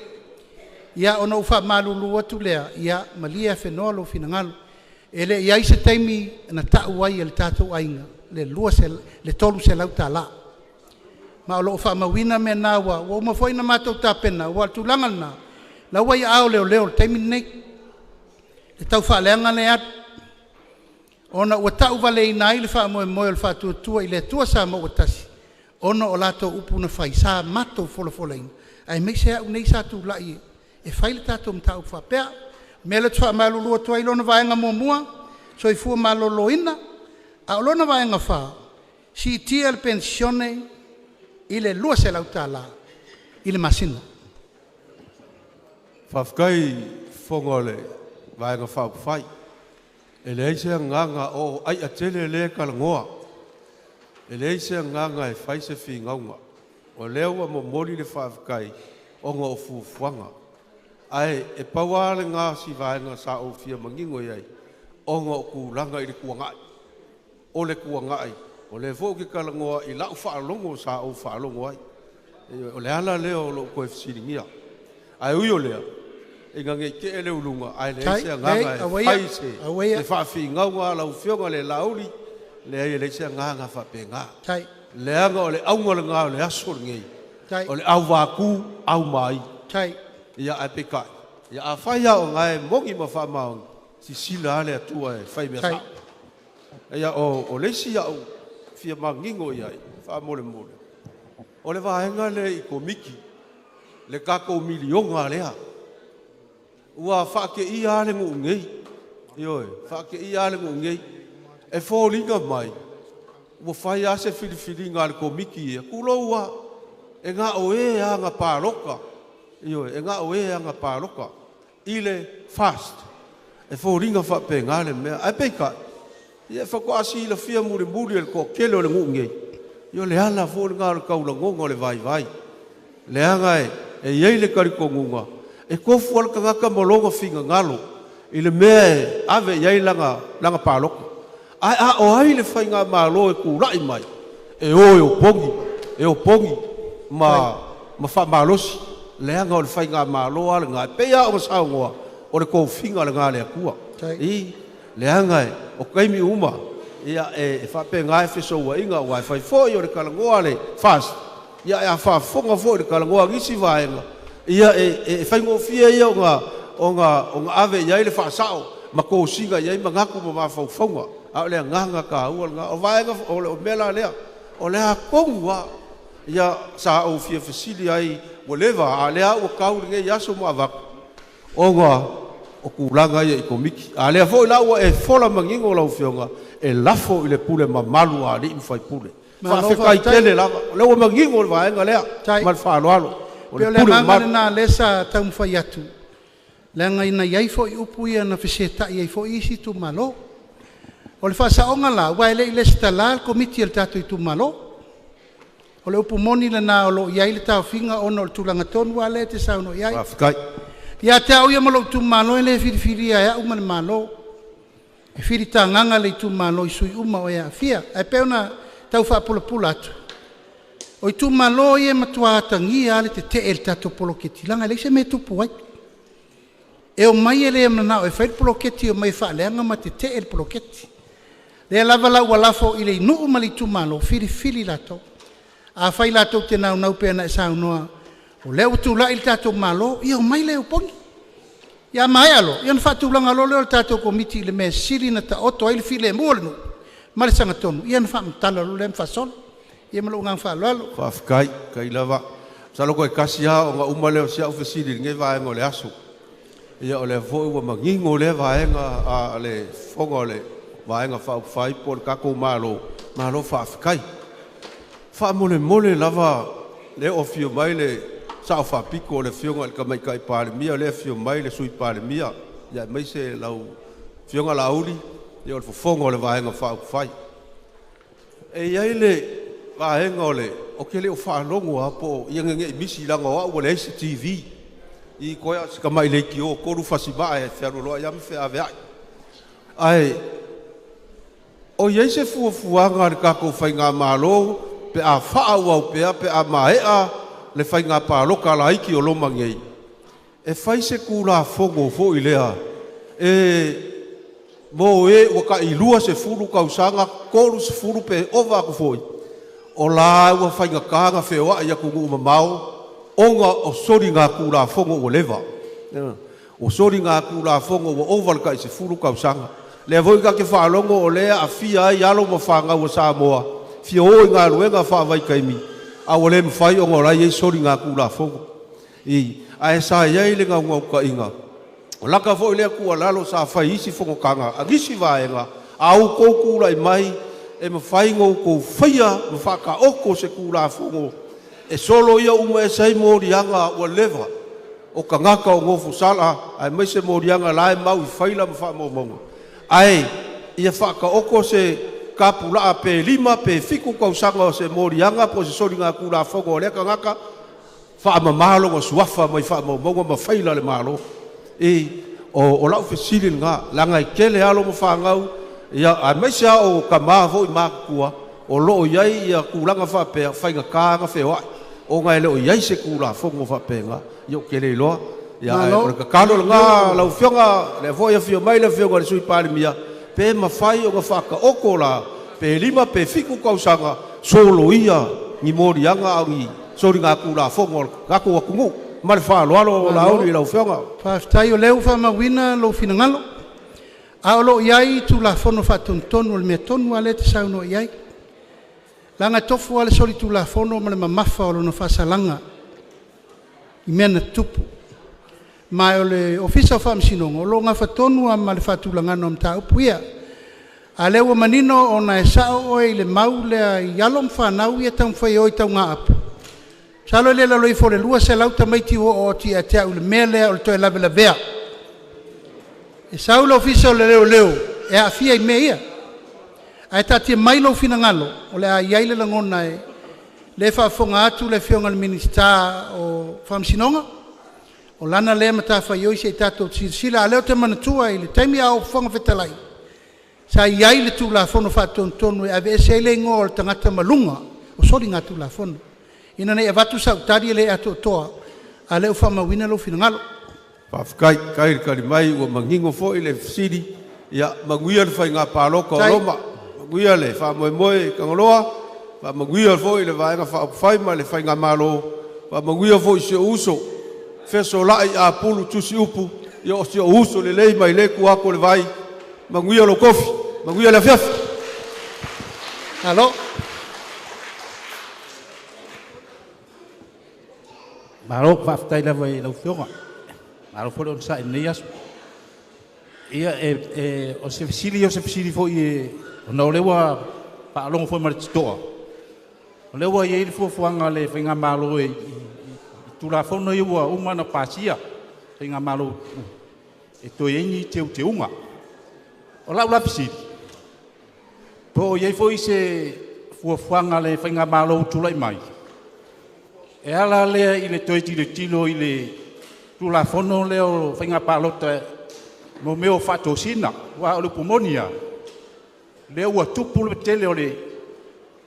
ia ona ou faamalulu atu lea, ia malie afenoa lou finagalo. E le i i ai se taimi na tau ai e le tatou aiga le $300. Ma o loo faamauina mea na ua uma foi ona matou tapena ua o le tulaga lena la ua i aao o leoleo i le taimi lenei le taufaaleaga lea e alu ona ua tauvaleina ai le faamoemoe o le Faatuatua i le Atua Samoa ua Tasi ona o latou upu na fai sa matou folafolaina aemaise au nei sa tulai e fai le tatou mataupu faapea. O le mea lea ou te faamalulu atu ai lona vaega muamua, Soifua Maloloina a o lona vaega 4, siitia le penisione i le $200 i le masina. Faafetai fofoga o le Vaega Faaupufai. E leai se agaga o ai'a tele lea e talanoa. E leai se agaga e fai se finauga. O lea ua momoli le faafetai ona o fuafuaga. Ae e pau lava lena o si vaega sa ou fia manino i ai, ona o tulaga i le tuanai. O le tuanai, o lea foi ou te talanoa i lau faalogo sa ou faalogo ai. O le ala lea o lou toe fesiligia. Ae ui o lea, ina ne i tee le uluga, ae leai se agaga e fai se faafinauga a lau Afioga i le Laauli, leai e leai se agaga faapena. Leaga o le auga lena o le aso lenei, o le auvaku aumai. Ia ae peitai, ia afai lava o lena e moni ma faamaoni, sisila lava le Atua e fai mea sao. Ia o le isi au fia manino i ai, faamolemole, o le vaega lea i Komiti, le tatou miliona lea. Ua faateia lava le nuu nei, ioe, faateia lava le nuu nei. E foliga mai, ua fai lava se filifiliga a le Komiti ia, tulou lava, e na o e lava na palota, ioe, e na o e lava na palota i le FAST. E foliga faapena le mea, ae peitai, ia e faatoa silafia mulimuli e le toatele o le nuu nei, ia o le ala foi lena o le taulagoga o le vaivai. Leaga e i ai le talitonuga, e tofu lava le tagata ma lona finagalo i le mea e ave i ai lana palota. Ae a o ai le faigamalo e tulai mai, e o e opogi, e opogi ma faamalosi, leaga o le faigamalo lava lena, e pei lava ona saunoa, o le tofiga lena a le Atua. I leaga o taimi uma, ia e faapena e fesouaiga, aua e fai foi o le talanoa a le FAST, ia a faafofoga foi i le talanoa a nisi vaega, ia e faigofie ia ona ave i ai le faasao ma tosina i ai manatu ma mafaufauga. A o le agaga taua lena. O vaega o le mea la lea, o le a tonu lava ia sa ou fia fesili ai ua leva, a o lea ua tau lenei aso ma avatu, ona o tulaga ia i Komiti. A lea foi la ua e fola manino lau Afioga, e lafo i le pule mamalu a alii ma faipule. Faafetai tele lava, o lea ua manino le vaega lea ma le faaaloalo. O le pule agaga mamalu. Lena lea sa taumafai atu, leaga ina i ai foi upu ia na fesetai ai foi isi itumalo. O le faasaoga la, aua e le i resitala le Komiti a le tatou itumalo. O le upu moni lena o lo o i ai le taofiga ona o le tulaga tonu lava lea e te saunoa i ai. Faafetai. Ia te au ia ma lou itumalo e le filifilia e au ma le Malo. E filitagaga le itumalo i sui usufono uma o e aafia. Ae pei ona tau faapulapula atu, o itumalo ia e matua atagia lava le tetee i le tatou poloketi leaga e leai se mea e tupu ai. E omai e le manao e fai le poloketi, e omai e faaleaga ma tetee le poloketi. Lea lava la ua lafo i le nuu ma le itumalo, filifili latou. Afai latou te naunau pei ona e saunoa o lea ua tulai le tatou Malo, ia omai lea e opogi. Ia a maea loa, ia ona faatulaga loa lea o le tatou Komiti i le mea e sili ona taoto ai le filemu o le nuu ma le sagatonu, ia ona faamatala loa lea ma faasolo. Ia ma lou agaga faaaloalo. Faafetai, faafetai lava. Masalo toe tasi lava ona uma lea o si au fesili i lenei vaega o le aso. Ia o lea foi ua manino lea vaega a le fofoga o le Vaega Faaupufai po o le tatou Malo, malo faafetai. Faamolemole lava, lea ua afio mai le Sao Faapito le Afioga i le Tamaitai Palemia, lea e afio mai le Sui Palemia, aemaise lau Afioga Laauli, ia o le fofoga o le Vaega Faaupufai. E i ai le vaega o le, ou te le o faalogo lava po o, ina ne i misi leaga o au ua leai se TV, i toe lava o si tamai leitio 3 fasimaa e fealualuai lava ma feaveai. Ae o i ai se fuafuaga a le tatou faigamalo pe a faaauau pea pe a maea le faiga palota laiti o loma nei, e fai se Tulafono foi lea e mo e ua tai 20 tausaga, 30 pe ova atu foi, O la ua faigata ona feoai i atunuu mamao ona o soliga tulafono ua leva. Ua soliga tulafono ua ova le tai 10 tausaga. Lea foi ta te faalogo o lea aafia ai alo ma fanau a Samoa fia o i galuega faavaitaimi a ua le mafai ona o la e i ai soliga tulafono. Ae sa i ai le naunautaiga o lata foi lea tuualalo sa fai i isi fonotaga a nisi vaega, a outou tulai mai e mafai ona outou faia ma faataoto se Tulafono e soloia uma ese ai moliaga ua leva o tagata o nofosala aemaise moliaga la e mau i faila ma faamaumauga, ae ia faataoto se tapulaa pe 5 pe 7 tausaga o se moliaga po o se soligatulafono a lea tagata, faamama lona suafa mai faamaumauga ma faila a le Malo. O lau fesili lena, leaga e tele alo ma fanau, ia, aemaise lava o tama foi matutua o lo o i ai ia tulaga faapea, faigata ona feoai ona e le o i ai se Tulafono faapena. Ia ou te le iloa, ia, ae o le tatalo lena lau Afioga, lea foi e afio mai le Afioga i le Sui Palemia, pe mafai ona faataoto la pe 5 pe 7 tausaga soloia ni moliaga a o ni soligatulafono a le tatou atunuu. Ma le faaaloalo Laauli i lau Afioga. Faafetai o lea ua faamauina lou finagalo, a o lo o i ai Tulafono Faatonutonu o le mea tonu lava lea e te saunoa i ai, leaga e tofu lava le solitulafono ma le mamafa o lona faasalaga i mea na tutupu. Ma o le Ofisa o Faamasinoga o lo o nafa tonu lava ma le faatulagaga o mataupu ia. A o lea ua manino ona e sao oe i le mau lea i alo ma fanau ia e taumafai e o i tauga apu, masalo e le i lalo ifo o le 200 tamaiti ua oo atu ia te au i le mea lea o le toe lavelavea. E sau le Ofisa o Leoleo e aafia i mea ia. Ae taatia mai lou finagalo, o le a i ai le lagona e le faafofoga atu le Afioga i le Minisita o Faamasinoga, o lana lea matafaioi se i tatou silasila. A o lea ou te manatua i le taimi a o ou Fofoga Fetalai, sa i ai le Tulafono Faatonutonu e aveese ai le igoa o le tagata ma luga o soligatulafono. Ina ne i avatu sau tali e le atoatoa, a o lea ua faamauina lou finagalo. Faafetai, faafetai le tali mai ua manino foi le fesili. Ia manuia le faiga palota o Roma, manuia le faamoemoe i Tagaloa, faamanuia foi le Vaega Faaupufai ma le Faigamalo, faamanuia foi i si ou uso Fesolai Apulu Tusiupu, ia o si ou uso lelei mai lea itu atu o le vai, manuia lou tofi, manuia le afiafi. Malo. Malo, faafetai lava i lau Afioga. Malo foi le onosai i lenei aso. Ia, o se fesili, o se fesili foi e, ona o lea ua faalogo foi ma le totoa, o lea ua i ai le fuafuaga a le Faigamalo i Tulafono ia ua uma ona pasia, Faigamalo e toe i ai ni teuteuga. O lau la fesili, po o i ai foi se fuafuaga a le Faigamalo ua tulai mai, e ala lea i le toe tilotilo i le Tulafono lea o Faiga Palota mo mea o faatosina, aua o le upu moni lava, lea ua tupu le tele o le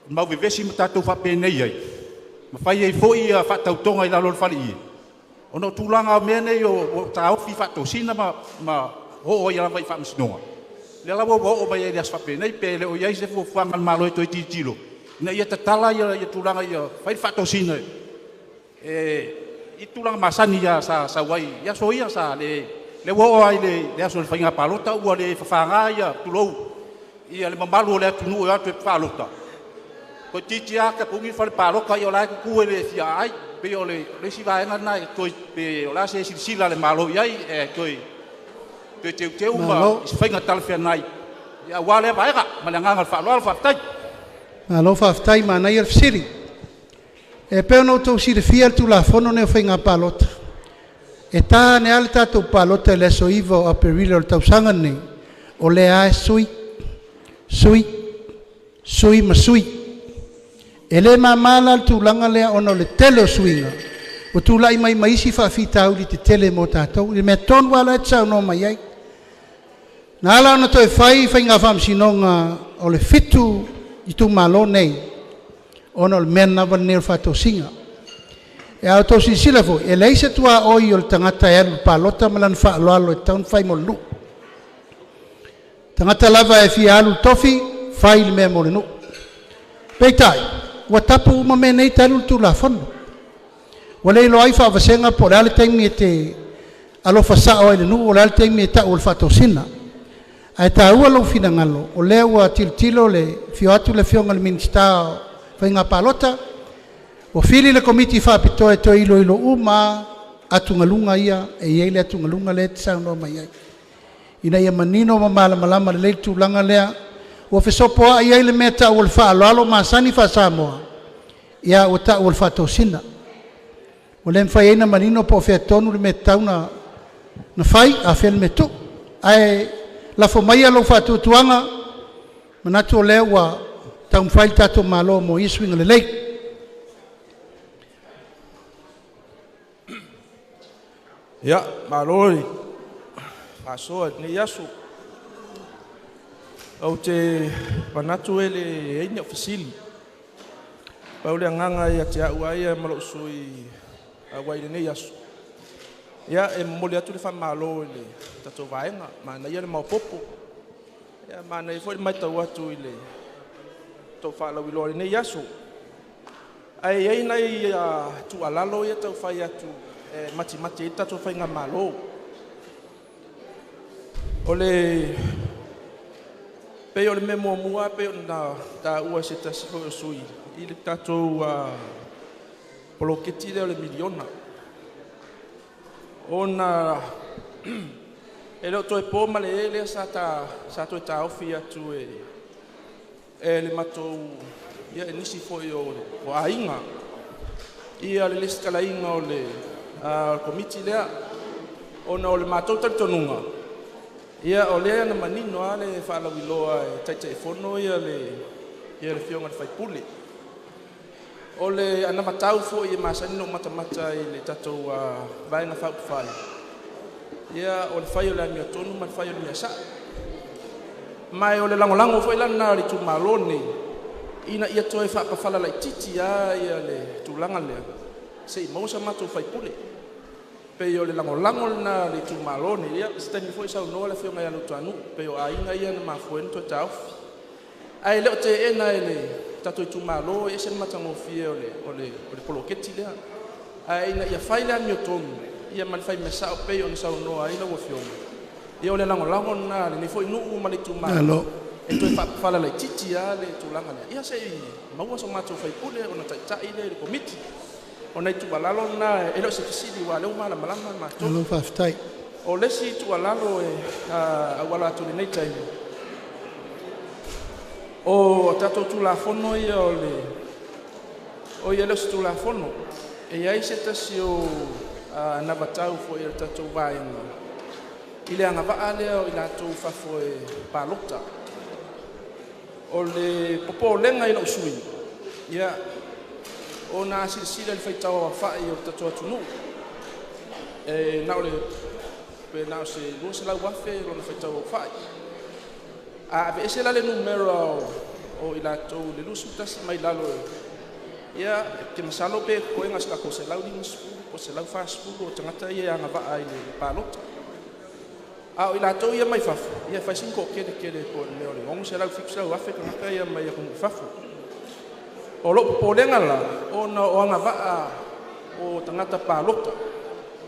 mau vevesi ma tatou faapenei ai, ma fai ai foi faatautoga i lalo o le faleie, ona o tulaga o mea nei o taofi faatosina ma oo ai lava i faamasinoga. Lea la ua oo mai ai i le aso faapenei, pe le o i ai se fuafuaga a le Malo e toe tilotilo ina ia tatala ia tulaga ia fai le faatosina i tulaga masani lava sa sau ai i aso ia sa le lea ua oo lava i le aso o le faiga palota ua le fafaga ia tulou ia le mamalu o le atunuu e o atu e palota toeitiiti lava tapuni le fale palota o la e tutu e le fia aai. Pei o le isi vaega lena e toe pe o le a se silasila a le Malo i ai e toe teuteu ma i se faiga talafeagai aua lea vaega. Ma le agaga o le faaaloalo, faafetai. Malo faafetai, manaia le fesili. E pei ona outou silafia le Tulafono lenei o Faiga Palota, e ta ane lava le tatou palota i le aso 9 o Aperila o le tausaga lenei, o lea lava e sui, sui, sui ma sui. E le mama la le tulaga lea ona o le tele o suiga ua tulai mai ma isi faafitauli tetele mo tatou. I le mea tonu lava la e te saunoa mai ai. Na ala ona toe fai faiga faamasinoga o le 7 itumalo nei, ona o le mea lava lenei o le faatosina. E a outou silasila foi, e leai se tuaoi o le tagata e alu i le palota ma lana faaaloalo e tatau ona fai mo le nuu. Tagata lava e fia alu i le tofi, fai le mea mo le nuu. Peitai, ua tapu uma mea nei talu le Tulafono. Ua le iloa ai faavasega po o le a le taimi e te alofa sao ai i le nuu, o le a le taimi e tau o le faatosina. Ae taua lou finagalo, o lea ua tilotilo le afio atu le Afioga i le Minisita o Faiga Palota, ua fili le Komiti Faapitoa e toe iloilo uma atugaluga ia e i ai le atugaluga lea e te saunoa mai ai, ina ia manino ma malamalama lelei le tulaga lea. Ua fesopoai ai le mea tau o le faaaloalo masani faa-Samoa, ia ua tau o le faatosina. Ua le mafai ai ona manino po o fea tonu le mea tatau na fai, a o fea le mea tuu. Ae lafo maia lou faatuatuaga, manatu o lea ua taumafai le tatou Malo mo ia suiga lelei. Ia, malo le faasoa i lenei aso. Ou te manatu e leai ni au fesili. Pau le agaga ia te au lava ia ma lou sui usufono i lenei aso, ia e momoli atu le faamalo i le tatou vaega, manaia le maopoopo, ia manaia foi le matau atu i le tou faalauiloa i lenei aso. Ae i ai nai tuualalo ia tau fai atu e matimati ai le tatou faigamalo. O le pei o le mea muamua pei ona taua e se tasi foi o sui usufono i le tatou poloketi lea o le miliona, ona e le o toe po ma le ē lea sa toe taofi atu e le matou e nisi foi o aiga ia le resitalaina o le Komiti lea, ona o le matou talitonuga ia o lea na manino lava le faalauiloa e Taitaifono le Afioga i le sui usufono. O le anavatau foi e masani ona ou matamata i le tatou Vaega Faaupufai, ia o le fai o le amiotonu ma le fai o le mea sa'o. Ma o le lagolago foi la lena a le itumalo lenei ina ia toe faapafala laitiiti lava le tulaga lea se i maua so matou sui usufono. Pei o le lagolago lena a le itumalo lenei. Ia o se taimi foi saunoa le Afioga ia Luatuanuu, pei o aiga ia na mafua ai ona toe taofi. Ae le o teena e le tatou itumalo, e ese le matagofie o le poloketi lea, ae ina ia fai le amiotonu ma le fai mea sa'o pei ona saunoa ai lau Afioga. Ia o le lagolago lena a lenei foi nuu ma le itumalo e toe faapafala laitiiti lava le tulaga lea, ia se i maua so matou sui usufono ona taitai lea i le Komiti. O nai tuualalo na, e le o se fesili aua o lea ua malamalama matou. Malo faafetai. O le isi tuualalo e auala atu i lenei taimi, o tatou Tulafono ia o le o ia le o se Tulafono, e i ai se tasi o anavatau foi a le tatou vaega i le agavaa lea o i latou i fafo e palota. O le popolega i lou sui usufono, ia, ona a silasila i le faitau aofai o le tatou atunuu, e na o le pe na o se 200,000 lona faitau aofai. A aveese la le numera o i latou i le 21 mai lalo, ia, ou te masalo pe totoe na o se tatou 150 po o 140 o tagata ia e agavaa i le palota. A o i latou ia mai fafo, ia e fai sina toatele tele po o le mea o le 600 700 afe tagata ia mai atunuu i fafo. O lou popolega la, ona o agavaa o tagata palota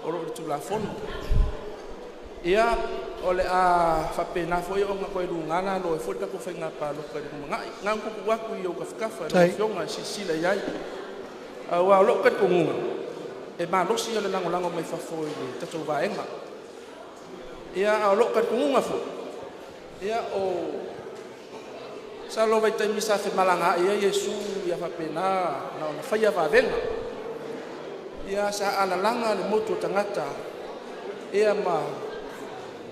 o lo o i le Tulafono, ia o le a faapena foi ona toe luga lalo ai foi le tatou faiga palota i le lumanai. Na ona tuutuu atu i ou tafatafa i lau Afioga e silasila i ai, aua o lou talitonuga e malosi le lagolago mai fafo i le tatou vaega. Ia a o lou talitonuga foi, ia o masalo o vaitaimi sa femalagaai ai Iesu ia faapena na ona faia vavega, ia sa alalaga le motu o tagata ia ma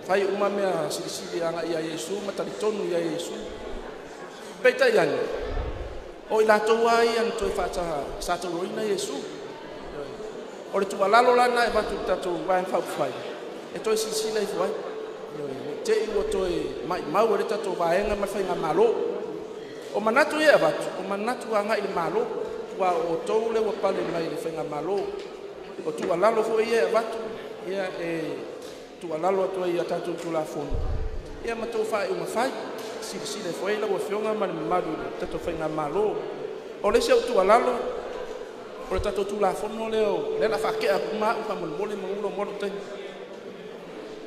fai uma mea silisili agai ia Iesu ma talitonu ia Iesu. Peitai ane, o i latou lava ia na toe faasatauaina Iesu. O le tuualalo la lena e avatu i le tatou Vaega Faaupufai e toe silasila ifo ai, ne i te i ua toe maumau ai le tatou vaega ma le faigamalo. O manatu ia e avatu, o manatu agai i le Malo, aua o outou lea ua pale mai i le faigamalo. O tuualalo foi ia e avatu, ia e tuualalo atu ai i a tatou Tulafono ia ma tou faaiuga fai, silasila ifo i ai lau Afioga ma le mamalu i le tatou faigamalo. O le isi au tuualalo, o le tatou Tulafono lea o lea la faatea atu ma au faamolemole ma ulo mo lou taimi.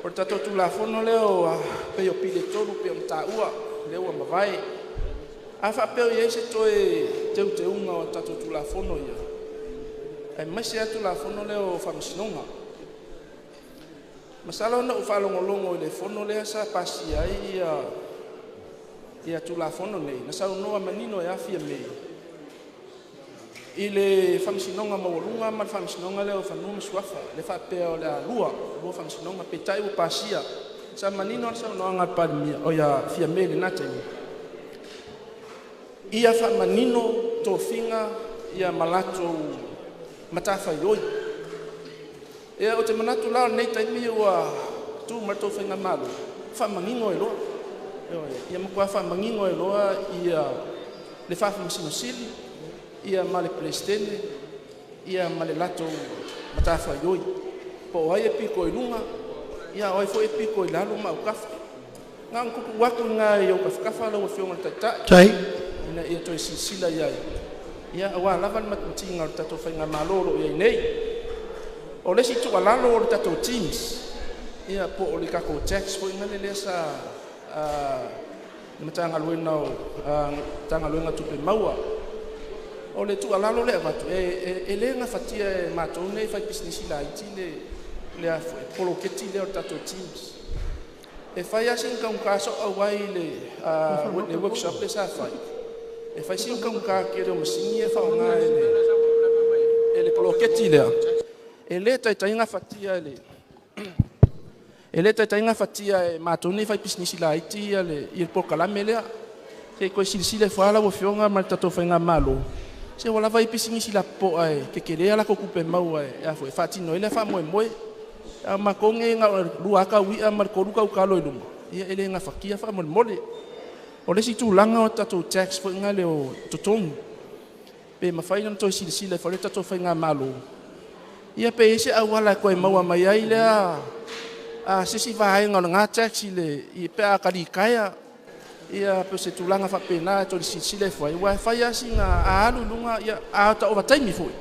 O le tatou Tulafono lea o pei o pili e tolu pei ona taua lea ua mavae. A faapea o i ai se toe teuteuga o tatou Tulafono ia, aemaise lava Tulafono lea o Faamasinoga. Masalo na ou faalogologo i le fono lea sa pasia ai ia Tulafono nei, na saunoa manino e afia nei i le Faamasinoga Maualuga ma le Faamasinoga lea o Fanua ma Suafa, le faapea o le a lua faamasinoga, peitai ua pasia. Sa manino le saunoaga a le Palemia o ia Fiame i lena taimi, ia faamanino tofiga ia ma latou matafaioi. Ia, ou te manatu la o lenei taimi ua tu mai le tou faigamalo, faamanino ai loa. Ioe, ia matua faamanino ai loa ia le Faamasino Sili ia ma le Peresetene ia ma le latou matafaioi, po o ai e pito i luga, ia o ai foi e pito i lalo ma autafa. Na ona tuutuu atu i ina i ou tafatafa lau Afioga i le Taitai ina ia toe silasila i ai, ia aua lava le matimatiga o le tatou faigamalo o lo o i ai nei. O le isi tuualalo o le tatou TIMS, ia po o le tatou tax foi lea sa le Matagaluega o Matagaluega o Tupe Maua. O le tuualalo lea e avatu, e le gafatia e matou nei faipisinisi laiti le poloketi lea o le tatou TIMS. E fai lava sina taugata, sa ou auai i le workshop lea sa fai, e fai sina taugata tele o masini e faaaoga e le poloketi lea. E le taitai gafatia e le e le taitai gafatia e matou nei faipisinisi laiti ia le polokalame lea. Se i toe silasila ifo lava lau Afioga ma le tatou faigamalo, se ua lava ai pisinisi lapopoa e tetele a latou tupe maua e faatino ai lea faamoemoe. A o matou nei na o le 2 lava tau i'a ma le 3 tau talo i luma, ia e le gafatia faamolemole. O le isi tulaga o tatou tax foi lea o totogi, pe mafai ona toe silasila ifo le tatou faigamalo, ia pe i ai se auala e toe maua mai ai lea se isi vaega o lena tax i le pe a talitaea ia, pe o se tulaga faapena e toe silasila ifo ai, aua e fai lava sina a alu i luga, ia a ova taimi foi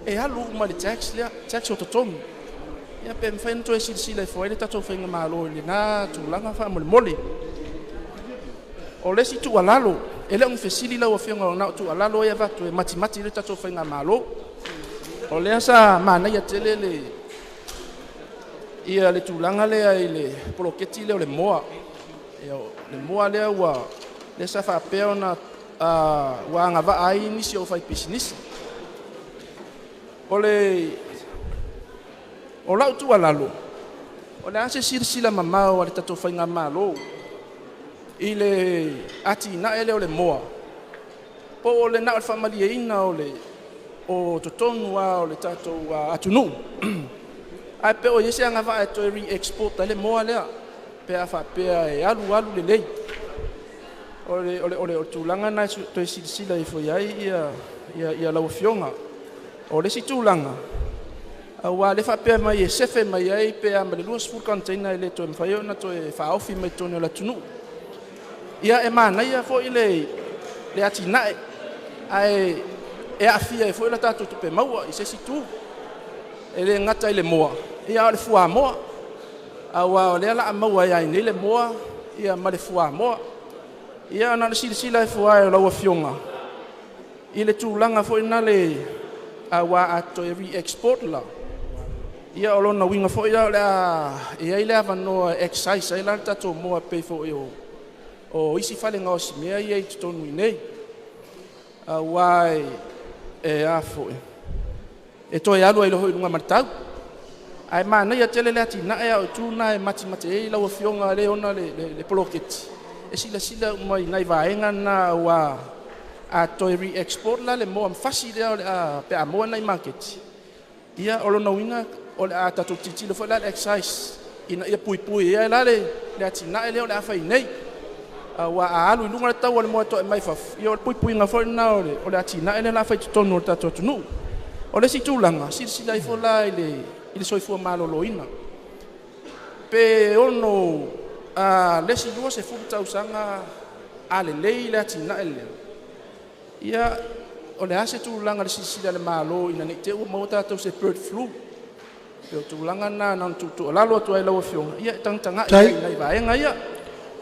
e alu uma i le tax lea, tax o totogi. Ia pe mafai ona toe silasila ifo ai le tatou faigamalo i lena tulaga faamolemole. O le isi tuualalo, e le o ni fesili lau Afioga, na o tuualalo ia avatu e matimati le tatou faigamalo. O lea sa manaia tele le ia le tulaga lea i le poloketi lea o le moa. Ia, le moa lea ua lea sa faapea ona ua agavaa ai nisi o faipisinisi. O lau tuualalo, o le a se silasila mamao a le tatou faigamalo i le atinae lea o le moa, po o le na o le faamalieina o le o totonu lava o le tatou atunuu, ae pe o i ai se agavaa e toe re-export ai le moa lea pe a faapea e alu alu lelei. O le tulaga lena e toe silasila ifo i ai ia lau Afioga. O le isi tulaga, aua le faapea mai e sefe mai ai pe a ma le 20 container e le toe mafai ona toe faaofi mai totonu o le atunuu. Ia e manaia foi le atinae, ae e aafia ai foi la tatou tupe maua i se isi itu. E le gata i le moa, ia a o le fuamoa, aua o lea o le a maua ai nei le moa ia ma le fuamoa. Ia na o le silasila ifo lava o lau Afioga i le tulaga foi lena, aua a toe re-export la, ia o lona uiga foi la o le a i ai le avanoa e excise ai la le tatou moa pei foi o isi fale gaosimea ia i totonu i inei, aua e a foi e toe alu ai loa foi i luga ma le tau. Ae manaia tele le atinae, a o itu na e matimati ai lau Afioga le ona le poloketi e silasila uma i nai vaega na, aua a toe re-export la le moa ma fasi lea o le a pe a maua nai maketi, ia o lona uiga o le a tatou tilotilo foi la i le excise ina ia puipui ai la le atinae lea o le a fai nei, aua a alu i luga le tau o le moa e to'e mai fafo, ia o le puipuiga foi lena o le atinae lea o le a fai i totonu o le tatou atunuu. O le isi tulaga, silasila ifo la i le soifua maloloina, pe ono le isi 20 tausaga a lelei le atinae lea, ia O le a se tulaga i le silasila a le Malo ina ne i te i ua maua tatou i se bird flu. E pei o tulaga na na ona tuutuualalo atu ai i lau Afioga, ia e tagatagai i nai vaega ia.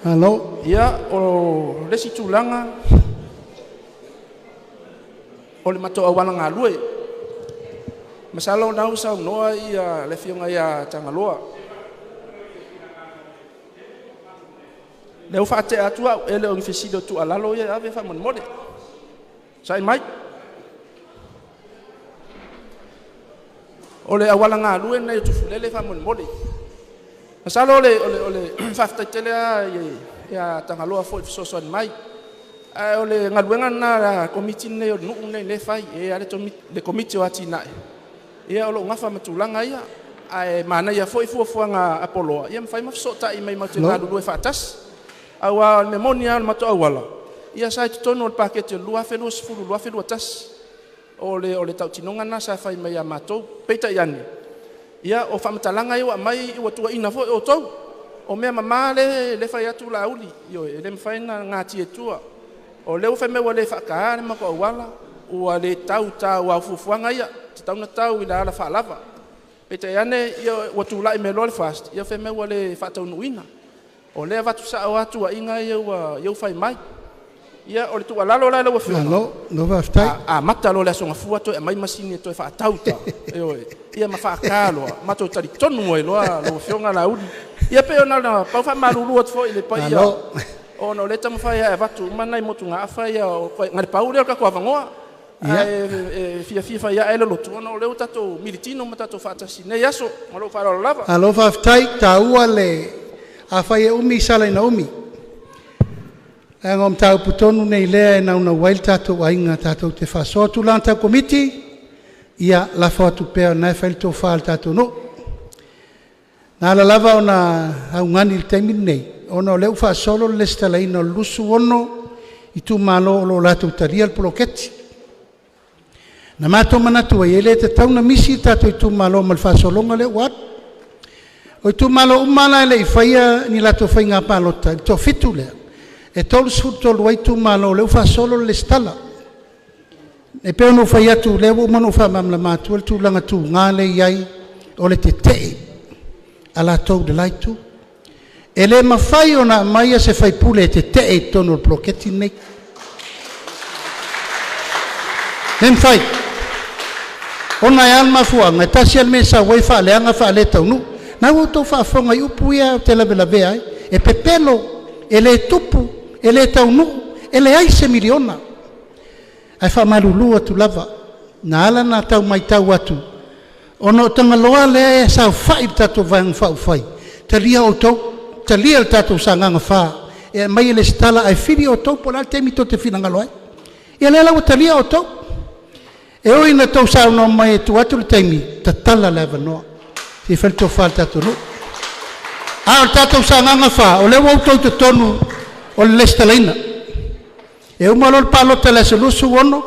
Malo. Ia, o le isi tulaga, o le matou auala galue. Masalo o lena ua saunoa le Afioga ia Tagaloa. Lea ua faatea atu au, e le o ni fesili o tuualalo ia e ave faamolemole. Sa'i mai. O le auala galue lenei o Tufulele faamolemole. Masalo o le faafetai tele lava ia Tagaloa foi i le fesoasoani mai. Ae o le galuega lena a le Komiti lenei o le nuu lenei e fai. E i ai lava le Komiti o Atinae o lo o nafa ma tulaga ia. Ae manaia foi fuafuaga a Apeloa, ia mafai ma fesootai mai matou te galulue faatasi. Aua o le mea moni lava o le matou auala, ia sa i totonu o le paketi o le 2020/2021. O le tautinoga lena sa fai mai ia matou. Peitai ane, ia o faamatalaga ia ua aumai ua tuuaiina foi outou. O mea mama lea e fai atu Laauli, ioe, e le mafai ona natia i tua. O lea ua fai mai ua le faataina le matou auala, ua le tau i ta aua o fuafuaga ia, e tatau ona tau i le alafaalava. Peitai ane ua tulai mai loa le FAST fai mai ua le faataunuuina. O lea e avatu sao lava tuuaiga ia ua fai mai. Ia o le tuualalo la i lau Afioga, Malo, malo faafetai. amata loa i le Aso Gafua toe aumai masini e toe faatau i uta, ioe, ia ma faata loa, matou talitonu ai loa lau Afioga Laauli. Ia pei na ona tau faamalulu atu foi i le paia, ona o lea e taumafai e avatu uma nai motugaafa ia, na o le pau lea o le tatou avanoa. Ae fiafia fai ae le loto ona o lea ua tatou militino ma tatou faatasi i lenei aso. Ma lou faaaloalo lava. Malo faafetai, taua le afai e umi sala ina umi. Leaga o mataupu tonu nei lea e naunau ai le tatou aiga tatou te faasoa tulaga tau Komiti, ia lafo atu pea o lena e fai le tofa a le tatou nuu. Na ala lava ona augani i le taimi lenei, ona o lea ua faasolo le resitalaina o le 26 itumalo o lo o latou talia le poloketi. Na matou manatu ai, e le tatau ona misi le tatou itumalo ma le faasologa lea ua alu. O itumalo uma la e le i faia ni latou faiga palota i le toafitu lea, e 33 ai itumalo o lea ua faasolo le resitala. E pei ona ou fai atu, o lea ua uma ona ou faamalamalama atu le tulaga tuga lea e i ai, o le tetee a latou i le la itu. E le mafai ona aumaia se faipule e tetee i totonu o le poloketi lenei. Le mafai. Ona e a le mafuaaga, e tasi lava le mea e sau ai faaleaga faaletaunuu. Na ua outou faafofoga i upu ia ou te lavelavea ai. E pepelo, e le tupu, e le taunuu, e leai se miliona. Ae faamalulu atu lava, na ala ona tau matau atu, ona o Tagaloa lea e saofai i le tatou Vaega Faaupufai, talia outou, talia le tatou Sagaga 4, e aumai e resitala ae fili outou po o le a le taimi tou te finagalo ai. Ia lea la ua talia outou. E ui ina outou saunoa mai e tuu atu le taimi, tatala le avanoa. Se i fai le tofa a le tatou nuu. A o le tatou Sagaga 4, o lea ua outou i totonu o le resitalaina. E uma loa le palota i le aso 26, ia ona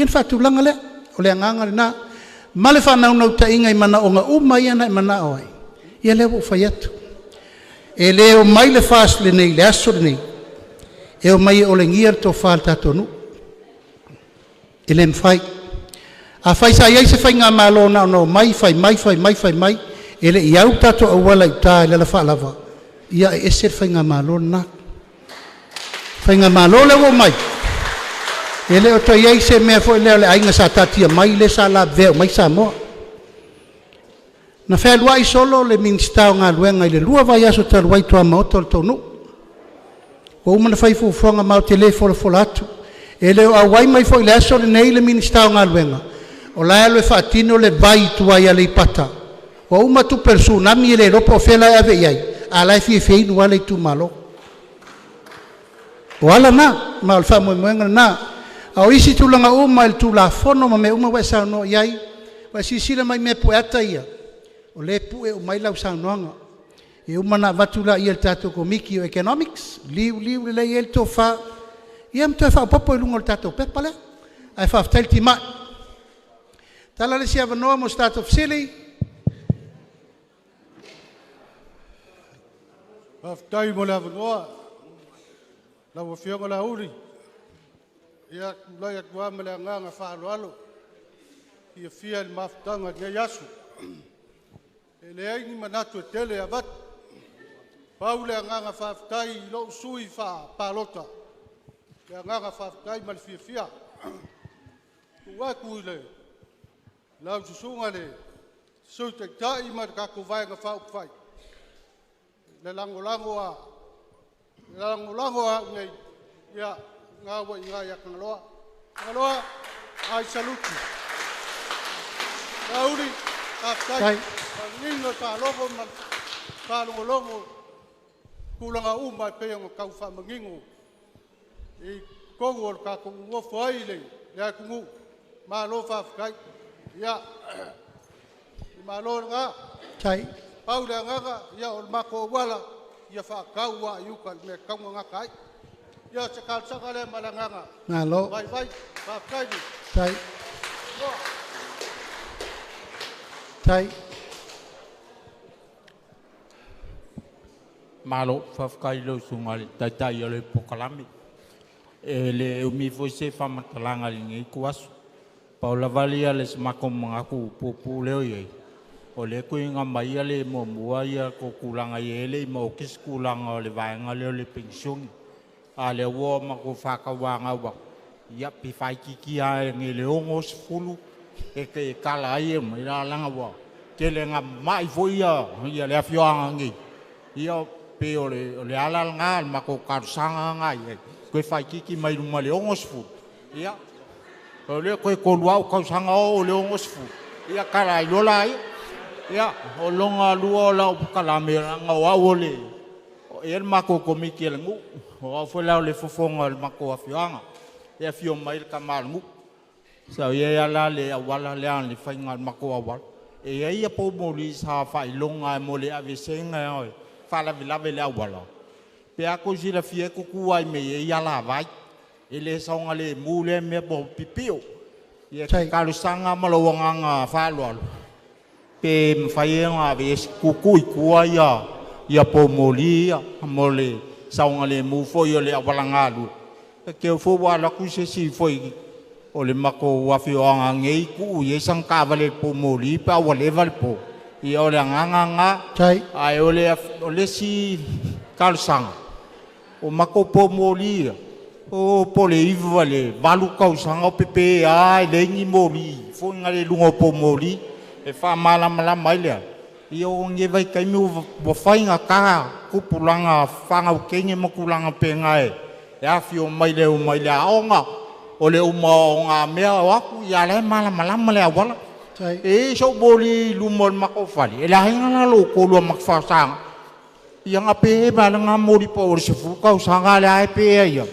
faatulaga lea. O le agaga lena. Ma le faanaunautaiga i manaoga uma ia na e manao ai, ia lea ua ou fai atu. E le omai le FAST lenei i le aso lenei, e omai e olegia le tofa a le tatou nuu. E le mafai. Afai sa i ai se faigamalo na ona omai, fai mai, fai mai, fai mai, e le i au le tatou auala i uta i le alafaalava, ia e ese le faigamalo lena. Faigamalo lea ua omai, e le o toe i ai se mea foi lea o le aiga sa taatia mai lea sa lavevea mai Samoa. Na fealuai solo le Minisita o Galuega i le 2 vaiaso talu ai i tuamaota o le tou nuu. Ua uma ona fai fuafuaga ma ou te le folafola atu. E le o auai mai foi i le aso lenei le Minisita o Galuega, o la e alu e faatino le vai i tua i Aleipata. Ua uma tupe o le tsunami e le iloa po o fea la e ave i ai, a o la e fiafia inu lava le itumalo. O ala na, ma o le faamoemoega lena. A o isi tulaga uma i le Tulafono ma mea uma ua e saunoa i ai, ua e silasila mai i mea pueata ia, o lea e pue uma ai lau saunoaga. E uma ona avatu laia i le tatou Komiti o Economics, liuliu lelei ai le tofa, ia ma toe faaopoopo i luga o le tatou pepa lea. Ae faafetai le timai. Tala le isi avanoa mo se tatou fesili. Faafetai mo le avanoa lau Afioga Laauli. Ia, tulai atu lava ma le agaga faaaloalo, fiafia i le mafutaga i lenei aso. E leai ni manatu e tele e avatu. Pau le agaga faafetai i lou sui faapalota, le agaga faafetai ma le fiafia. Tuu atu i le lau susuga i le Sui Taitai ma le tatou Vaega Faaupufai, le lagolago a au nei, ia, lena ua i ina ia Tagaloa. Tagaloa, I salute you. Laauli, faafetai. Faamanino le faalogo ma le faalogologo, tulaga uma e pei ona tau faamanino i totonu o le tatou nonofo ai i le atunuu, malo faafetai. Ia, malo lena. Pau le agaga, ia o le matou auala, ia faatau lava i uta i le mea e tatau ona gata ai. Ia, o se talosaga lea ma le agaga vaivai. Faafetai. Tai. Tai. Malo, faafetai i lau susuga i le Taitai o le Pokalame. E le umi foi se faamatalaga i lenei ituaso. Pau lava ia le si matou manatu puupuu lea o i ai, o lea e tuuina mai le muamua ia tou tulaga i e le i maoti se tulaga o le vaega lea o le penisione. A o lea ua matou faatauanau atu, ia pe faaitiitia ane i le 60 e tala ai e mai leaga ua tele ina mamai foi ia le afioaga nei. Ia pe o le ala lena o le matou talosaga lena i ai, toe faaitiiti mai luma i le 60, ia o lea toe 3 lava ou tausaga oo i le 60, ia tala ai loa laia. Ia, o lona lua o lau polokalame, leaga o au o le e i ai le matou komiti a le nuu, o au foi la o le fofoga o le matou afioaga, e afio mai le tama o le nuu. Sa i ai lava la le auala lea, le faiga o le matou auala. E i ai ia poumoli sa faailoga mo le aveeseina e faalavelave i le auala. Pe a tou silafia e tutu lava i mea e i ai alavai. E le saogalemu lea mea po o pipio. Ia talosaga ma lou agaga faaaloalo, pe mafai ona aveese, tuutuu i tua ia poumoli ia mo le saogalemu foi o le auala galue. E te foi ua alu atu se isi foi o le matou afioaga nei tuu i ai sana taavale i le poumoli pe a ua leva le po. Ia o le agaga lena. Ae o le isi talosaga, o matou poumoli ia, o po o le 9 i le 8 tausaga o pepe lava e leai ni moli foi na le luga o poumoli. E faamalamalama ai lea, ia o lenei vaitaimi ua faigata tupulaga fanau teine ma tulaga pena e afio mai le omai le aoga, o le uma o gamea o atu, ia la e malamalama le auala. E i ai sou moli i luma o le matou fale, e le aiga la lou tolu a matafasaga. Ia na pe ma le ngā moli pa o le 10 tausaga le ae pe ia.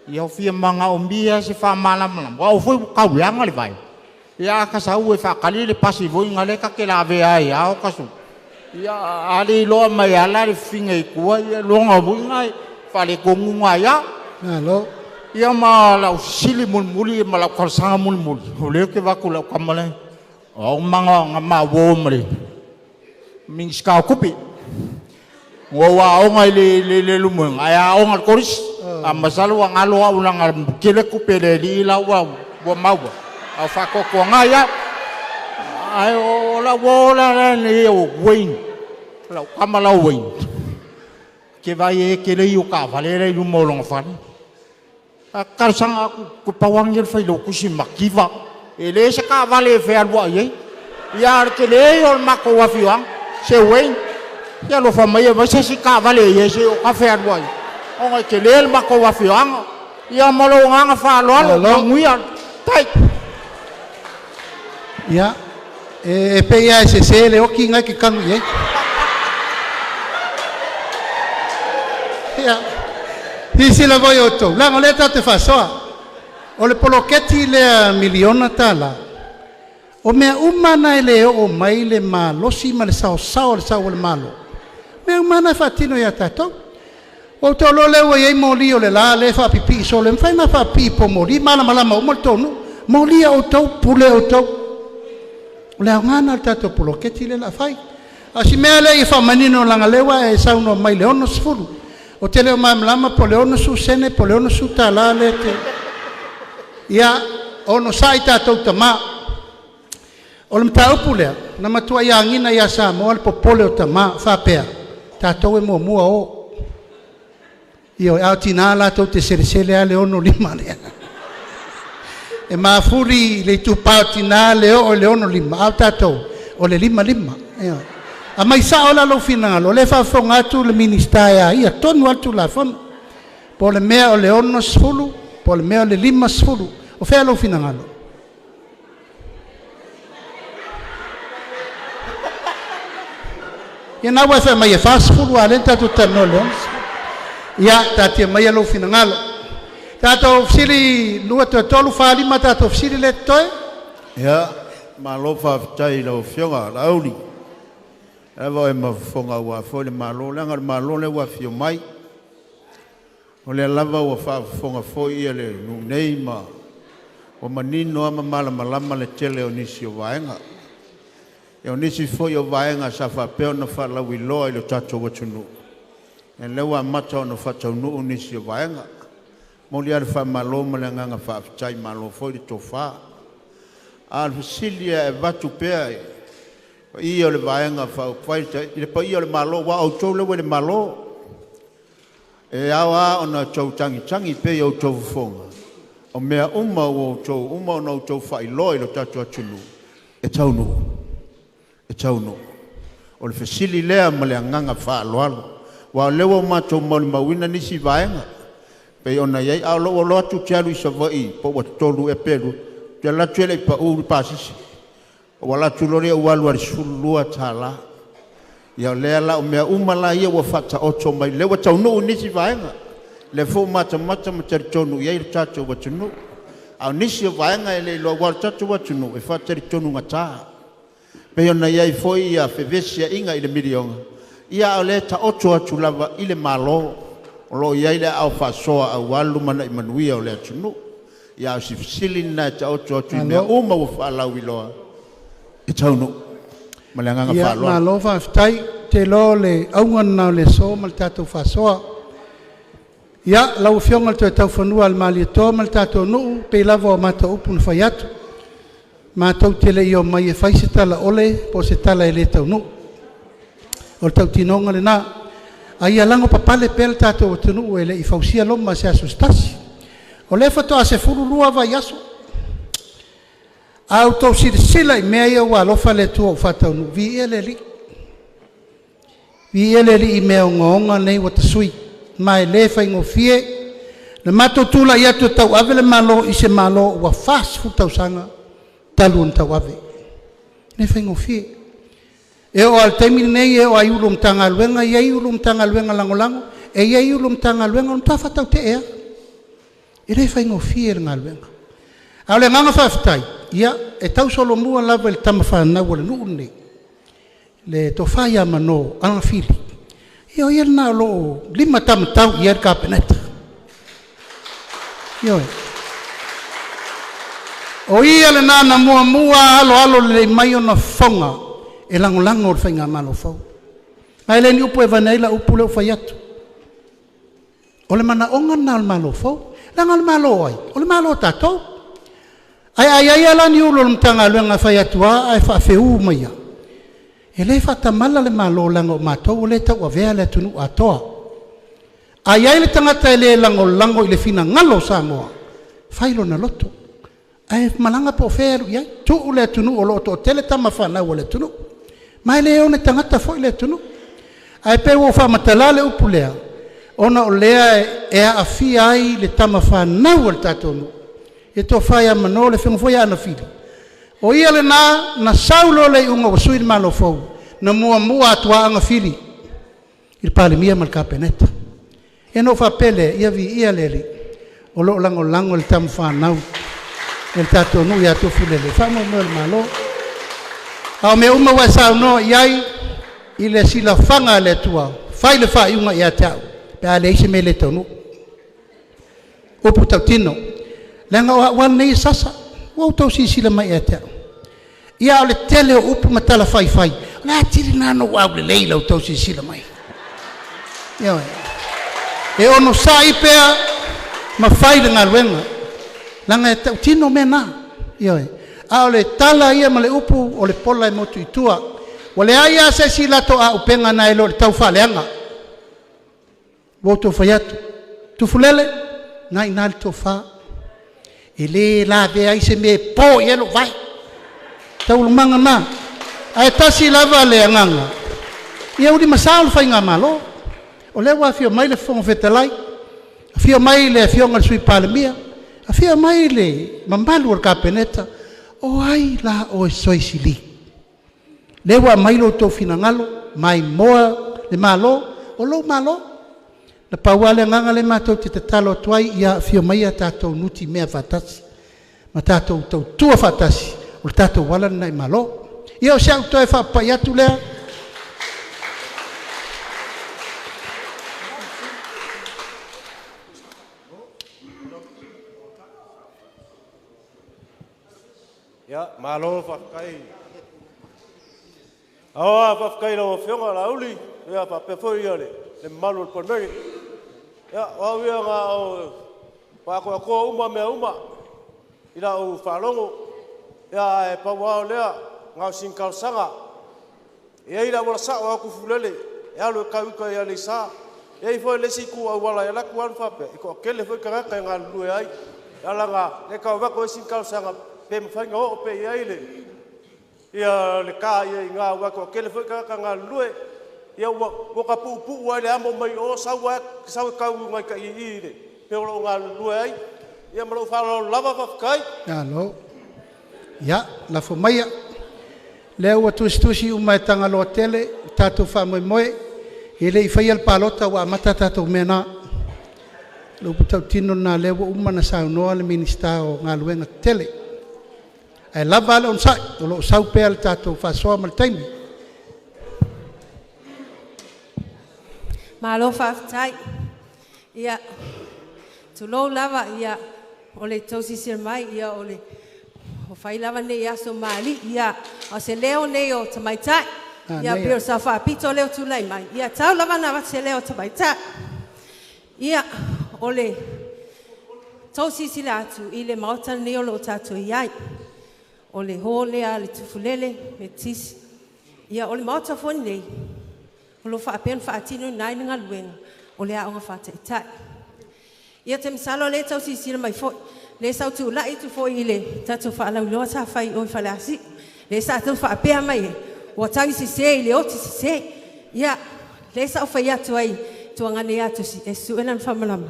Ia o fia manaomia se faamalamalama. Au foi ua tauleaga le vai. Ia a ka sau e faatali le pasi foi na le ka te lavea ai a o kasu. Ia a le iloa mai ala le fine i tua ia loga muinga e faaletonu nga ia. Malo. Ia ma lau sili mulimuli ma lau talosaga mulimuli. O lea ke vaku lau kama le. O manga nga ma wo ma le Minista o Tupe. Ua aoga i le lumuega, ae aoga i le kolisi. A masalo ua galo au laga tele tupe le alii la ua maua. Au faatoatoaga ia. Ae o lau uo la la nei o Wayne. Lau kama lau Wayne. Ke vai e ke lei o ka vale le luma o longa fale. A talosaga aku ku pawangi le fai lo kusi makiva. E le se ka vale e fea lua i ai. Ia le ke le o le makou afioaga. Se Wayne. Ia alofa mai e mai se si ka vale i se o ka fea lua i. Ona ke le le makou afioaga. Ia ma lou agaga faaaloalo, manuia. Tai. Ia, e pe ia e sese le oki ngai ke kanu i ai. Ia, sisila foi outou, leaga o lea tatou te faasoa. O le poloketi lea miliona tala, o mea uma na e le oo mai le malosi ma le saosao o le sau o le malo. Mea uma na e faatino ia tatou. O outou loa lea ua i ai moli o le la le faapipii solo, e mafai ona faapipii po moli, malamalama uma le tonu. Moli a outou, pule outou. O le aoga na o le tatou poloketi lea o le a fai. A o si mea lea ia faamanino laga lea ua e saunoa mai le 60. O te le o malamalama po o le 60 sene po o le 60 tala lea te... Ia onosai tatou tamā. O le mataupu lea, na matuai agiga ia Samoa le popole o tamā faapea, tatou e muamua o. Ioe, a o tinā latou te selesele lava le 65 lea. E mafuli le itupa o tinā le oo i le 65, a o tatou, o le 55. Ioe. Aumai sao la lou finagalo, o lea e faafofoga atu le Minisita e a ia tonu lava le Tulafono. Po o le mea o le 60, po o le mea o le 50. O fea lou finagalo? Ia na ua e fai mai e 40 a o lea na tatou talanoa i le 60. Ia, taatia maia lou finagalo. Tatou fesili 2 toe 3, 4, 5 tatou fesili lea e totoe. Ia, malo faafetai i lau Afioga Laauli. Lava oe ma fofoga aua foi le Malo, leaga o le Malo lea ua afio mai. O lea lava ua faafofoga foi le nuu nei ma ua manino lava ma malamalama le tele o nisi o vaega. Ia o nisi foi o vaega sa faapea ona faalauiloa i le tatou atunuu, ia lea ua amata ona faataunuu nisi o vaega. Momoli lava le faamalo ma le agaga faafetai, malo foi le tofa. A o le fesili e avatu pea i le paia o le Vaega Faaupufai, le paia o le Malo, aua o outou lea ua i le Malo, e ao lava ona outou tagitagi pea i outou fofoga, o mea uma ua outou uma ona outou faailoa i le tatou atunuu, e taunuu, e taunuu. O le fesili lea ma le agaga faaaloalo, aua o lea ua matou molimauina nisi vaega pei ona i ai, a o lou alu atu ou te alu i Savaii po ua 3 ea pe 2, ou te alu atu e le i pau le pasese. Ou alu atu loa lea ua alu lava i le $12. Ia o lea la o mea uma la ia ua faataoto mai, lea ua taunuu nisi vaega, lea foi ua matamata ma talitonu i ai le tatou atunuu. A o nisi o vaega e le iloa, aua o le tatou atunuu e faatalitonugata, pei ona i ai foi fevesiaiga i le miliona, ia a o lea e taoto atu lava i le Malo o lo o i ai le aao faasoa aua le lumanai manuia o le atunuu. Ia a o si fesili lena e taoto atu i mea uma ua faalauiloa e taunuu. Ma le agaga Ia, faaaloalo. malo faafetai. Ou te iloa o le auga lena o le aso ma le tatou faasoa. Ia, lau Afioga i le Toetaufanua a le Malietoa ma le tatou nuu, pei lava o matou upu na fai atu, matou te le i omai e fai se talaole po o se tala e le taunuu. O le tautinoga lena. A ia lagopapale pea le tatou atunuu e le i fausia Roma i se aso se tasi. O lea faatoa 12 vaiaso. A outou silasila i mea ia ua alofa le Atua ua faataunuu, viia le Alii. Viia le Alii i mea ogaoga nei ua tasui, ma e le faigofie le matou tulai atu e tauave le Malo i se Malo ua 40 tausaga talu ona tauave. E le faigofie. E oo lava i le taimi lenei e oo lava i Ofisa Sili o Matagaluega, e i ai Ofisa Sili o Matagaluega lagolago, e i ai Ofisa Sili o Matagaluega o le matua faatautee lava. E le faigofie le galuega. A o le agaga faafetai, ia, e tausolomua lava i le tama fanau a le nuu lenei, le tofa ia Mano Agafili, ia o ia lena o lo o limataumatau i ai le Kapeneta. Ioe. O ia lena na muamua aloalo lelei mai ona fofoga e lagolago le faigamalo fou. Ma e le ni upu e avane ai lau upu lea ua fai atu. O le manaoga lena o le Malo fou. Leaga o le Malo o ai? O le Malo o tatou. Ae a i ai lava la ni Ofisa Sili o le Matagaluega e fai atu lava ae faafeu mai lava, e le faatamala le Malo leaga o matou o lea e tauavea le atunuu atoa. A i ai le tagata e le lagolago i le finagalo o Samoa, fai lona loto. Ae malaga po o fea e alu i ai. Tuu le atunuu o lo o toatele tama fanau a le atunuu. Ma e le one tagata foi le atunuu. Ae pei ua ou faamatala le upu lea, ona o lea e aafia ai le tama fanau a le tatou nuu. E tofa ia Mano le afioga foi ia Agafili. O ia lena na sau loa le iuga ua sui le Malo fou, na muamua atu lava Agafili i le Palemia ma le Kapeneta. Ia ona ou faapea lea, ia viia le Alii, o lo o lagolago le tama fanau e le tatou nuu ia Tufulele, faamoemoe o le Malo. A o mea uma ua e saunoa i ai, i le silafaga a le Atua, fai le faaiuga ia te au, pe a leai se mea e le taunuu. Upu tautino, leaga o au lava lenei e sasa, ua outou silasila mai ia te au. Ia, a o le tele o upu ma tala faifai, o le atili lena ona ou aulelei i la outou silasila mai. Ioe. E onosai pea ma fai le galuega. Laga e tautino mea na. Ioe. A o le tala ia ma le upu o le pola e motu i tua. Ua leai lava se isi latou auupega nai lo le taufaaleaga. Ua outou fai atu. Tufulele, na ina le tofa. E le lavea ai se mea e po i ai lou vae. Taualumaga na. Ae tasi lava le agaga. Ia ulimasao le faigamalo. O lea ua afio mai le Fofoga Fetalai, afio mai le afioga i le Sui Palemia, afio mai le mamalu o le Kapeneta. O ai la oe Soisili? Lea ua aumai lo outou finagalo, maimoa le Malo, o lou Malo. Na pau lava le agaga lea matou te tatalo atu ai, ia afio mai a tatou nutimea faatasi, ma tatou tautua faatasi, o le tatou ala lena i Malo. Ia o si au toe faapapai atu lea. Ia, malo faafetai. Aoa faafetai i lau Afioga Laauli, ia faapea foi le mamalu o le Palemene. Ia, o au ia na o e atoatoa uma mea uma i lau faalogo, ae pau lava o lea, na o sina talosaga. E i ai le auala sao lava o Tufulele e alu e tai i uta i Aleisa. E i ai foi le isi itu auala e alu atu alu faapea, e toatele foi tagata e galulue ai. O le ala lena lea e tau avatu ai sina talosaga pe mafai ona oo pea i ai le ta i ina aua e toatele foi tagata galulue. Ia ua ta puupuu lava i le amo mai o sau e tau i tai i i i le mea o lo o galulue ai. Ia ma lou faaaloalo lava faafetai. Malo. Ia, lafo maia. Lea ua tusitusi uma e Tagaloa tele le tatou faamoemoe. E le i faia le palota ua amata tatou mea na. O le upu tautino lena o lea ua uma ona saunoa le Minisita o Galuega Tetele. Ae lava a le onosai, o lo o sau pea le tatou faasoa ma le taimi. Malo faafetai. Ia, tulou lava, ia, o le tausisia mai, ia, o le o fai lava nei aso maali'i, ia, o se leo nei o tamaitai. Ia, pei o sa faapito leo tulai mai. Ia, tau lava na avatu se leo o tamaitai. Ia, o le tausisila atu i le maota nei o lo o tatou iai. O le hōlea le Tufulele, Metotisi. Ia, o le maota foi nei, o lo faapea ona faatino nai le galuega o le aoga faataitai. Ia te masalo le tausisila mai foi, le sautulai tu foi i le tatou faalauiloa sa fai o i Faleasiu. Le sa tau faapea mai e, ua tagi sese i le oti sese. Ia, le sa ufai atu ai tuagane atu si e suʻe lana faamalama.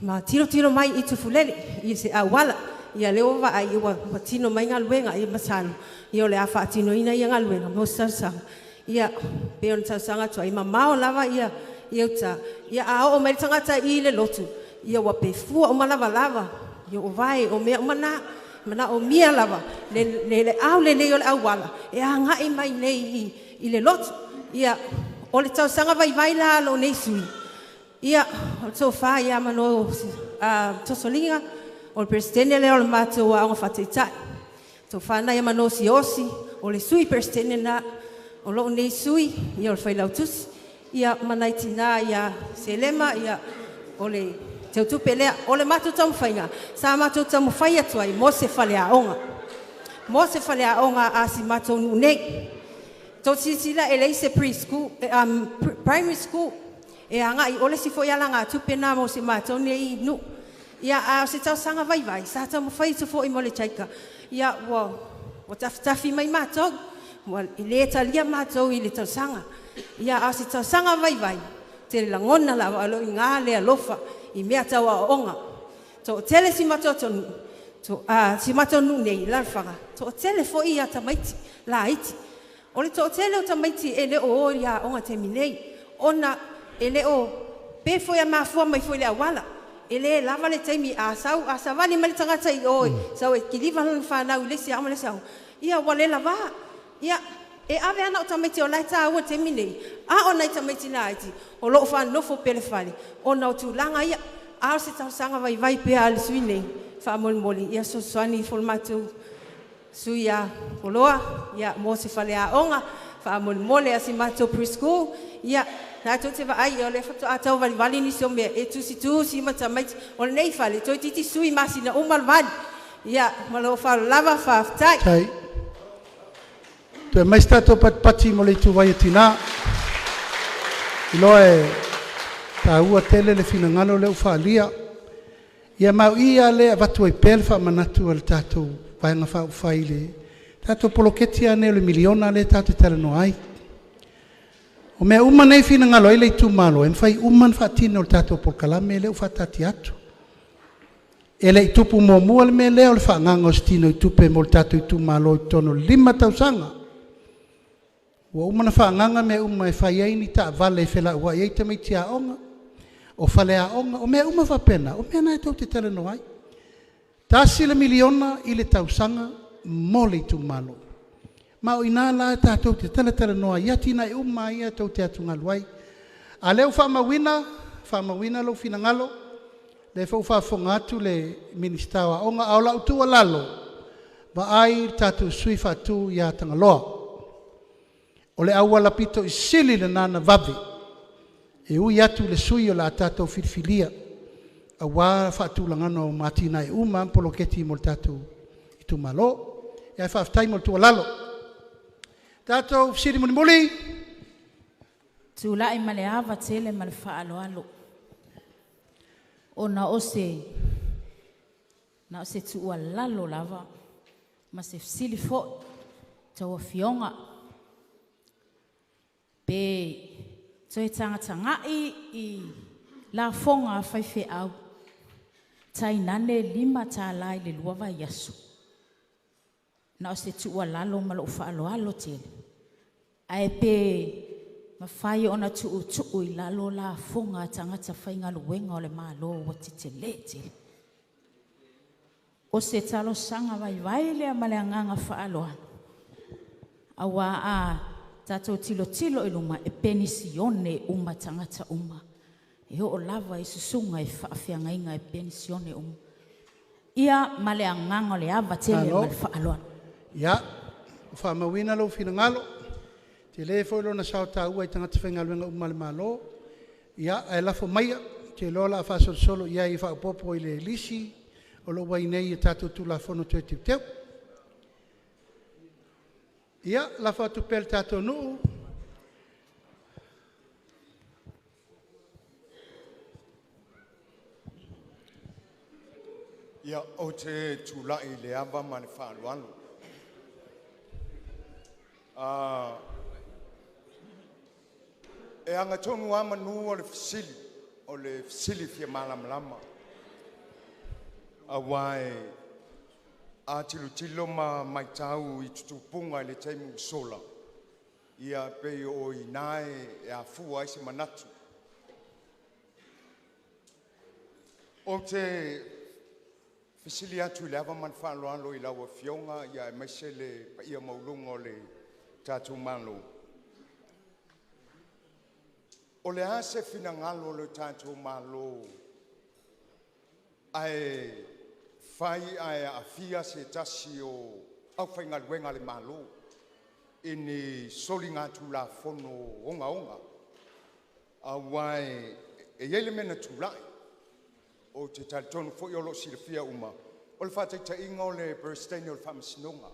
Ma tilotilo mai i Tufulele i se auala. Ia lea ua vaai ua tino mai galuega ia masalo. Ia o le a faatinoina ia galuega mo se tausaga. Ia pe o le tausaga atu ai mamao lava ia ia uta. Ia a oo mai le tagata i le lotu. Ia ua pefua o malavalava. Ia o vai o mea o mana. Mana o mia lava. Le le le au le lei o le auala. E agai mai nei i le lotu. Ia o le tausaga vaivai la lo nei sui. Ia o le tofa ia mano tosoliga o le presidente lea o le matou aoga faataitai. Tofa na ia mano siosi o le sui presidente na o lou nei sui ia o le failautusi. Ia manai tina ia Selema ia o le teutupe lea o le matou taumafaiga sa matou taumafai atu ai mo se faleaoga. Mo se faleaoga a si matou nuu nei. Tau silasila e leai se preschool, primary school e agai ole si foi ala ngā tupe nā mo se matou nei nuu. Ia a o se tausaga vaivai sa taumafai atu foi mo le taika. Ia ua tafitafi mai matou, ua le talia matou i le tausaga. Ia a o se tausaga vaivai te lagona lava o loo i gā le alofa i mea tau aoaoga. Toatele si matou atunuu, si matou nuu nei i Lalofaga, toatele foi ia tamaiti laiti. O le toatele o tamaiti e le o o i aoga taimi nei, ona e le o pe foi a mafua mai foi le auala. E le lava le taimi a sau a savali mai le tagata i o sau e kiliva lona fanau i le isi aoga ma le isi aoga. Ia ua le lava. Ia e ave ana o tamaiti o lae tāua taimi nei. A o nai tamaiti laiti o loo faanofo pele fale ona o tulaga ia. A o se tausaga vaivai pea a le sui nei faamolemole ia sosoani ifo le matou sui ia Oloa ia mo se faleaoga Faamolemole a si matou preschool, ia, tatou te vaai o le faatoa tauvalivali nisi o mea e tusitusi ma tamaiti. O lenei fale, toeitiiti sui masina uma le vali. Ia, ma lou faaaloalo lava, faafetai. Tai. Toe mai se tatou patipati mo le ituvai o tinā. Iloa e taua tele le finagalo lea ua faaalia. Ia ma o i lava lea e avatu ai pea le faamanatu a le tatou Vaega Faaupufai i le tatou poloketi lava lenei o le miliona lea tatou te talanoa ai. O mea uma nei e finagalo ai le itumalo, e mafai uma ona faatino e le tatou polokalame lea ua faataatia atu. E le i tupu muamua le mea lea o le faaagaaga o se tinoitupe mo le tatou itumalo i totonu o le 5 tausaga. Ua uma ona faaagaaga mea uma e fai ai ni taavale e felauai ai tamaiti aoga, o faleaoga, o mea uma faapena, o mea na tou te talanoa ai. $1 miliona i le tausaga mo le itumalo. Ma o i ina la tatou te talatalanoa ai i atinae uma lava ia tou te atugalu ai. A o lea ua faamauina lou finagalo, o lea foi ua faafofoga atu le Minisita o Aoga. A o lau tuualalo, vaai le tatou sui faatu ia Tagaloa. O le auala pito i sili lena ona vave e ui atu i le sui usufono o le a tatou filifilia aua le faatulagaga o atinae uma ma poloketi mo le tatou itumalo. Ae faafetai mo le tuualalo. Tatou fesili mulimuli. Tulai ma le ava tele ma le faaaloalo ona o se na o se tuualalo lava ma se fesili foi tau afioga pe toe tagatagai i lafoga a faifeau tainane $5 i le 2 vaiaso. Na o se tuualalo ma lou faaaloalo tele, ae pe mafai ona tuutuu i lalo lafoga a tagata faigaluega o le Malo ua tetele tele. O se talosaga vaivai lea ma le agaga faaaloalo, auā a tatou tilotilo i luma e penisione uma tagata uma. E oo lava i susuga i faafeagaiga e penisione uma. Ia ma le agaga o le ava tele ma le faaaloalo. Ia, ua faamauina lou finagalo, tele foi lona sao taua i tagata faigaluega uma a le Malo. Ia, ae lafo maia, ou te iloa o le a faasolosolo i ai e faaopoopo i le lisi o lo o ua i inei i tatou Tulafono Toe Teuteu. Ia, lafo atu pea i le tatou nuu. Ia, ou te tulai i le ava ma le faaaloalo. E agatonu lava manu o le fesili, o le fesili fia malamalama. Aua a tilotilo ma matau i tutupuga i le taimi ua sola, ia pei o i ina e afua ai se manatu. Ou te fesili atu i le ava ma le faaaloalo i lau Afioga aemaise le paia maualuga o le tatou Malo. O le a se finagalo o le tatou Malo ae fai ae aafia se tasi o aufaigaluega a le Malo i ni soligatulafono ogaoga? Aua e i ai le mea na tulai, ou te talitonu foi o lo o silafia uma, o le faataitaiga o le Peresetene o le Faamasinoga,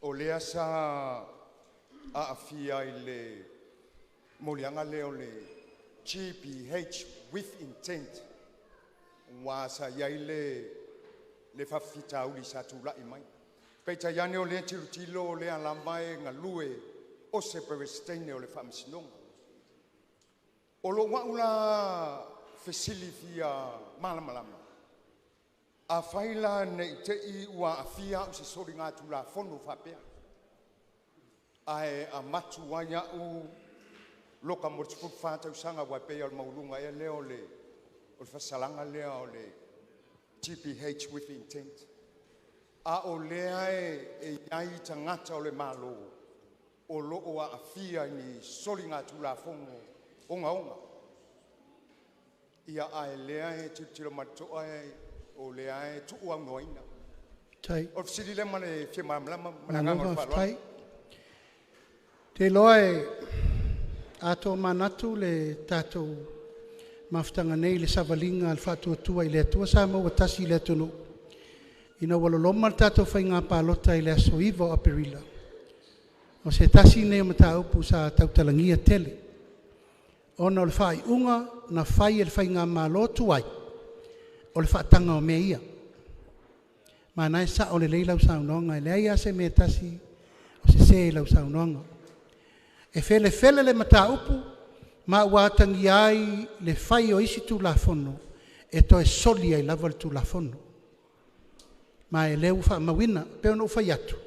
o lea sa aafia i le moliaga lea o le GBH with intent, ua sa i ai le faafitauli sa tulai mai. Peitai ane o lea tilotilo o lea lava e galue o se Peresetene o le Faamasinoga. O lou au la fesili fia malamalama, afai la ne i te i ua aafia au i se soligatulafono faapea, ae avatu ai au loka mo le 14 tausaga, aua e pei o le maualuga ea lea o le fasalaga lea o le GBH with intent. A o lea e i ai tagata o le Malo o lo o aafia i ni soligatulafono ogaoga. Ia, ae lea e tilotilo ma le totoa o lea e tuuaunoaina. Tai. O le fesili lea ma le fia malamalama ma le agaga o le faaaloalo. Faafetai. Te loa e ato manatu le tātou mafutaga nei le savaliga a le Faatuatua i le Atua Samoa ua tasi i le atunuu ina ua loloma le tatou faiga palota i le aso 9 o Aperila. O se tasi lenei o mataupu sa tautalagia tele ona o le faaiuga na fai e le Faigamalo tuai o le faataga o mea ia. Ma o lena e sao lelei lau saunoaga, e leai lava se mea e tasi o sese i lau saunoaga. E felefele le mataupu ma ua atagia ai le fai o isi Tulafono e toe soli ai lava le Tulafono. Ma o lea ua faamauina. E pei ona ou fai atu, o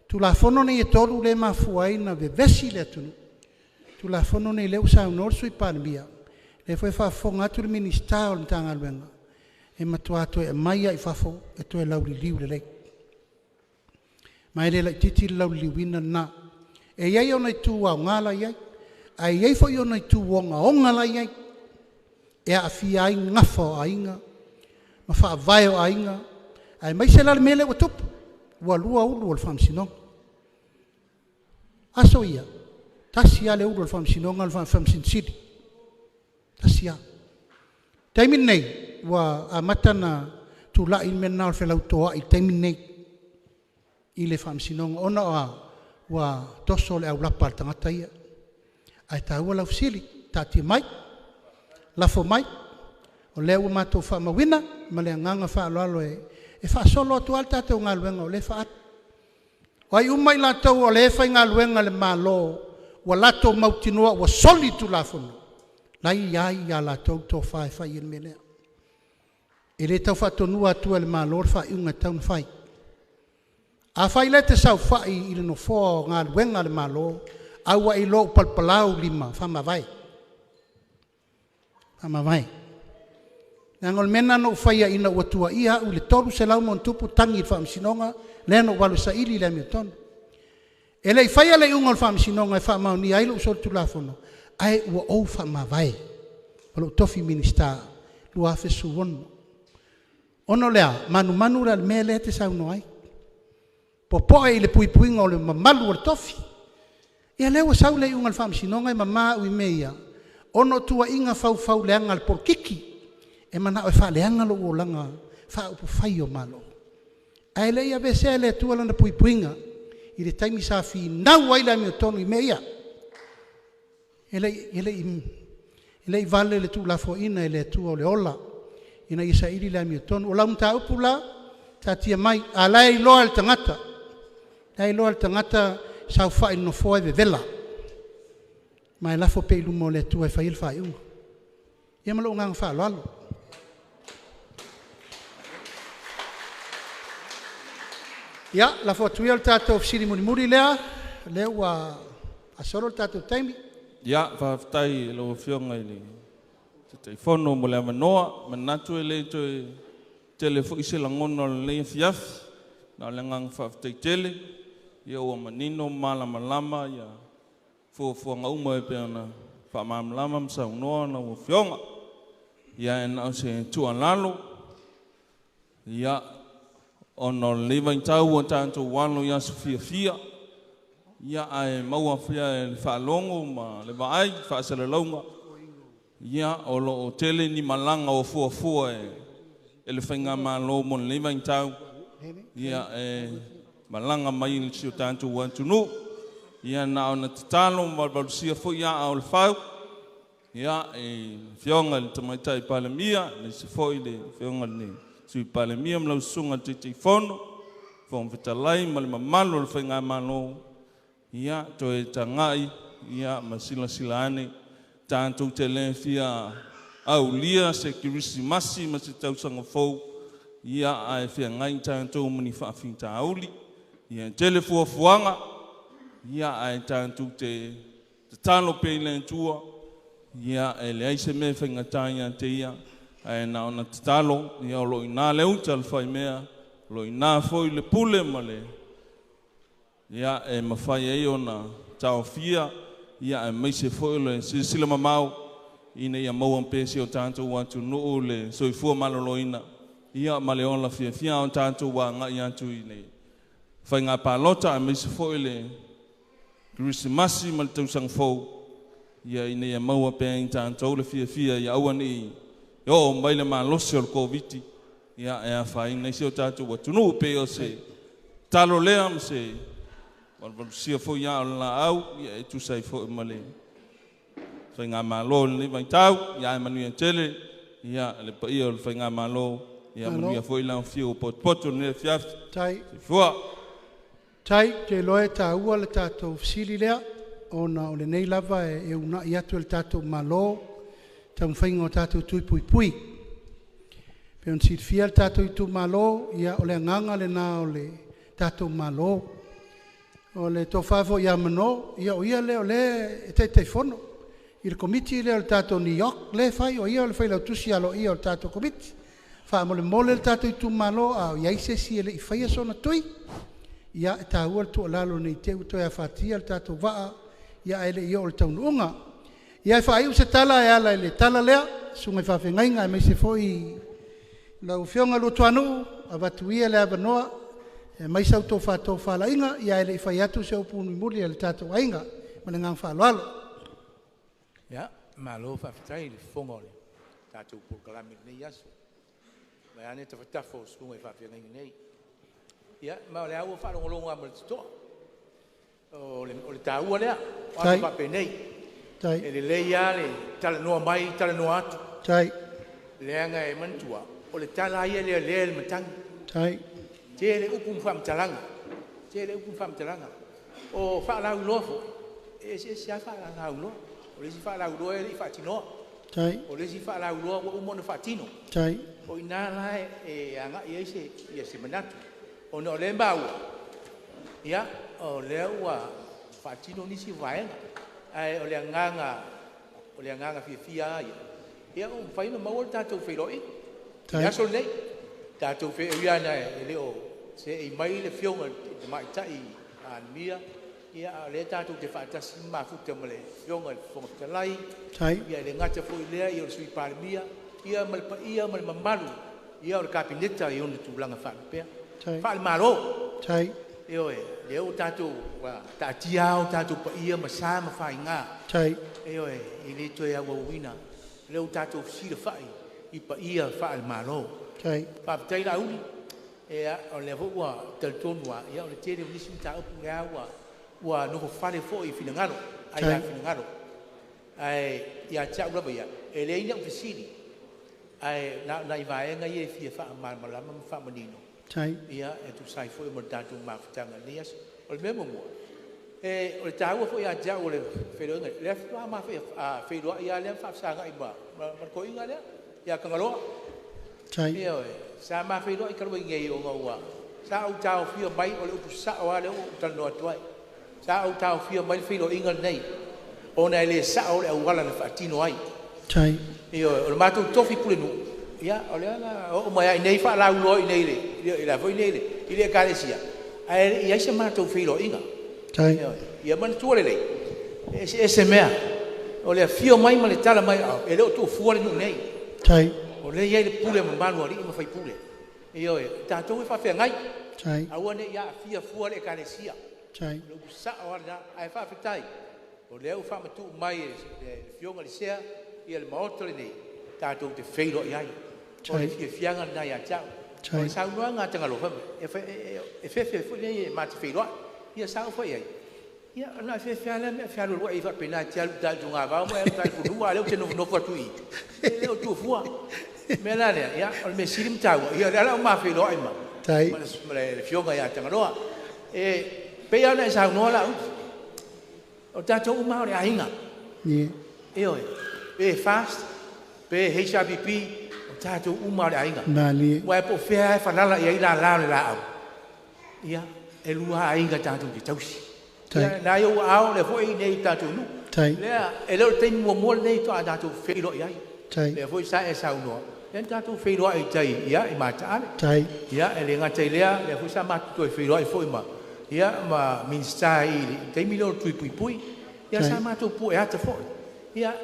Tulafono nei e 3 lea e mafua ai ona vevesi le atunuu, o Tulafono nei o lea ua saunoa le Sui Palemia, o lea foi e faafofoga atu le Minisita o le Matagaluega, e matua toe aumai lava i fafo e toe lauliliu lelei. Ma e le laitiiti le lauliliuina lena. E i ai ona itu aoga la e i ai, ae i ai foi ona itu ogaoga la e i ai, e aafia ai gafa o aiga ma faavae o aiga, aemaise la le mea lea ua tupu, ua lua ulu o le Faamasinoga. O aso ia, e tasi lava le ulu o le Faamasinoga o le Faamasino Sili, e tasi lava. O le taimi lenei, ua amata ona tulai le mea lena o le felautoai i le taimi lenei i le Faamasinoga, ona o a? Ua toso le aulapa a le tagata ia. Ae taua lau fesili, taatia mai, lafo mai, o lea ua matou faamauina ma le agaga faaaloalo e faasolo atu lava le tatou galuega o lea e faaalu. O ai uma i latou o lea e faigaluega i le Malo ua latou mautinoa ua soli le Tulafono, o la e i ai a latou tofa e fai ai le mea lea. E le tau faatonuina atua e le Malo le faaiuga e tatau ona fai. Afai la e te saofai i le nofoa o galuega a le Malo ae ua e iloa ua palapala ou lima, faamavae, faamavae. Leaga o le mea lena na ou faia ina ua tuuaia au i le 300+ tagi i le Faamasinoga lea na ou alu e saili le amiotonu. E le i faia le iuga o le Faamasinoga e faamaonia ai lou solitulafono, ae ua ou faamavae ma lou tofi Minisita 2016. Ona o le a? E manumanu la i le mea lea e te saunoa ai. Popoe i le puipuiga o le mamalu o le tofi. Ia lea ua sau le iuga a le Faamasinoga e mama au i mea ia, ona o tuuaiga faufauleaga a le polokiki, e manao e faaleaga lou olaga faaupufai o Malo. Ae le i aveesea e le Atua Lana puipuiga i le taimi sa finau ai le amiotonu i mea ia. E le i vale le tuulafoaiina e le Atua o le ola ina ia saili le amiotonu. O lau mataupu la, taatia mai, a o la e iloa e le tagata, la e iloa e le tagata e saofai i le nofoa e vevela, ma e lafo pea i luma o le Atua e fai ai le faaiuga. Ia ma lou agaga faaaloalo. Ia, lafo atu ia le tatou fesili mulimuli lea, o lea ua faasolo le tatou taimi. Ia, faafetai i lau Afioga i le Taitaifono mo le avanoa. E manatu e le toe tele foi se lagona o lenei afiafi, na o le agaga faafetai tele, ia ua manino ma malamalama ia fuafuaga uma e pei ona faamalamalama ma saunoa lau Afioga. Ia e na o se tuualalo, ia, ona o lenei vaitau ua tatou alo i aso fiafia, ia ae maua pea e le faalogo ma le vaai i faasalalauga, ia o lo o tele ni malaga o fuafua e le Faigamalo mo lenei vaitau, ia e malaga mai i si o tatou atunuu. Ia na ona tatalo ma valuvalusia foi aa o le fau, ia i le Afioga i le Tamaitai Palemia, aemaise foi le Afioga i le Sui Palemia ma lau Susuga i le Taitaifono, Fofoga Fetalai ma le mamalu o le Faigamalo, ia toe tagai ia ma silasila ane, tatou te le fia aulia se Kerisimasi ma se tausaga fou, ia ae feagai tatou ma ni faafitauli. Ia e tele fuafuaga, ia ae tatou te tatalo pea i le Atua, ia e leai se mea e faigata ia te Ia, ae na ona tatalo, ia o lo o i ina le uta a le faimea, o lo o i ina foi le pule ma le ia e mafai ai ona taofia, ia aemaise foi o le silasila mamao ina ia maua pea e si o tatou atunuu le soifua maloloina, ia ma le ola fiafia a o tatou agai atu i le faiga palota, aemaise foi le Kerisimasi ma le tausaga fou ia ina ia maua pea i tatou le fiafia ia aua nei e oo mai le malosi o le Koviti ia e afaina ai si o tatou atunuu pei o se talo lea ma se valuvalusia foi ia o le laau ia e tusa ai foi ma le faigamalo i lenei vaitau ia ae manuia tele ia le paia o le faigamalo ia manuia foi lau afio ua potopoto i lenei afiafi. Tai. Soifua. Tai, te iloa e taua le tatou fesili lea, ona o lenei lava e uunai atu e le tatou Malo taumafaiga o tatou tui puipui. E pei ona silafia le tatou itumalo, ia o le agaga lena o le tatou Malo. O le tofa foi ia Manino, ia o ia lea o lea e Taitaifono i le Komiti lea o le tatou NEOC lea e fai, o ia o le Failautusi aloaia o le tatou Komiti. Faamolemole le tatou itumalo, a o i ai se isi e le i faia sona tui, ia e taua le tuualalo ne i te i ua toe afatia le tatou vaa ae le i oo i le taunuuga. Ia e faaiu se tala e ala i le tala lea, le Susuga i Faafeagaiga aemaise foi lau Afioga Luatuanuu, avatu ia le avanoa e aumai sa outou faatofalaiga ae le i fai atu se upu mulimuli a le tatou aiga. Ma le agaga faaaloalo. Ia, malo faafetai i le fofoga o le tatou polokalame i lenei aso, vaeane tafatafa o susuga i faafeagaiga nei. Ia ma o lea ua faalogologo lava ma le totoa, o le taua lea. O aso faapenei, e lelei lava le talanoa mai talanoa atu, leaga e manatua, o le tala lava ia e lelea i le matagi. Tele upu ma faamatalaga, tele upu ma faamatalaga. O faalauiloa foi, e eseese lava faalauiloa. O le isi faalauiloa e le i faatinoa, o le isi faalauiloa ua uma ona faatino. O i ina la e agai i ai se manatu, ona o lea e maua, ia, o lea ua faatino nisi o vaega. Ae o le agaga fiafia lava ia, ua mafai ona maua le tatou feiloaiga i le aso lenei. Tatou e ui lava ina e le o seei mai le Afioga i le Tamaitai Palemia, a o lea tatou te faatasi ma mafuta ma le Afioga i le Fofoga Fetalai. E le gata foi i lea o le Sui Palemia ma le paia ma le mamalu o le Kapeneta i ona tulaga faalupea, faale-Malo. Ioe, lea ua tatou taatia lava o tatou paia ma sa ma faiga, ioe, e le toe auauina, o lea ua tatou fesilafai i paia faale-Malo. Faafetai Laauli, o lea foi ua talitonu lava, o le tele o nisi mataupu lea ua nofofale foi i finagalo, aia finagalo. Ae ia te au lava ia, e leai ni au fesili, ae na o nai vaega ia e fia faamalamalama ma faamanino, ia e tusa ai foi ma le tatou mafutaga i lenei aso. O le mea muamua, o le taua foi ia te au o le feiloaiga, lea faatoa ma feiloai lava lea ma faafesagai ma le toeaina lea ia Tagaloa. Ioe, sa ma feiloai talu ai nei ona ua sa ou taofia mai, o le upu sao lava lea ua ou talanoa atu ai, sa ou taofia mai le feiloaiga lenei ona e le sao le auala na faatino ai. Ioe, o le matou tofi pulenuu, ia o lea na oo mai lava i inei faalauiloa i inei i le a foi nei i le Ekalesia, ae le i i ai se matou feiloaiga. Ioe, ia manatua lelei, e eseese mea, o le afio mai ma le tala mai, e le o tuufua le nuu nei. O lea e i ai le pule mamalu a alii ma faipule. Ioe, o tatou e faafeagai, aua ne i aafia fua le Ekalesia. O le upu sao lava lena, ae faafetai o lea ua faamatuu mai e le Afioga i le Sea le Maota lenei tatou te feiloai ai. O le fiafiaga lena ia te au. O le saunoaga a Tagaloa, fai mai, e fefe foi lea ma te feiloai. Ia sa ou fai i ai, ia ona e fefe lava lea ma e fealualuai ai faapena, e te alu i uta i le togavao ma e alu i tai i le fanua, a o lea ou te nofonofo atu i i, e le o tuufua. O le mea la lea, ia, o le mea sili ma taua, ia o lea o le a ou ma feiloai ma le Afioga ia Tagaloa. E pei lava ona e saunoa Laauli, o tatou uma lava o le aiga. Ioe, pe FAST, pe HRPP, o tatou uma lava o le aiga. Aua po o fea lava e falala i ai lala o le laau, ia, e lua aiga tatou te tausi. Ia, na i ou aao lea foi i inei i le tatou nuu. Lea, e le o le taimi muamua lenei faatoa tatou feiloai ai. Lea foi sa e saunoa, lea na tatou feiloai i tai i Mataaale. Ia, e le gata i lea, lea foi sa matou toe feiloai foi ma ma Minisita i le taimi lea o le Tui Puipui. Ia sa matou pue ata foi. Ia,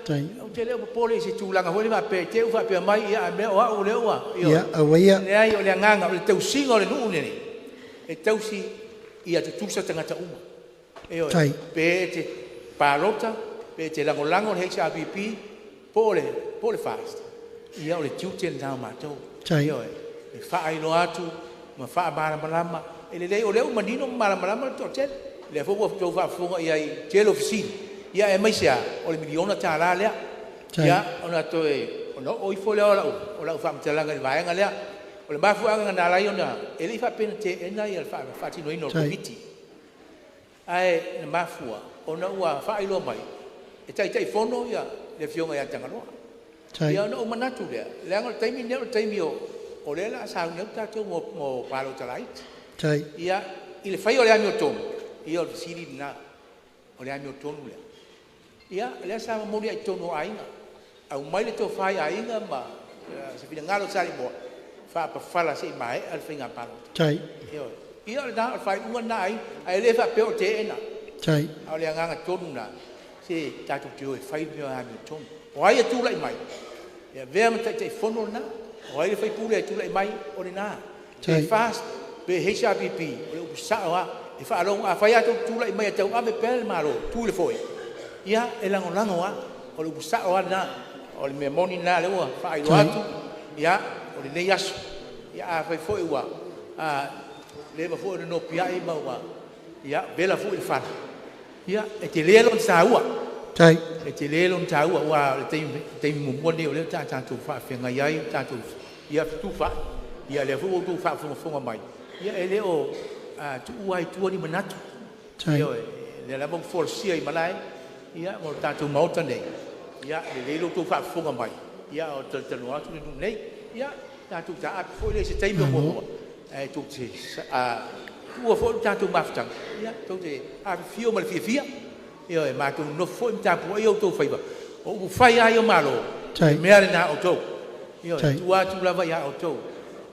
ou te le o popole i se tulaga foi lea faapea i te i ua faapea mai, ia a mea o au lea ua. Ia, aua ia. Leai, o le agaga, o le tausiga o le nuu lenei, e tausi ia tutusa tagata uma. Ioe, pe e te palota, pe e te lagolago le HRPP, po o le FAST, ia o le tiute lena o matou. Ioe, e faailoa atu ma faamalamalama, e lelei o lea ua manino ma malamalama le toatele. Lea foi ua outou faafofoga i ai i le tele o fesili, ia aemaise lava o le $1 miliona lea. Ia ona toe ona oo ifo lea o lau faamatalaga i le vaega lea. O le mafuaaga na ala ai ona e le i faapea na teena le faatinoina o le Komiti, ae na mafua ona ua faailoa mai e Taitaifono le Afioga ia Tagaloa. Ia ona ou manatu lea, leaga o le taimi lenei o le taimi o lea o le a sauni atu tatou mo palota laiti. Ia, i le faia o le amiotonu, ia o le fesili lena, o le amiotonu lea. Ia, lea sa momoli lava i totonu o aiga, aumai le tofa i aiga ma se finagalo o Samoa, faapafala se i maea le faiga palota. Ioe. Ia o lena, o le faaiuga lena a aiga, ae le faapea o teena. A o le agaga tonu lena, se tatou te o e fai le mea amiotonu. O ai e tulai mai, e avea ma Taitaifono lena. O ai le sui usufono e tulai mai, o lena. Pe FAST pe HRPP, o le upu sao lava, e faalogo, afai lava tou te tulai mai e tauave pea le Malo, tu i le foe, ia e lagolago lava. O le upu sao lava lena. O le mea moni lena o lea ua faailoa atu, ia, o lenei aso. Ia afai foi ua leva foi ona nopiai ma ua, ia, vela foi le fala, ia, e tele lona taua. E tele lona taua, aua o le taimi muamua lenei o lea sa tatou faafeagai ai tatou, ia fetufaai. Ia lea foi ua outou faafogafoga mai, ia e le o tuua ai i tua ni manatu. Ioe, lea lava ua folasia i malae, ia mo le tatou Maota nei, ia e lelei lo outou faafofoga mai, ia a o talatalanoa atu le nuu nei. Ia tatou taape foi lea i se taimi o muamua, ae tou te tuua foi le tatou mafutaga, ia tou te afifio ma le fiafia. Ioe, matou nonofo foi ma tapuaia outou faiva, o upu fai lava ia o Malo, o le mea lena a outou. Ioe, tua atu lava ia outou.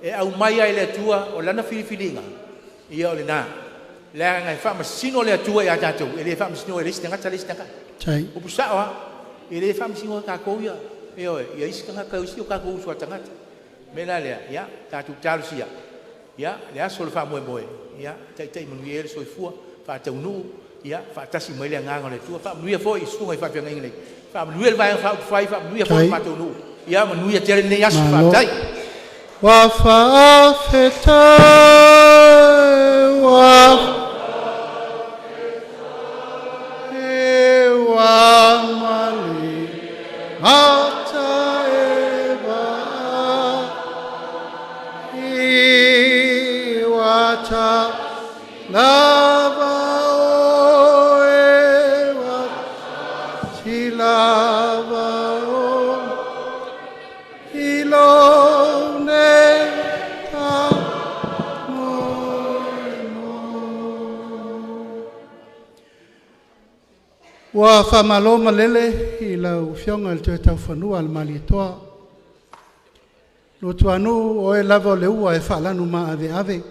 E aumai lava e le Atua o lana filifiliga, ia o lena. Leaga e faamasino le Atua ia tatou, e le faamasinoa e le isi tagata le isi tagata. Upu sao lava, e le faamasinoa tatou ia, ioe, ia isi tagata, isi o tatou uso a tagata. O le mea la lea, ia tatou talosia, ia le aso o le faamoemoe, ia taitai manuia ai le soifua, faataunuu, ia faatasi mai le agaga o le Atua. Faamanuia foi i susuga i faafeagaiga nei, faamanuia le Vaega Faaupufai, faamanuia foi le matou nuu. Ia manuia tele lenei aso, faafetai. Ua faafetai, ua ua mali mata e va i wata lava o e wa si lava o i lo ne ta mo mo. Ua whamalo malele i lau fionga le toe taufanua le malietoa. Lotuanu o e lava o le ua e whaalanu ma ave ave.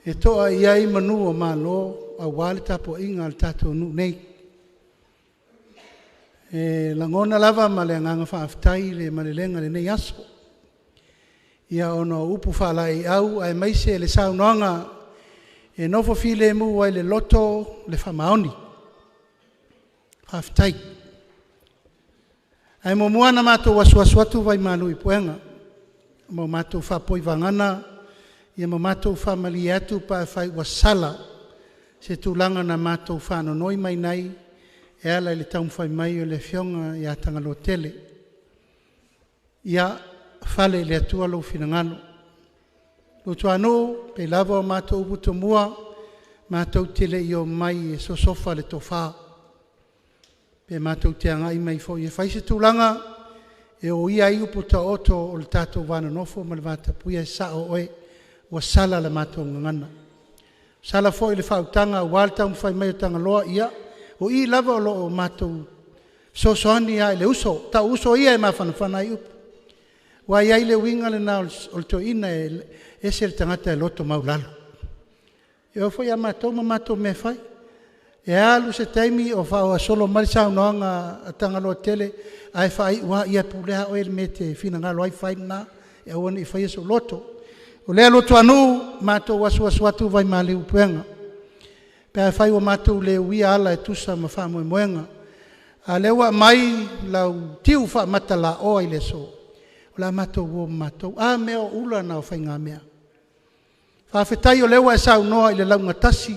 E toa iai manu o malo a wale tapo inga le tātou nu nei. E langona lava ma le anganga whaaftai le malelenga le nei aso. Ia ono upu whaalai au ai maise le saunoanga e nofo file mu ai le loto le whamaoni. Whaaftai. Ai mo muana mātou wasuasu atu vai malu i puenga. Mo mātou whapoi vangana, ia mo mātou whamali atu pa whai wasala. Se tūlanga na mātou whanonoi mai nei, e ala i le taumwhai mai o le fionga i a tangalo tele. Ia whale le atua lau whinangalo. Lotu anō, pe lava o mātou upu mua, mātou tele i o mai e sosofa le tofā. Pe mātou te anga i mai fo i e whaise tūlanga, e o ia i upu ta oto o le tātou wānanofo ma le vātapuia e sa o oe, ua sala le mātou ngangana. Sala fo i le whautanga, ua le taumwhai mai o tangaloa ia, o i lava o lo o mātou sosoani a i le uso, ta uso ia e mawhanawhana i upu. Wa iai le winga le nā o le toina e ese le tangata e loto maulalo. E o foi a mātou ma mātou me whai. E alu se taimi o whaoa solo mari saunoanga a tangaloa tele, ai whai ua ia pulea o ele me te whinangalo ai whai nā, e aua ni whai eso loto. O lea loto anu, mātou wasu wasu atu vai mali upuenga. Pe afai ua matou le uia ala e tusa ma faamoemoega, a o lea ua aumai lau tiu faamatalaoa i le aso, o le a matou o ma matou. A mea o ula na o faigamea. Faafetai o lea ua e saunoa i le laugatasi,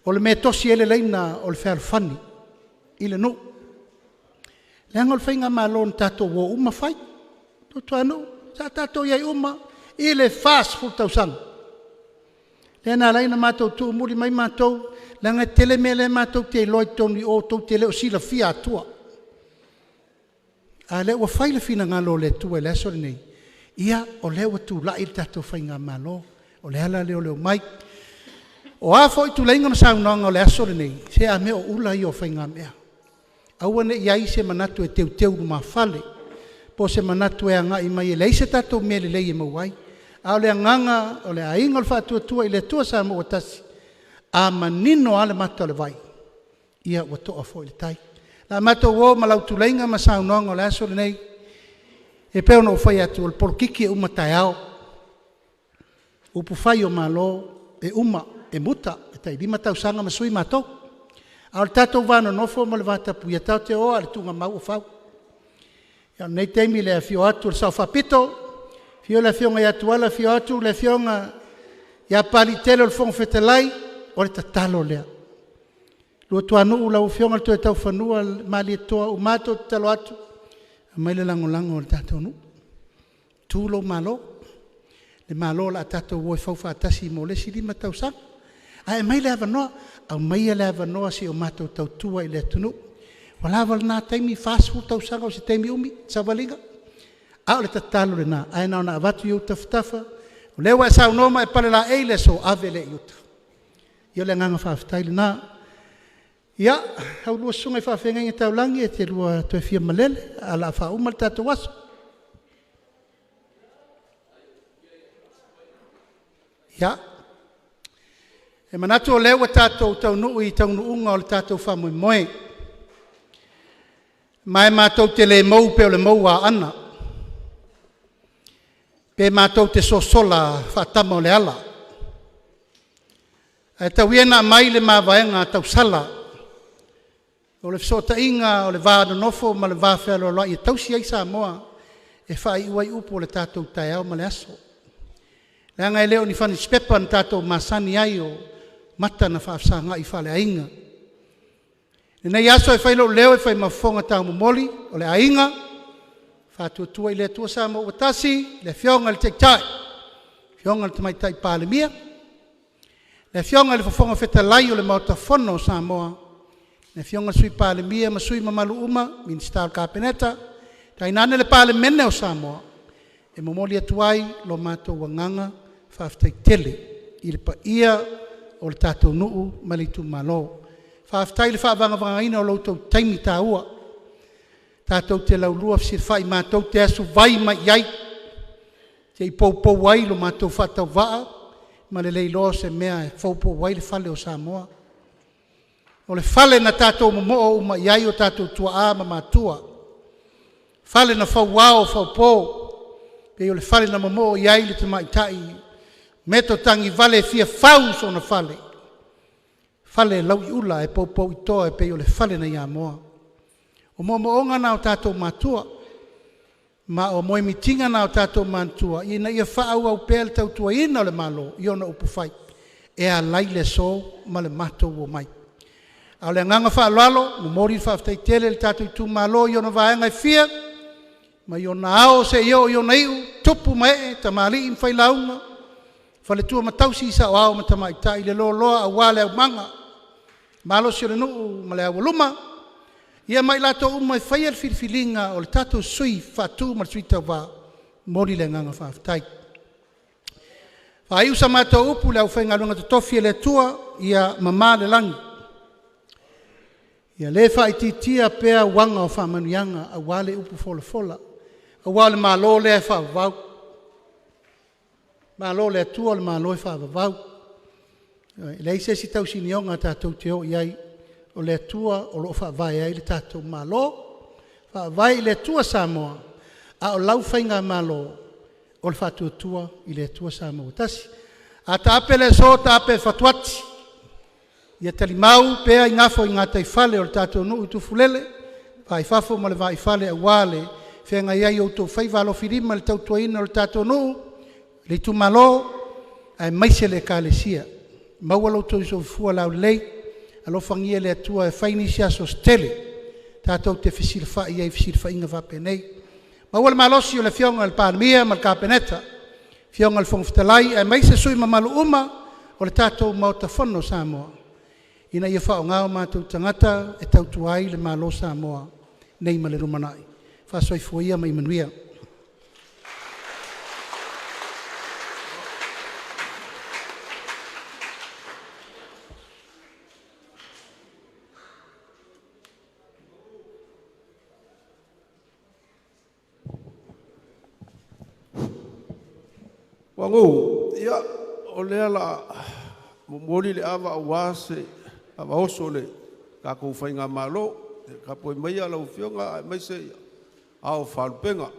o le mea e tosi ai le laina o le fealofani i le nuu. Leaga o le Faigamalo na tatou o uma fai. Luatuanuu, sa tatou i ai uma i le 40 tausaga. Lea na ala ai ona matou tuumuli mai matou, leaga e tele mea la matou te iloa i totonu i o, tou te le o silafia atua. A o lea ua fai le finagalo o le Atua i le aso lenei, ia o lea ua tulai le tatou Faigamalo. O le ala lea o le omai. O a foi tuleiga ma saunoaga o le aso lenei, se a mea o ula ia o faigamea. Aua ne i i ai se manatu e teuteu lumafale, po o se manatu e agai mai e leai se tatou mea lelei e maua ai. A o le agaga o le Aiga o le Faatuatua i le Atua Samoa ua Tasi, a manino lava le mata o le vai, ia ua to'a foi le tai. O le a matou o ma lau tuleiga ma saunoaga o le aso lenei. E pei ona ou fai atu, o le polokiki e uma taeao. O upufai o Malo e uma, e muta, e tai 5 tausaga ma sui matou. A o le tatou va nonofo ma le vatapuia, tatou te o lava i le tuugamau o fau. Ia o lenei taimi i le afio atu o le Sao Faapito, afio le Afioga ia Tuala, afio atu le Afioga ia Papaliitele o le Fofoga Fetalai, o le tatalo lea. Luatuanuu lau Afioga i le Toetaufanua a le Malietoa, ua matou tatalo atu, aumai le lagolago a le tatou nuu, tu lou Malo, le Malo o le a tatou o e fau faatasi mo le isi 5 tausaga. Ae aumai le avanoa, aumaia le avanoa se i o matou tautua i le atunuu. Ua lava lena taimi, 40 tausaga o se taimi umi le savaliga, a o le tatalo lena. Ae na ona avatu i ou tafatafa, o lea ua e saunoa ma e palelaei i le aso, ave lea i uta. Ia o le agaga faafetai lena. Ia, a oulua susuga i faafeagaiga taulagi, e te lua toe fia malele ae o le a faauma le tatou aso. Ia, e manatu o lea ua tatou taunuu i le taunuuga o le tatou faamoemoe. Ma e matou te le mou pei o le mou a Aana, pe matou te sosola faa-tama o Leala, ae tau ia ina aumai le mavaega a tausala o le fesootaiga o le va nonofo ma le va fealoaloai e tausi ai Samoa e faaiu ai upu o le tatou taeao ma le aso. Leaga e le o ni fasipepa na tatou masani ai, o mata na faafesagai faaleaiga. I lenei aso e fai lou leo e fai ma fofoga taumomoli o le Aiga Faatuatua i le Atua Samoa ua Tasi, le Afioga i le Taitai, le Afioga i le Tamaitai Palemia, le Afioga i le Fofoga Fetalai o le Maota Fono o Samoa, le Afioga i le Sui Palemia ma sui usufono mamalu uma, Minisita o le Kapeneta, tainane le Palemene o Samoa, e momoli atu ai lo matou agaga faafetai tele i le paia o le tatou nuu ma le itumalo. Faafetai i le faavagavagaina o lo outou taimi taua tatou te laulua fesilafai matou te asuvai mai i ai se i poupou ai lo matou faatauvaa ma le le iloa o se mea e poupou ai le fale o Samoa. O le fale na tatou momoo uma i ai o tatou tuaa ma matua, fale na fauao faupo, pei o le fale na momoo i ai le tamaitai metotagivale e fia fau sona fale, fale lauiula e poupouitoa e pei o le fale nai Amoa. O moomooga na o tatou matua, ma o moemitiga na o tatou matua ina ia faaauau pea le tautuaina o le Malo i ona upufai e ala ai le aso ma le matou omai. A o le agaga faaaloalo, e momoli le faafetai tele i le tatou itumalo i ona vaega e fia, mai ona ao seia oo i ona iu, tupu ma ee, tamalii ma failauga, faletua ma tausi, saoao ma tamaitai, le loaloa aua le aumaga, malosi o le nuu ma le aualuma, ia ma i latou uma e faia le filifiliga o le tatou sui faatu ma le sui tauva. E momoli le agaga faafetai. Faaiu sa matou upu i le aufaigaluega totofi a le Atua, ia mamā le lagi, ia le faaitiitia pea uaga o faamanuiaga aua le upu folafola, aua o le Malo lea e faavavau. O le Malo o le Atua o le Malo e faavavau. Ioe. E leai se isi tausinioga tatou te o i ai, o le Atua o lo o faavae ai le tatou Malo, Faavae i le Atua Samoa, a o lau faigamalo o le Faatuatua i le Atua Samoa ua Tasi. A taape le aso, taape fatuati, Ia talimau pea i gafo i gataifale o le tatou nuu i Tufulele, vaifafo ma le vaifale aua le feagai ai o outou faiva alofilima i le tautuaina o le tatou nuu, le itumalo, aemaise le Ekalesia. Maua lo outou soifua laulelei, alofagia e le Atua e fai nisi aso se tele tatou te fesilafai ai i fesilafaiga faapenei. Maua le malosi o le Afioga i le Palemia ma le Kapeneta, Afioga i le Fofoga Fetalai aemaise sui usufono mamalu uma o le tatou Maota Fono o Samoa, ina ia faaaoga o matou tagata e tautua ai le Malo o Samoa nei ma le lumanai. Faa-soifua ia ma ia manuia. Malu, ia, o lea la momoli le ava aua se ava oso le tatou faigamalo. E tapuai maia lau Afioga aemaise ao faalupega.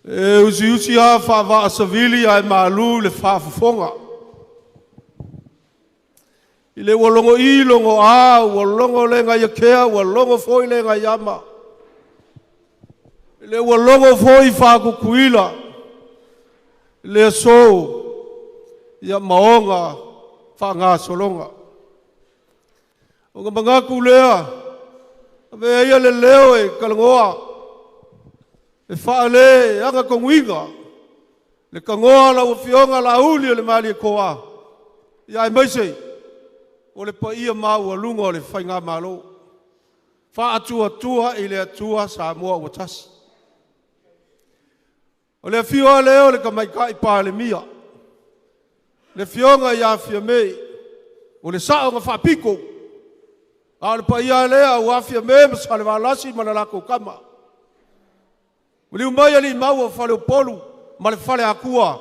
E usiusi lava faavaa savili ae malu le faafofoga. I le ua logo'i logoa, ua logo le gaiakea, ua logo foi le gaiama. I le ua logo foi faakukuila le aso, ia maoga faagasologa. Ona manatu lea, avea ia le leo e talanoa, e faaleagatonuina le tanoa lau Afioga Laauli o le Malietoa, ia aemaise o le paia maualuga o le Faigamalo. Faatuatua i le Atua Samoa ua tasi. O le afio lava lea o le Tamaitai Palemia, le Afioga ia Fiame, o le Sao na Faapito, a o le paia lea aua Fiame ma Salevalasi ma le latou Tama. Maliu mai alii maua o Faleupolu ma le Faleatua,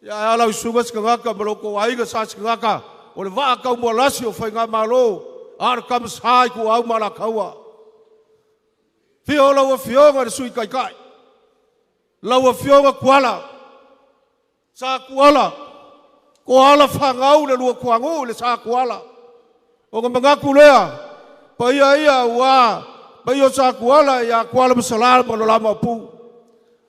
ia ae a lau Susuga Sikagata ma lo outou aiga Sa Sikagata, o le vaa taumualasi o Faigamalo, a o le tama sa Ituau ma Alataua. Afio lau Afioga i le Sui Taitai, lau Afioga Tuala, Sa Tuala, Toala fanau le lua toanuu le Sa Tuala. Ona manatu lea, paia ia aua paia o Sa Tuala ia Tuala ma Salã ma le la Maopu.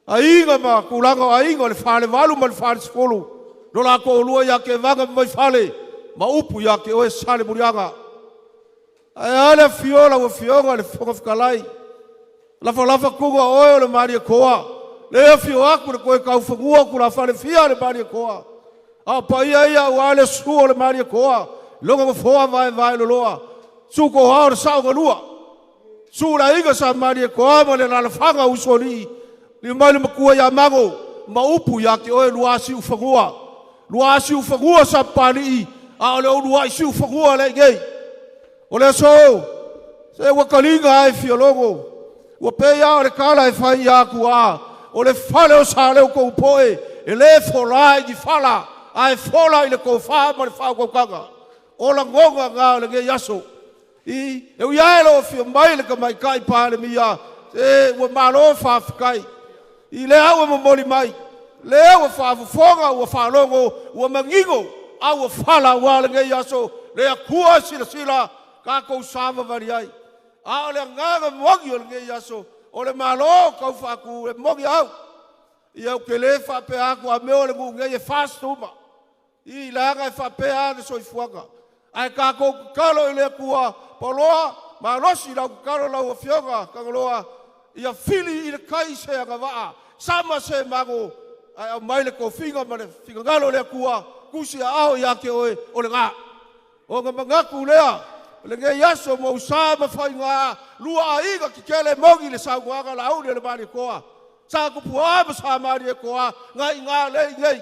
Aiga ma tulaga o aiga o le Falevalu ma le Falesefulu, lo la toalua ia Tevaga ma Vaifale, ma upu ia te oe Salemuliaga. Ae a le afio o lau Afioga i le Fofoga Fetalai, lafalafa tuna o oe o le Malietoa, le afio atu le toe taufanua o tulafale fia le Malietoa. A o paia ia aua le susu o le Malietoa, lona nofoa vaevae loloa, susu toa o le sao na lua, susu le aiga Sa Malietoa ma le alalafaga Usoalii, lio mai le matua ia Mago, ma upu ia te oe Luasiufanua. Luasiufanua Sapapalii, a o le uluai siufanua lea i nei. O le aso, se ua taliga ai fialogo, ua pei lava o le tala e fai ia Atua, o le fale o Saleu poe, e le fola i ni fala, ae fola i le tofa ma le faautautaga. O lagona na o lenei aso. I e ui lava i lou afio mai le Tamaitai Palemia, se ua malo faafetai. I lea ua momoli mai, lea ua faafofoga, ua faalogo, ua manino, a ua fala aua lenei aso, le Atua silasila tatou savavali ai. A o le agaga moni o lenei aso, o le Malo taufaatu e moni au. Ia ou te le faapea atu a mea o le nuu nei e fast uma. I leaga e faapea le soifuaga. Ae tatou tatalo i le Atua, Poloa, malosi lau tatalo lau Afioga Tagaloa, ia fili i le tai se agavaa, sama se mago, ae aumai le tofiga ma le finagalo o le Atua, tusi aao ia te oe o le na. Ona manatu lea, o lenei aso mou sa ma faiga, lua aiga tetele moni le saunoaga Laauli o le Malietoa. Sa Tupua ma Sa Malietoa, nai ina lei nei.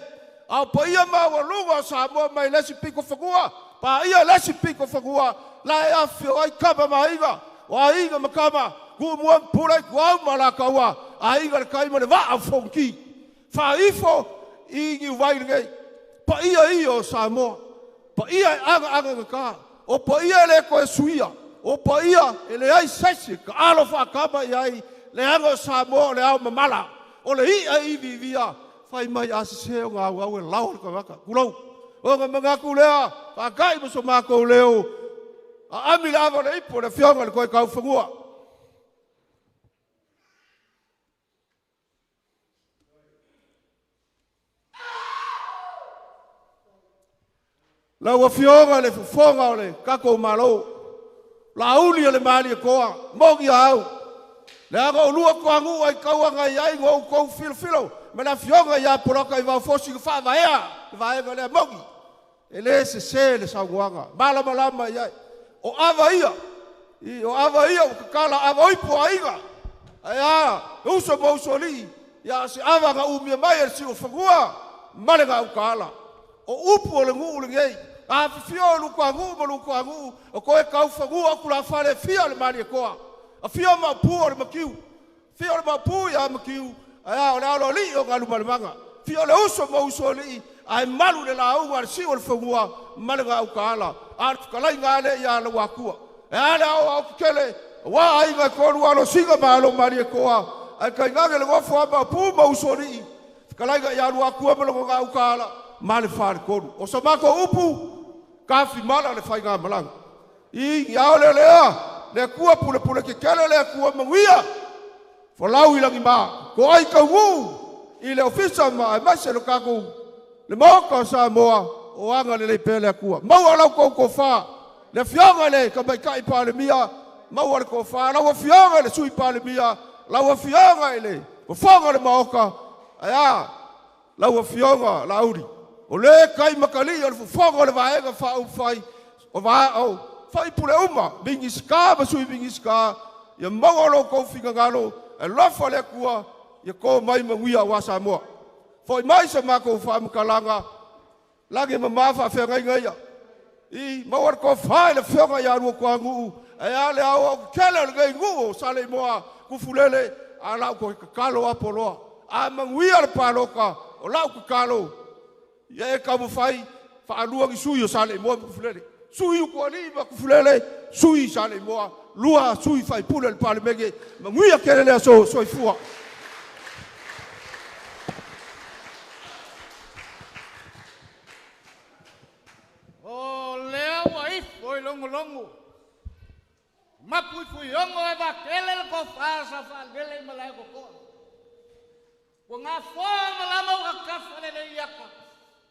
A o paia maualuga o Samoa mai le isi pito fanua, paia le isi pito fanua, la e afifio ai tama ma aiga, o aiga ma tama, Tumua ma Pule, Ituau ma Alataua, aiga i le tai ma le vaa o Fonoti. Faaifo i Niuvai lenei, paia ia o Samoa, paia e agaagagata, o paia e le toe suia, o paia e leai se isi e taalo faatama i ai, leaga o Samoa o le ao mamala, o le i'a e iviivia. Fai mai a se o ngau au e lau le kawaka. Kulou. O nga mangaku lea, whakai mo so mākou leo. A ami le ava le ipo le fionga le koe kau whangua. Lau afioga le fofoga o le kako malo. La uli o le mali e koa, mogi au. Le aga o lua koa ngu ai kaua ngai ai ngou kou filo filo. Me la fioga ia poloka i vau fosi ka whaea, le vaega lea mogi. E le se se le sauguanga. Malama lama iai. O ava ia. I o ava ia o kakala ava oipo aiga. Ai a, uso mo uso li. Ia se ava nga umia mai e si o whangua. Male nga ukala. O upu o le ngu le ngei. A fifio o luku angu ma luku angu. O koe kau whangua o kula whale fia o le mali e koa. A fia o maupu o le makiu. Fia o le maupu ia makiu. Ai a o le alo li o ngalu malemanga. Fia o le uso mo uso li. Ai malu le la uga le si o le whangua. Male nga ukala. A tukalai ngā le ia la wakua. E ale au au kele. Wa ai ngā koru alo singa ma alo mali e koa. Ai kai ngā le ngofo a maupu ma uso li. Tukalai ngā ia wakua ma longo ngā ukala. Ma le whare koru. O sa mako upu, ka whimala le whai ngā malanga. I iao le lea, le kua pule pule ke kele le kua manguia. Folau i langi mā. Ko ai kau ngu, i le ofisa ma e maise lo kakou. Le maoka o Samoa, o anga le leipe le kua. Maua lau kou ko wha. Le fionga le ka mai kai pāle mia. Maua le ko wha. Lau fionga le sui pāle mia. Lau fionga le fofoga le maoka. Aia, lau fionga la uri. O le kai makali o le fofoga o le vaega whaufai o vaa o whaipule uma mingisika ma sui mingisika ia maua lo kou fingangalo e lofa le kua ia ko mai manguia wa Samoa. Foi mai sa mākou whaamakalanga lage ma whaafeangai ngaia. I maua le ko whai le fionga ia rua kua nguu e ale au au kele o le ngai nguu o sale moa kufulele a lau ko kakalo apoloa. A manguia le paloka o lau kakalo ia e kaumawhai, whaalua ki sui o sale moa kufulele. Sui u kuali ma kufulele, sui sale moa, lua sui whai pule le pale mege, manguia kele lea so soifua. O lea ua ifo i longo longo. Mapu i fuiongo e wakele le kofasa whalele i malae kokoa. Ua ngā foa malama ua kafa le le iaka.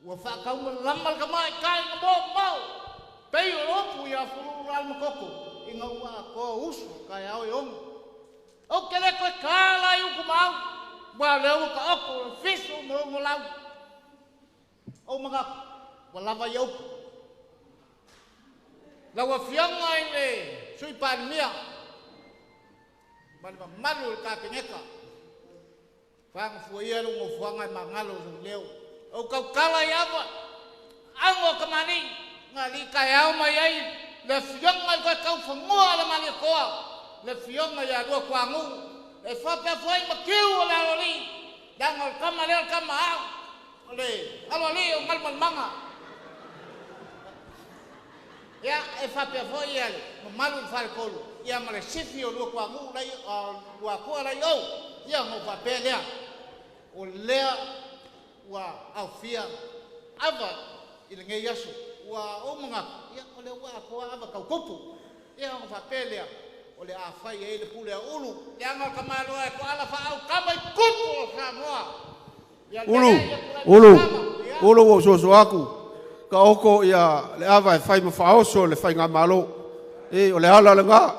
Ua whakauma lama le kamai kai ngā mō mau. Pei o lopu ia furu ral makoko. I ngā ua koa usu kai au i ongo. O ke le koe kāla i uku mau. Ua leo ka oko le fisu mo rongo lau. O mangaku, ua lava i upu. Lau fionga i le sui parimia. Ma le mamalu le kapeneka. Whanga fua ia lungo fuanga i mangalo o leo. O kaukala i awa, ango ka mani, ngā li kai au mai ai, le fionga i koe kau whangua le mali koa, le fionga i a rua kua ngu, e whapea fua i makiu o le aloli, danga o le kama leo le kama au, o le aloli o malmalmanga. Ia, e whapea fua i ale, mamalu i whare kolu, ia ma le sifi o rua kua ngu, rua kua lai au, ia ngō whapea lea, o lea, ua aufia ava i le ngei aso ua o mangaku ia o le ua akoa ava kaukupu ia o whapea lea o le awhai e le pule a ulu le anga ka maloa e ko ala whaau kama i kupu o Samoa. Ulu, ulu, ulu o soso aku ka oko ia le ava e whai ma whaoso le whai ngā malo e o le ala le ngā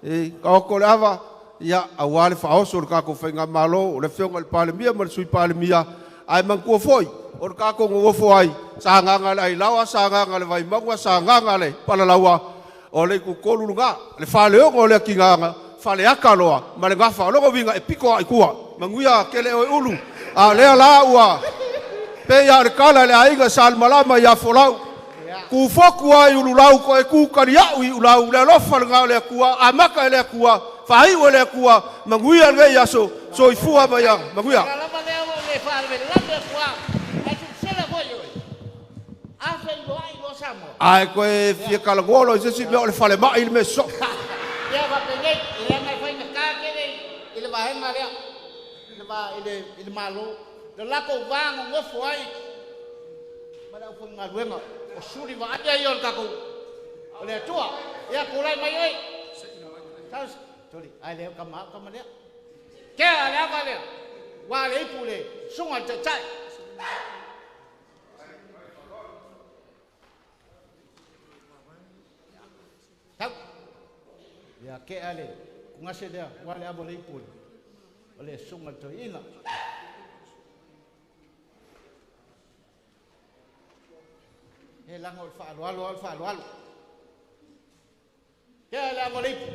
e ka oko le ava ia awa le whaoso le kako whai ngā malo o le fionga le pāle mia ma le sui pāle mia ai mangkua foi, o le kako ngofo ai, sa nganga le ailawa, sa nganga le vaimangua, sa nganga le palalaua, o le kukolu lunga, le whaleongo o le kinganga, whale akaloa, ma le ngawha, o longo winga e piko ai kua, manguia kele oe ulu, a lea la ua, pe ia le kala le aiga sa le malama ia folau, ku foku ai ulu lau, ko e ku kari au i ulau, le alofa le ngao le akua, a maka e le akua, whaiu e le akua, manguia le ia so, so ifua ma ia, manguia. Ai koe fia kalangolo i se si mea o le whale mai le me so. Ia whapenei, i le ngai whai ngā kele i le vahenga lea, i le malo. Le lako vāngo ngofo ai. Ma le au whangaluenga. O suri wa ai ai o le kako. O le atua. Ia kūlai mai oi. Taus. Toli. Ai leo kama au kama lea. Kea le ava lea. Wa le ipu le sunga te tai. Tau. Ia kea le. Kungase lea. Wa le ava le ipu le. O le sunga te ina. E langa o le whaaloalo o le whaaloalo. Kea le ava le ipu.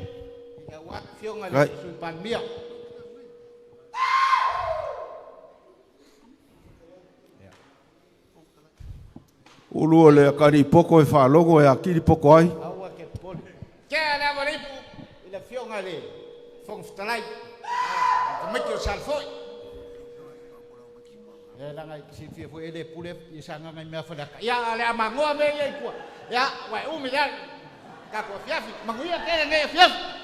Ia wa fionga le sui palmia. Ulu o le akari poko e whaalogo e akiri poko ai. Aua ke pole. Kea le ava le ipu. I le fionga le whongwhatalai. Kamiti o salfoi. E langa i silfia fo ele pule i sanga ngai mea whalaka. Ia le amangoa me ia i kua. Ia wai umi lea. Kako fiafi. Manguia kere ngai fiafi.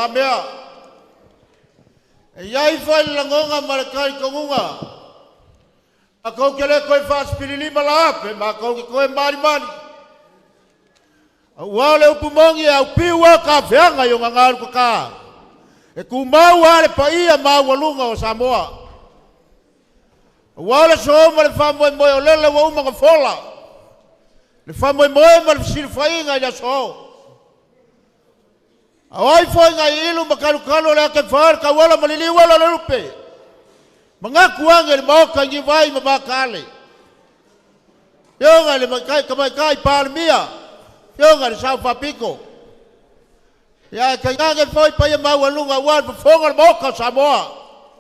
Mea. E iai fai le lagonga ma le kalitonuga. Makou ke le koe faasipililima la ape, makou ke koe malimali. Auā le upu mogi e aupiu a ka feaga i o gagalu kakā. E kumau a le paia maualuga o Samoa. Auā le sooma ma le faamoemoe o lele ua uma gafola. Le faamoemoe ma le fesilafaiga i le aso. Awai foi ngai ilu makalu le ake far ka wala malili wala le lupe. Mangaku ange le maoka ngi vai ma makale. Yonga le makai kamai kai palmia. Yonga le sau papiko. Ya kai ngange foi pa ia mau alunga wa fonga le maoka Samoa.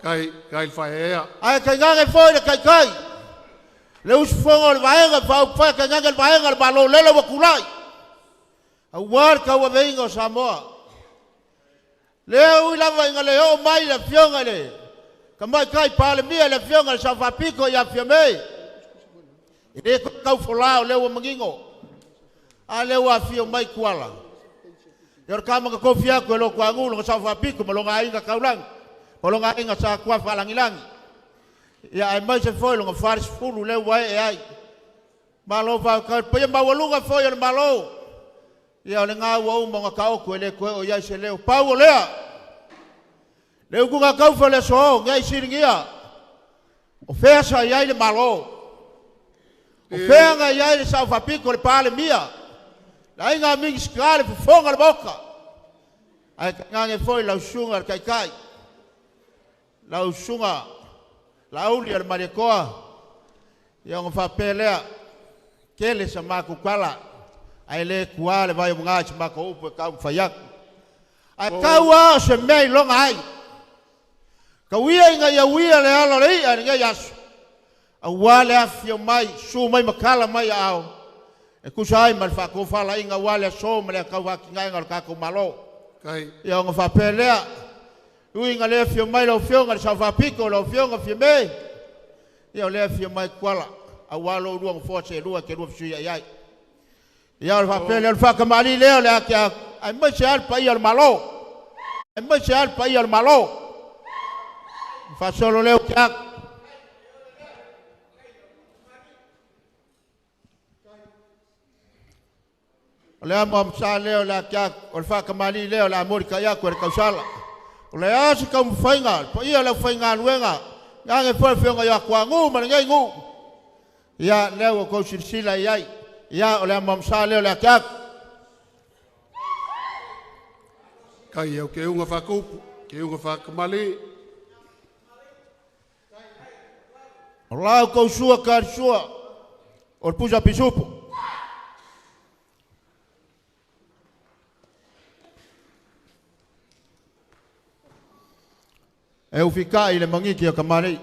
Kai kai whaea. Ai kai ngange foi le kai kai. Le usufonga le vaenga fa fa kai ngange le vaenga le malo lele wa kulai. Awar ka wa veinga o Samoa. Le ui lava inga le o mai le fionga le. Ka mai kai pale mia le fionga le sawhapiko ia fia mei. I le kau folao le ua mangingo. A le ua fio mai kuala. Ia ka maka kofi aku e lo kua ngulu nga sawhapiko ma longa inga kaulangi. Ma longa inga sa kua whalangilangi. Ia ai mai se foi longa wharis fulu le ua e ai. Malo whau kau. Pia maualunga foi o le malo. Ia o le ngā ua uma ngā kaoku e le koe o iai se leo. Pau o lea. Le uku ngā kaufa le soho, ngai siringia. O whea sa iai le malo. O whea ngā iai le saufapiko le pāle mia. La inga mingi skā le fufonga le moka. Ai ngange foi lau sunga le kaikai. Lau sunga, la uli o le mariakoa. Ia o ngā whapea lea. Kele sa mākukala. Ai le kua le vai o mga si mako upu e kau mwhayaku. Ai kau a o se mea i longa ai. Ka uia inga ia uia le alo le ia ni yasu. A ua le awhio mai, su mai makala mai ao. E kusa ai ma le whakofala inga ua le aso ma le kau haki ngai ngā le kākou malo. Kai. Ia o ngā whapea lea. Ui inga le awhio mai lau whionga le sauwhapiko lau whionga whio mei. Ia o le awhio mai kuala. A ua lo urua ngā se lua ke lua whisui ai ai. Ia o le whapea lea o le whakamali lea o le ake a ai mai se al pai o le malo. Ai mai se al pai o le malo. Whasolo leo ke aku. O le amo amsa leo le ake aku. O le whakamali lea o le amori kai aku e le kausala. O le asa kau mwhainga. Pa ia le whainga aluenga. Ngange fo le whionga i aku angu ma le ngai ngu. Ia leo o kou silisila i ai. Ia o le amo amsa leo le ake aku. Kai au ke unga whakupu, ke unga whakamali. O lau kau sua kari sua, o le pusa pisupu. E ufikai le mangiki o kamari.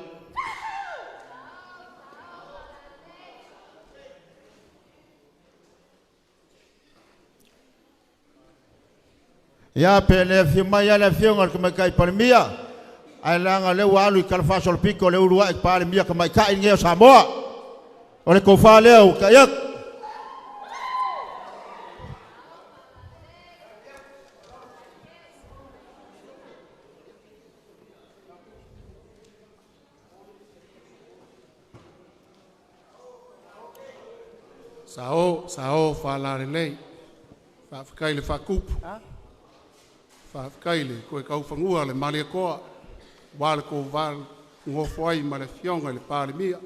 Ia pe le afio mai ale afioga le tamaitai Palemia, ae leaga lea ua alu i talafaasolopito le uluai Palemia tamaitai lenei o Samoa. O le tofa lea ua ta'i atu. Sao, sao whaalalelei. Whaafekai le whaakupu. Whaafekai le koe kauwhangua le malia koa. Wā le ko wā ngofo ai ma le fionga le Palemia.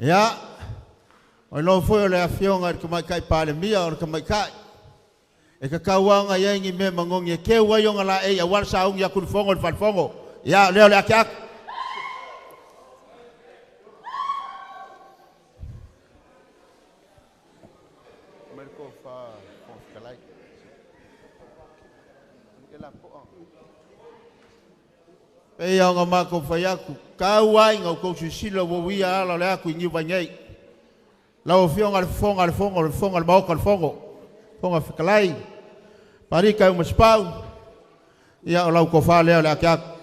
Ia, o lo foi o le afioga i le tamaitai Palemia o le tamaitai. E kakauanga iai ni mea magogi e keu ai ona laei auā le saugi atu i le fono i le falefono. Ia, lea o le ake atu. Pei ona matou fai atu, kau ai ngau kou silasila ua uia ala o le atu i Niu Vai nei. Lau afioga le fofoga le fono le fofoga le maota le fono, fofoga fetalai, parika e umasipau, ia o lau tofa lea o le ake atu.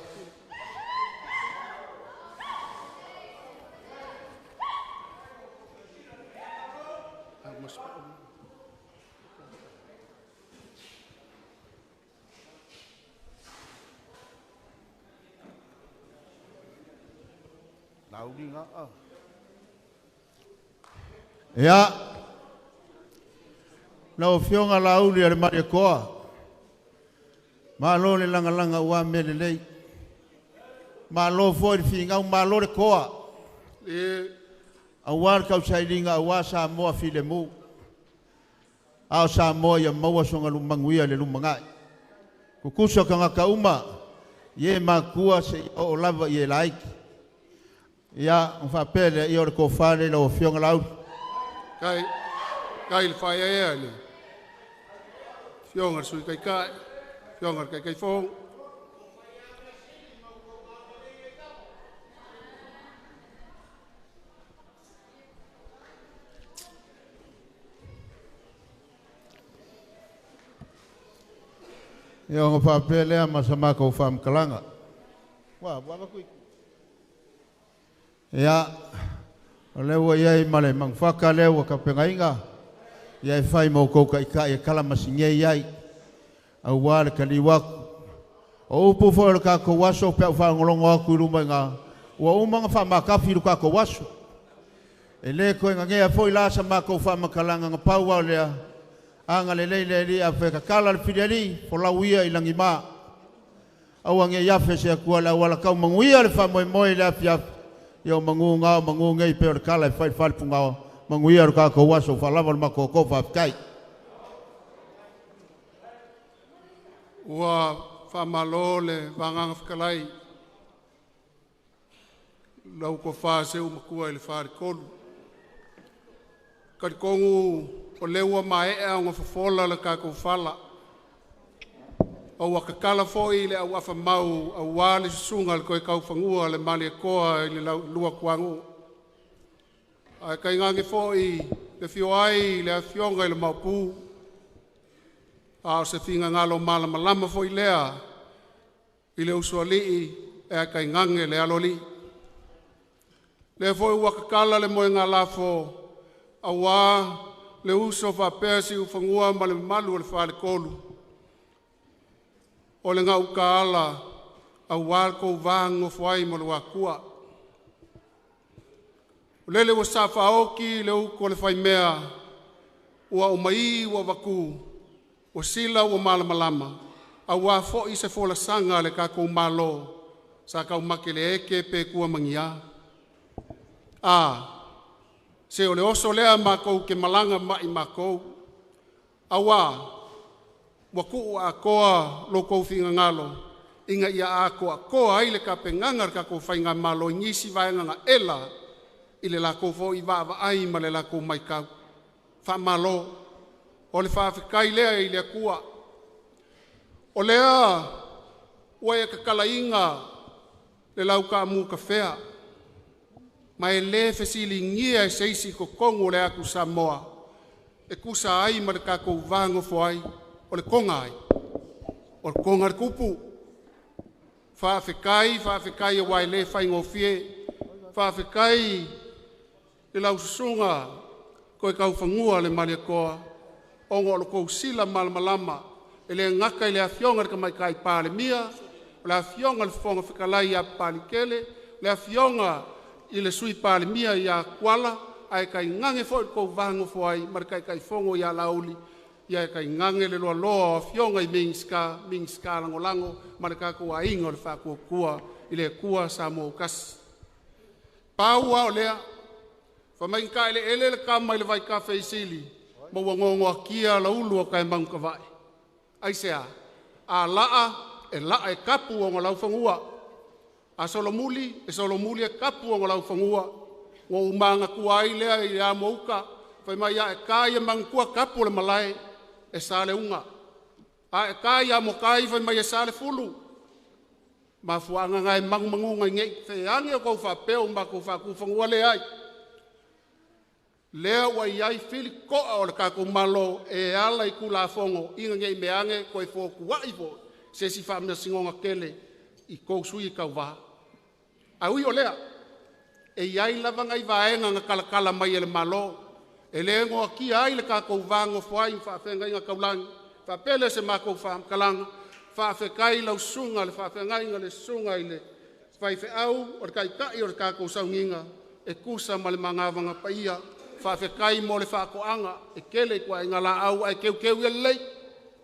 Ia, lau afioga Laauli o le Malietoa, malo le lagalaga ua mea lelei. Malo foi le figau, malo le toa. Auā le tausailiga auā Samoa filemu. A o Samoa ia maua sona lumanuia le lumanai. Tutusa tagata uma, ia e matua seia oo lava i e laiti. Ia, ona faapea lea, ia o le tofa lea i lau afioga Laauli. Kai, kai le whaea le fionga le sui taitai, fionga le Taitaifono. Ia ona faapea lea ma sa matou faamatalaga. Ua, ua avatu i. Ia, o lea ua i ai ma le manufaka lea ua tapenaina, ia e fai ma outou taitai e kala masigei ai, auā le taliu atu. O upu foi o le tatou aso pe au faalogologo atu i luma i ina, ua uma ona faamatafi i le tatou aso. E lē toe gagea foi la sa matou faamatalaga na pau lava o lea, agalelei le Alii a tatala le filialii, folau ia i lagima. Aua nei afe se Atua le auala tau manuia le faamoemoe i le afiafi, ia o manu na o manu nei pei o le tala e fai i le falepugaoa, manuia le tatou aso faalava le matou toto faafetai. Ua faamalo le vagaga fetalai lau tofa seu matua i le Faletolu. Talitonu o lea ua maea ona fofola le tatou fala, a ua tatala foi le auafa mau auā le susuga i le Toetaufanua a le Malietoa i le Laulua Tuanu'u. Ae tainane foi le afio ai le afioga i le Maopu, a o se finagalo malamalama foi lea i le usoalii ae tainane le aloalii. Lea foi ua tatala le moegalafo auā le uso faapea Siufanua ma le mamalu o le Faletolu o le Gautaala auā le tou va nonofo ai ma le Atua. O lele ua saofaaoti le utu a le faimea, ua aumai ua avatu, ua sila ua malamalama, auā foi se folasaga a le tatou Malo sa taumate le eke pe tua ma ni a. A, se o le oso lea matou te malaga mai matou, auā ua tuu atoa lo outou finagalo ina ia atoatoa ai le tapenaga a le tatou faigamalo i nisi vaega gaela i le latou foi vaavaai ma le latou matau. Faamalo. O le faafetai lea i le Atua. O lea ua e tatalaina le lautaamu tafea. Ma e lē fesiligia e se isi totogu o le atu Samoa e tusa ai ma le tatou va ai o le toga ai o le toga le tupu. Faafetai, faafetai auā e lē faigofie. Faafetai i lau Susuga Koe Taufanua le Malietoa ona o le tou sila malamalama e le gata i le Afioga i le Tamaitai Palemia, o le Afioga i le Fofoga Fetalai ia Papaliitele, le Afioga i le Sui Palemia ia Tuala, ae tainane foi le tou va nofo ai ma le Taitaifono ia Laauli, ia ae tainane le loaloa o Afioga i Minisita, Minisita Lagolago ma le tatou aiga o le Faatuatua i le Atua Samoa ua tasi. Pau lava o lea, fai mai na taeleele le tama i le vaitafe i Sili ma ua noanoakia alaulu o taemautavae. Aisea? A laa, e laa e tapu ona laufanua. A solomuli, e solomuli e tapu ona laufanua. Ua ou manatua ai lea i le amo uta, fai mai a e ta ia manutua tapu o le malae, e sa le uga. A e ta ia amotai fai mai e sa le fulu. Mafuaaga na e manumanuga i nei feage o tou faapea ua matou faatufanua leai. Lea ua i ai filitoa o le tatou Malo e ala i Tulafono ina nei mea ane toe fotuai foi se isi faamasinoga tele i tou sui tauva. Ae ui o lea, e i ai lava nai vaega na talatala mai e le Malo e le noatia ai le tatou va nofo ai ma faafeagaiga taulagi. Faapea lea o se matou faamatalaga, faafetai i lau susuga i le faafeagaiga le susuga i le faifeau o le taitai o le tatou sauniga e tusa ma le magavana paia. Faafetai mo le faatoaga e tele ituaiga laau ae teuteu ia lelei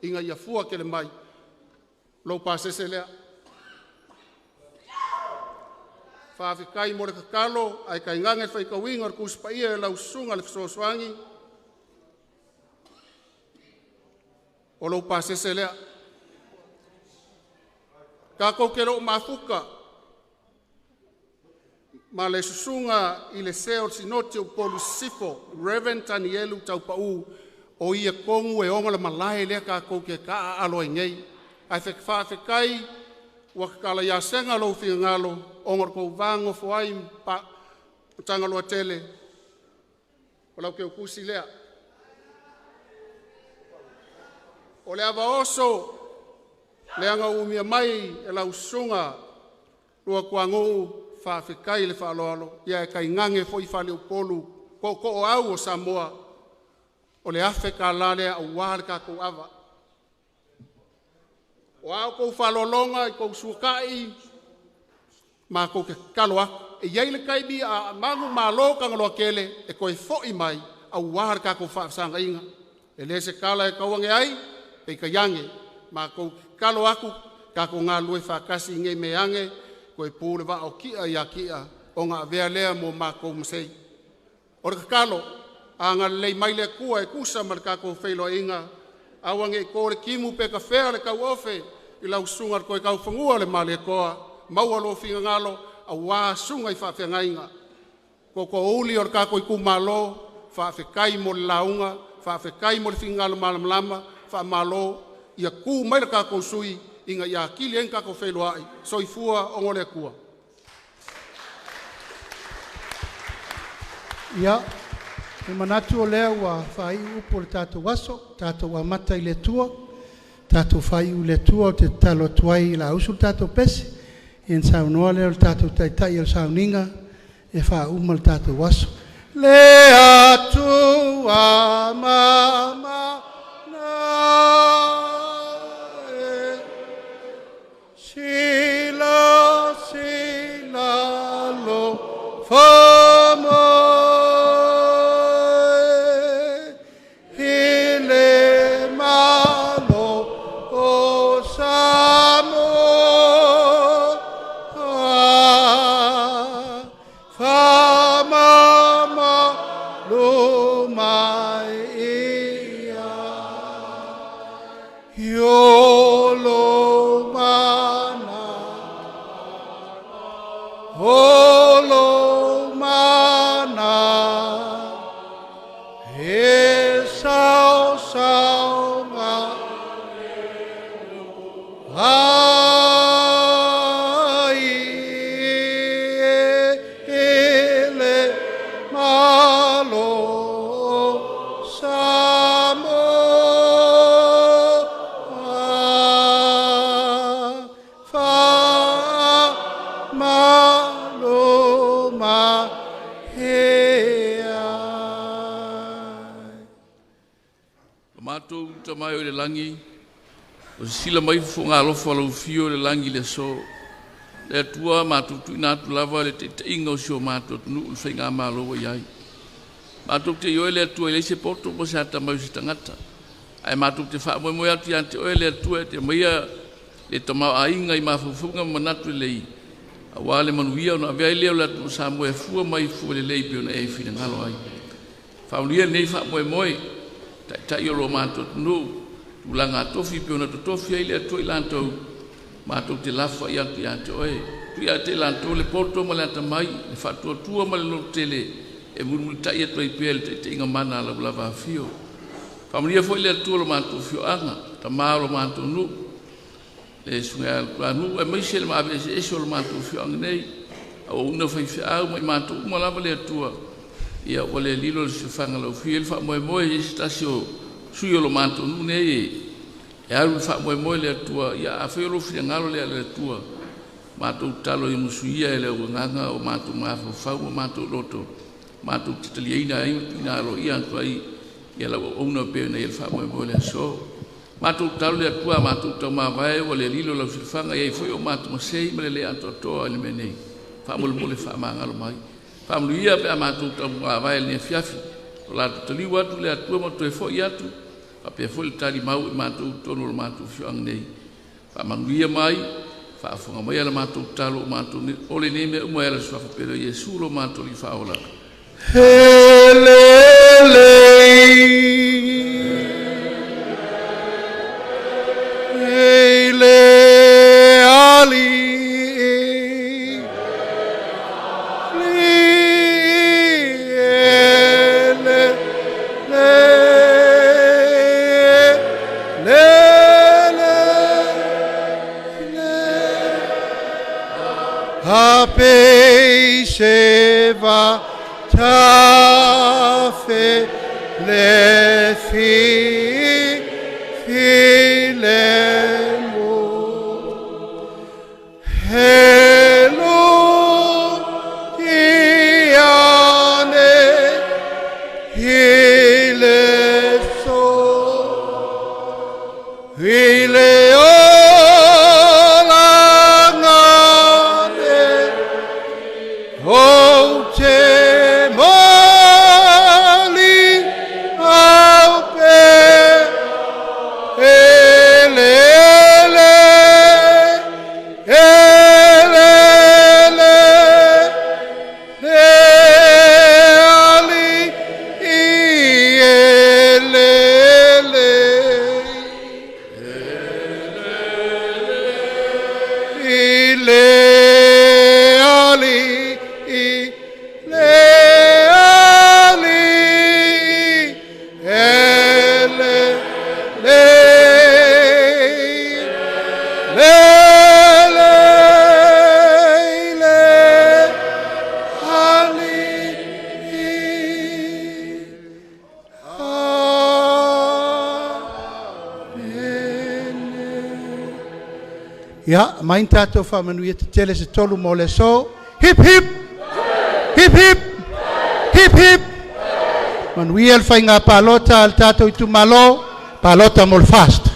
ina ia fua tele mai lou pasese lea. Faafetai mo le tatalo ae tainane le faitauina o le Tusi Paia e lau Susuga i le Fesoasoani o lou pasese lea. Tatou te le o mafuta ma le susuga i le sea o le Sinoti o Upolu Sisifo, Reverend Tanielu Taupau, o ia tonu e ona le malae lea tatou te taaalo ai nei. Ae faafetai ua tatala ia sega lou finagalo ona o le tou va nofo ai ma Tagaloa tele o lau teutusi lea. O le ava oso leaga ua umia mai e lau susuga Luatuanuu, faafetai le faaaloalo, ia ae tainane foi faleupolu tootooau o Samoa, o le $1,000 lea aua le tatou ava. O a outou faaaloaloga i tou suatai, matou te tatalo atu. E i ai le taimi a manumalo Tagaloa tele e toe foi mai aua le tatou faafesagaiga. E le o se tala e tau ane ai, peitai ane, matou te tatalo atu, tatou galulue faatasi ne i meaane toe pu le vaa o Ki'a ia Ki'a ona avea lea mo matou ma sei. O le tatalo, agalelei mai le Atua e tusa ma le tatou feiloaiga, aua ne i to le timu pe tafea le tauofe i lau susuga i le Toetaufanua a le Malietoa, maua lou finagalo aua susuga i faafeagaiga. Tootoouli o le tatou itumalo, faafetai mo le lauga, faafetai mo le finagalo malamalama, faamalo, ia tu mai le tatou sui usufono ina ia atili ai ona tatou feiloai. Soifua ona o le Atua. Ia, e manatu o lea ua faaiu upu o le tatou aso, tatou amata i le Atua, tatou faaiu i le Atua. Ou te tatalo atu ai o le a usu le tatou pese, ia ona saunoa lea o le tatou Taitai o le sauniga e faauma le tatou aso. Le Atua mamana e, silasila alofa mai i le Malo o Samoa. Faamamalu mai ia i o lo mana, o lo mana, e sao sao ma ai e le Tama e o i le lagi, o sisila mai fofogalofa o lau Afio i le lagi i le aso. Le Atua matou tuuina atu lava le taitaiga o si o matou atunuu i le faigamalo ua i ai. Matou te ioe le Atua e leai se poto po o se atamai o se tagata. Ae matou te faamoemoe atu ia te oe le Atua e te aumaia le tamaoaiga i mafaufauga ma manatu lelei aua le manuia ona avea ai lea o le atunuu Samoa e fua mai fua lelei pei ona e finagalo ai. Faamanuia lenei faamoemoe, taitai o lo matou atunuu, tulaga tofi pei ona totofi ai le Atua i latou, matou te lafoai atu ia te oe. Tuu ia te i latou le poto ma le atamai, le faatuatua ma le lototele e mulimulitai atu ai pea le taitaiga mana a lau lava afio. Faamanuia foi le Atua o lo matou afioaga, tama o lo matou nuu, le susuga ia Tulanuu aemaise le maave eseese o le matou afioaga nei, auauna faifeau ma i matou uma lava le Atua, ia ua le lilo le silafaga laufia i le faamoemoe i se tasi o sui o lo matou nuu nei e alu i le faamoemoe le Atua, ia afai o lou finagalo lea le Atua, matou tatalo ia musuia e le auagaga o matou mafaufau ma matou loto, matou te taliaina ai ma tuuina aloaia atu ai ia lau auauna pei ona i ai le faamoemoe o le aso. Matou tatalo le Atua matou taumavae ua le lilo lau silafaga i ai foi o matou masei ma le le atoatoa i le mea nei. Faamolemole faamagalo mai. Faamanuia pe a matou taumavae i lenei afiafi. O latou taliu atu le Atua ma toe foi atu, faapea foi le talimau i matou totonu o le matou afioaga nei. Faamanuia mai, faafofoga mai a la matou tatalo o matou o lenei mea uma e ala i le suafa pele o Iesu lo matou Alii Faaola. Hele le alii, le le le le le Ape se va tafe le fi fi le mo Helo tiane hile so hile olangane o te mali au pe ele ele ele ele le ali i ele ele ile ali i le ali ele le le le le ali Amen. Ia, mai tatou faamanuia tetele se tolu mo le aso. Hip hip! Hip hip! Hip hip! Manuia le faiga palota a le tatou itumalo, palota mo le FAST.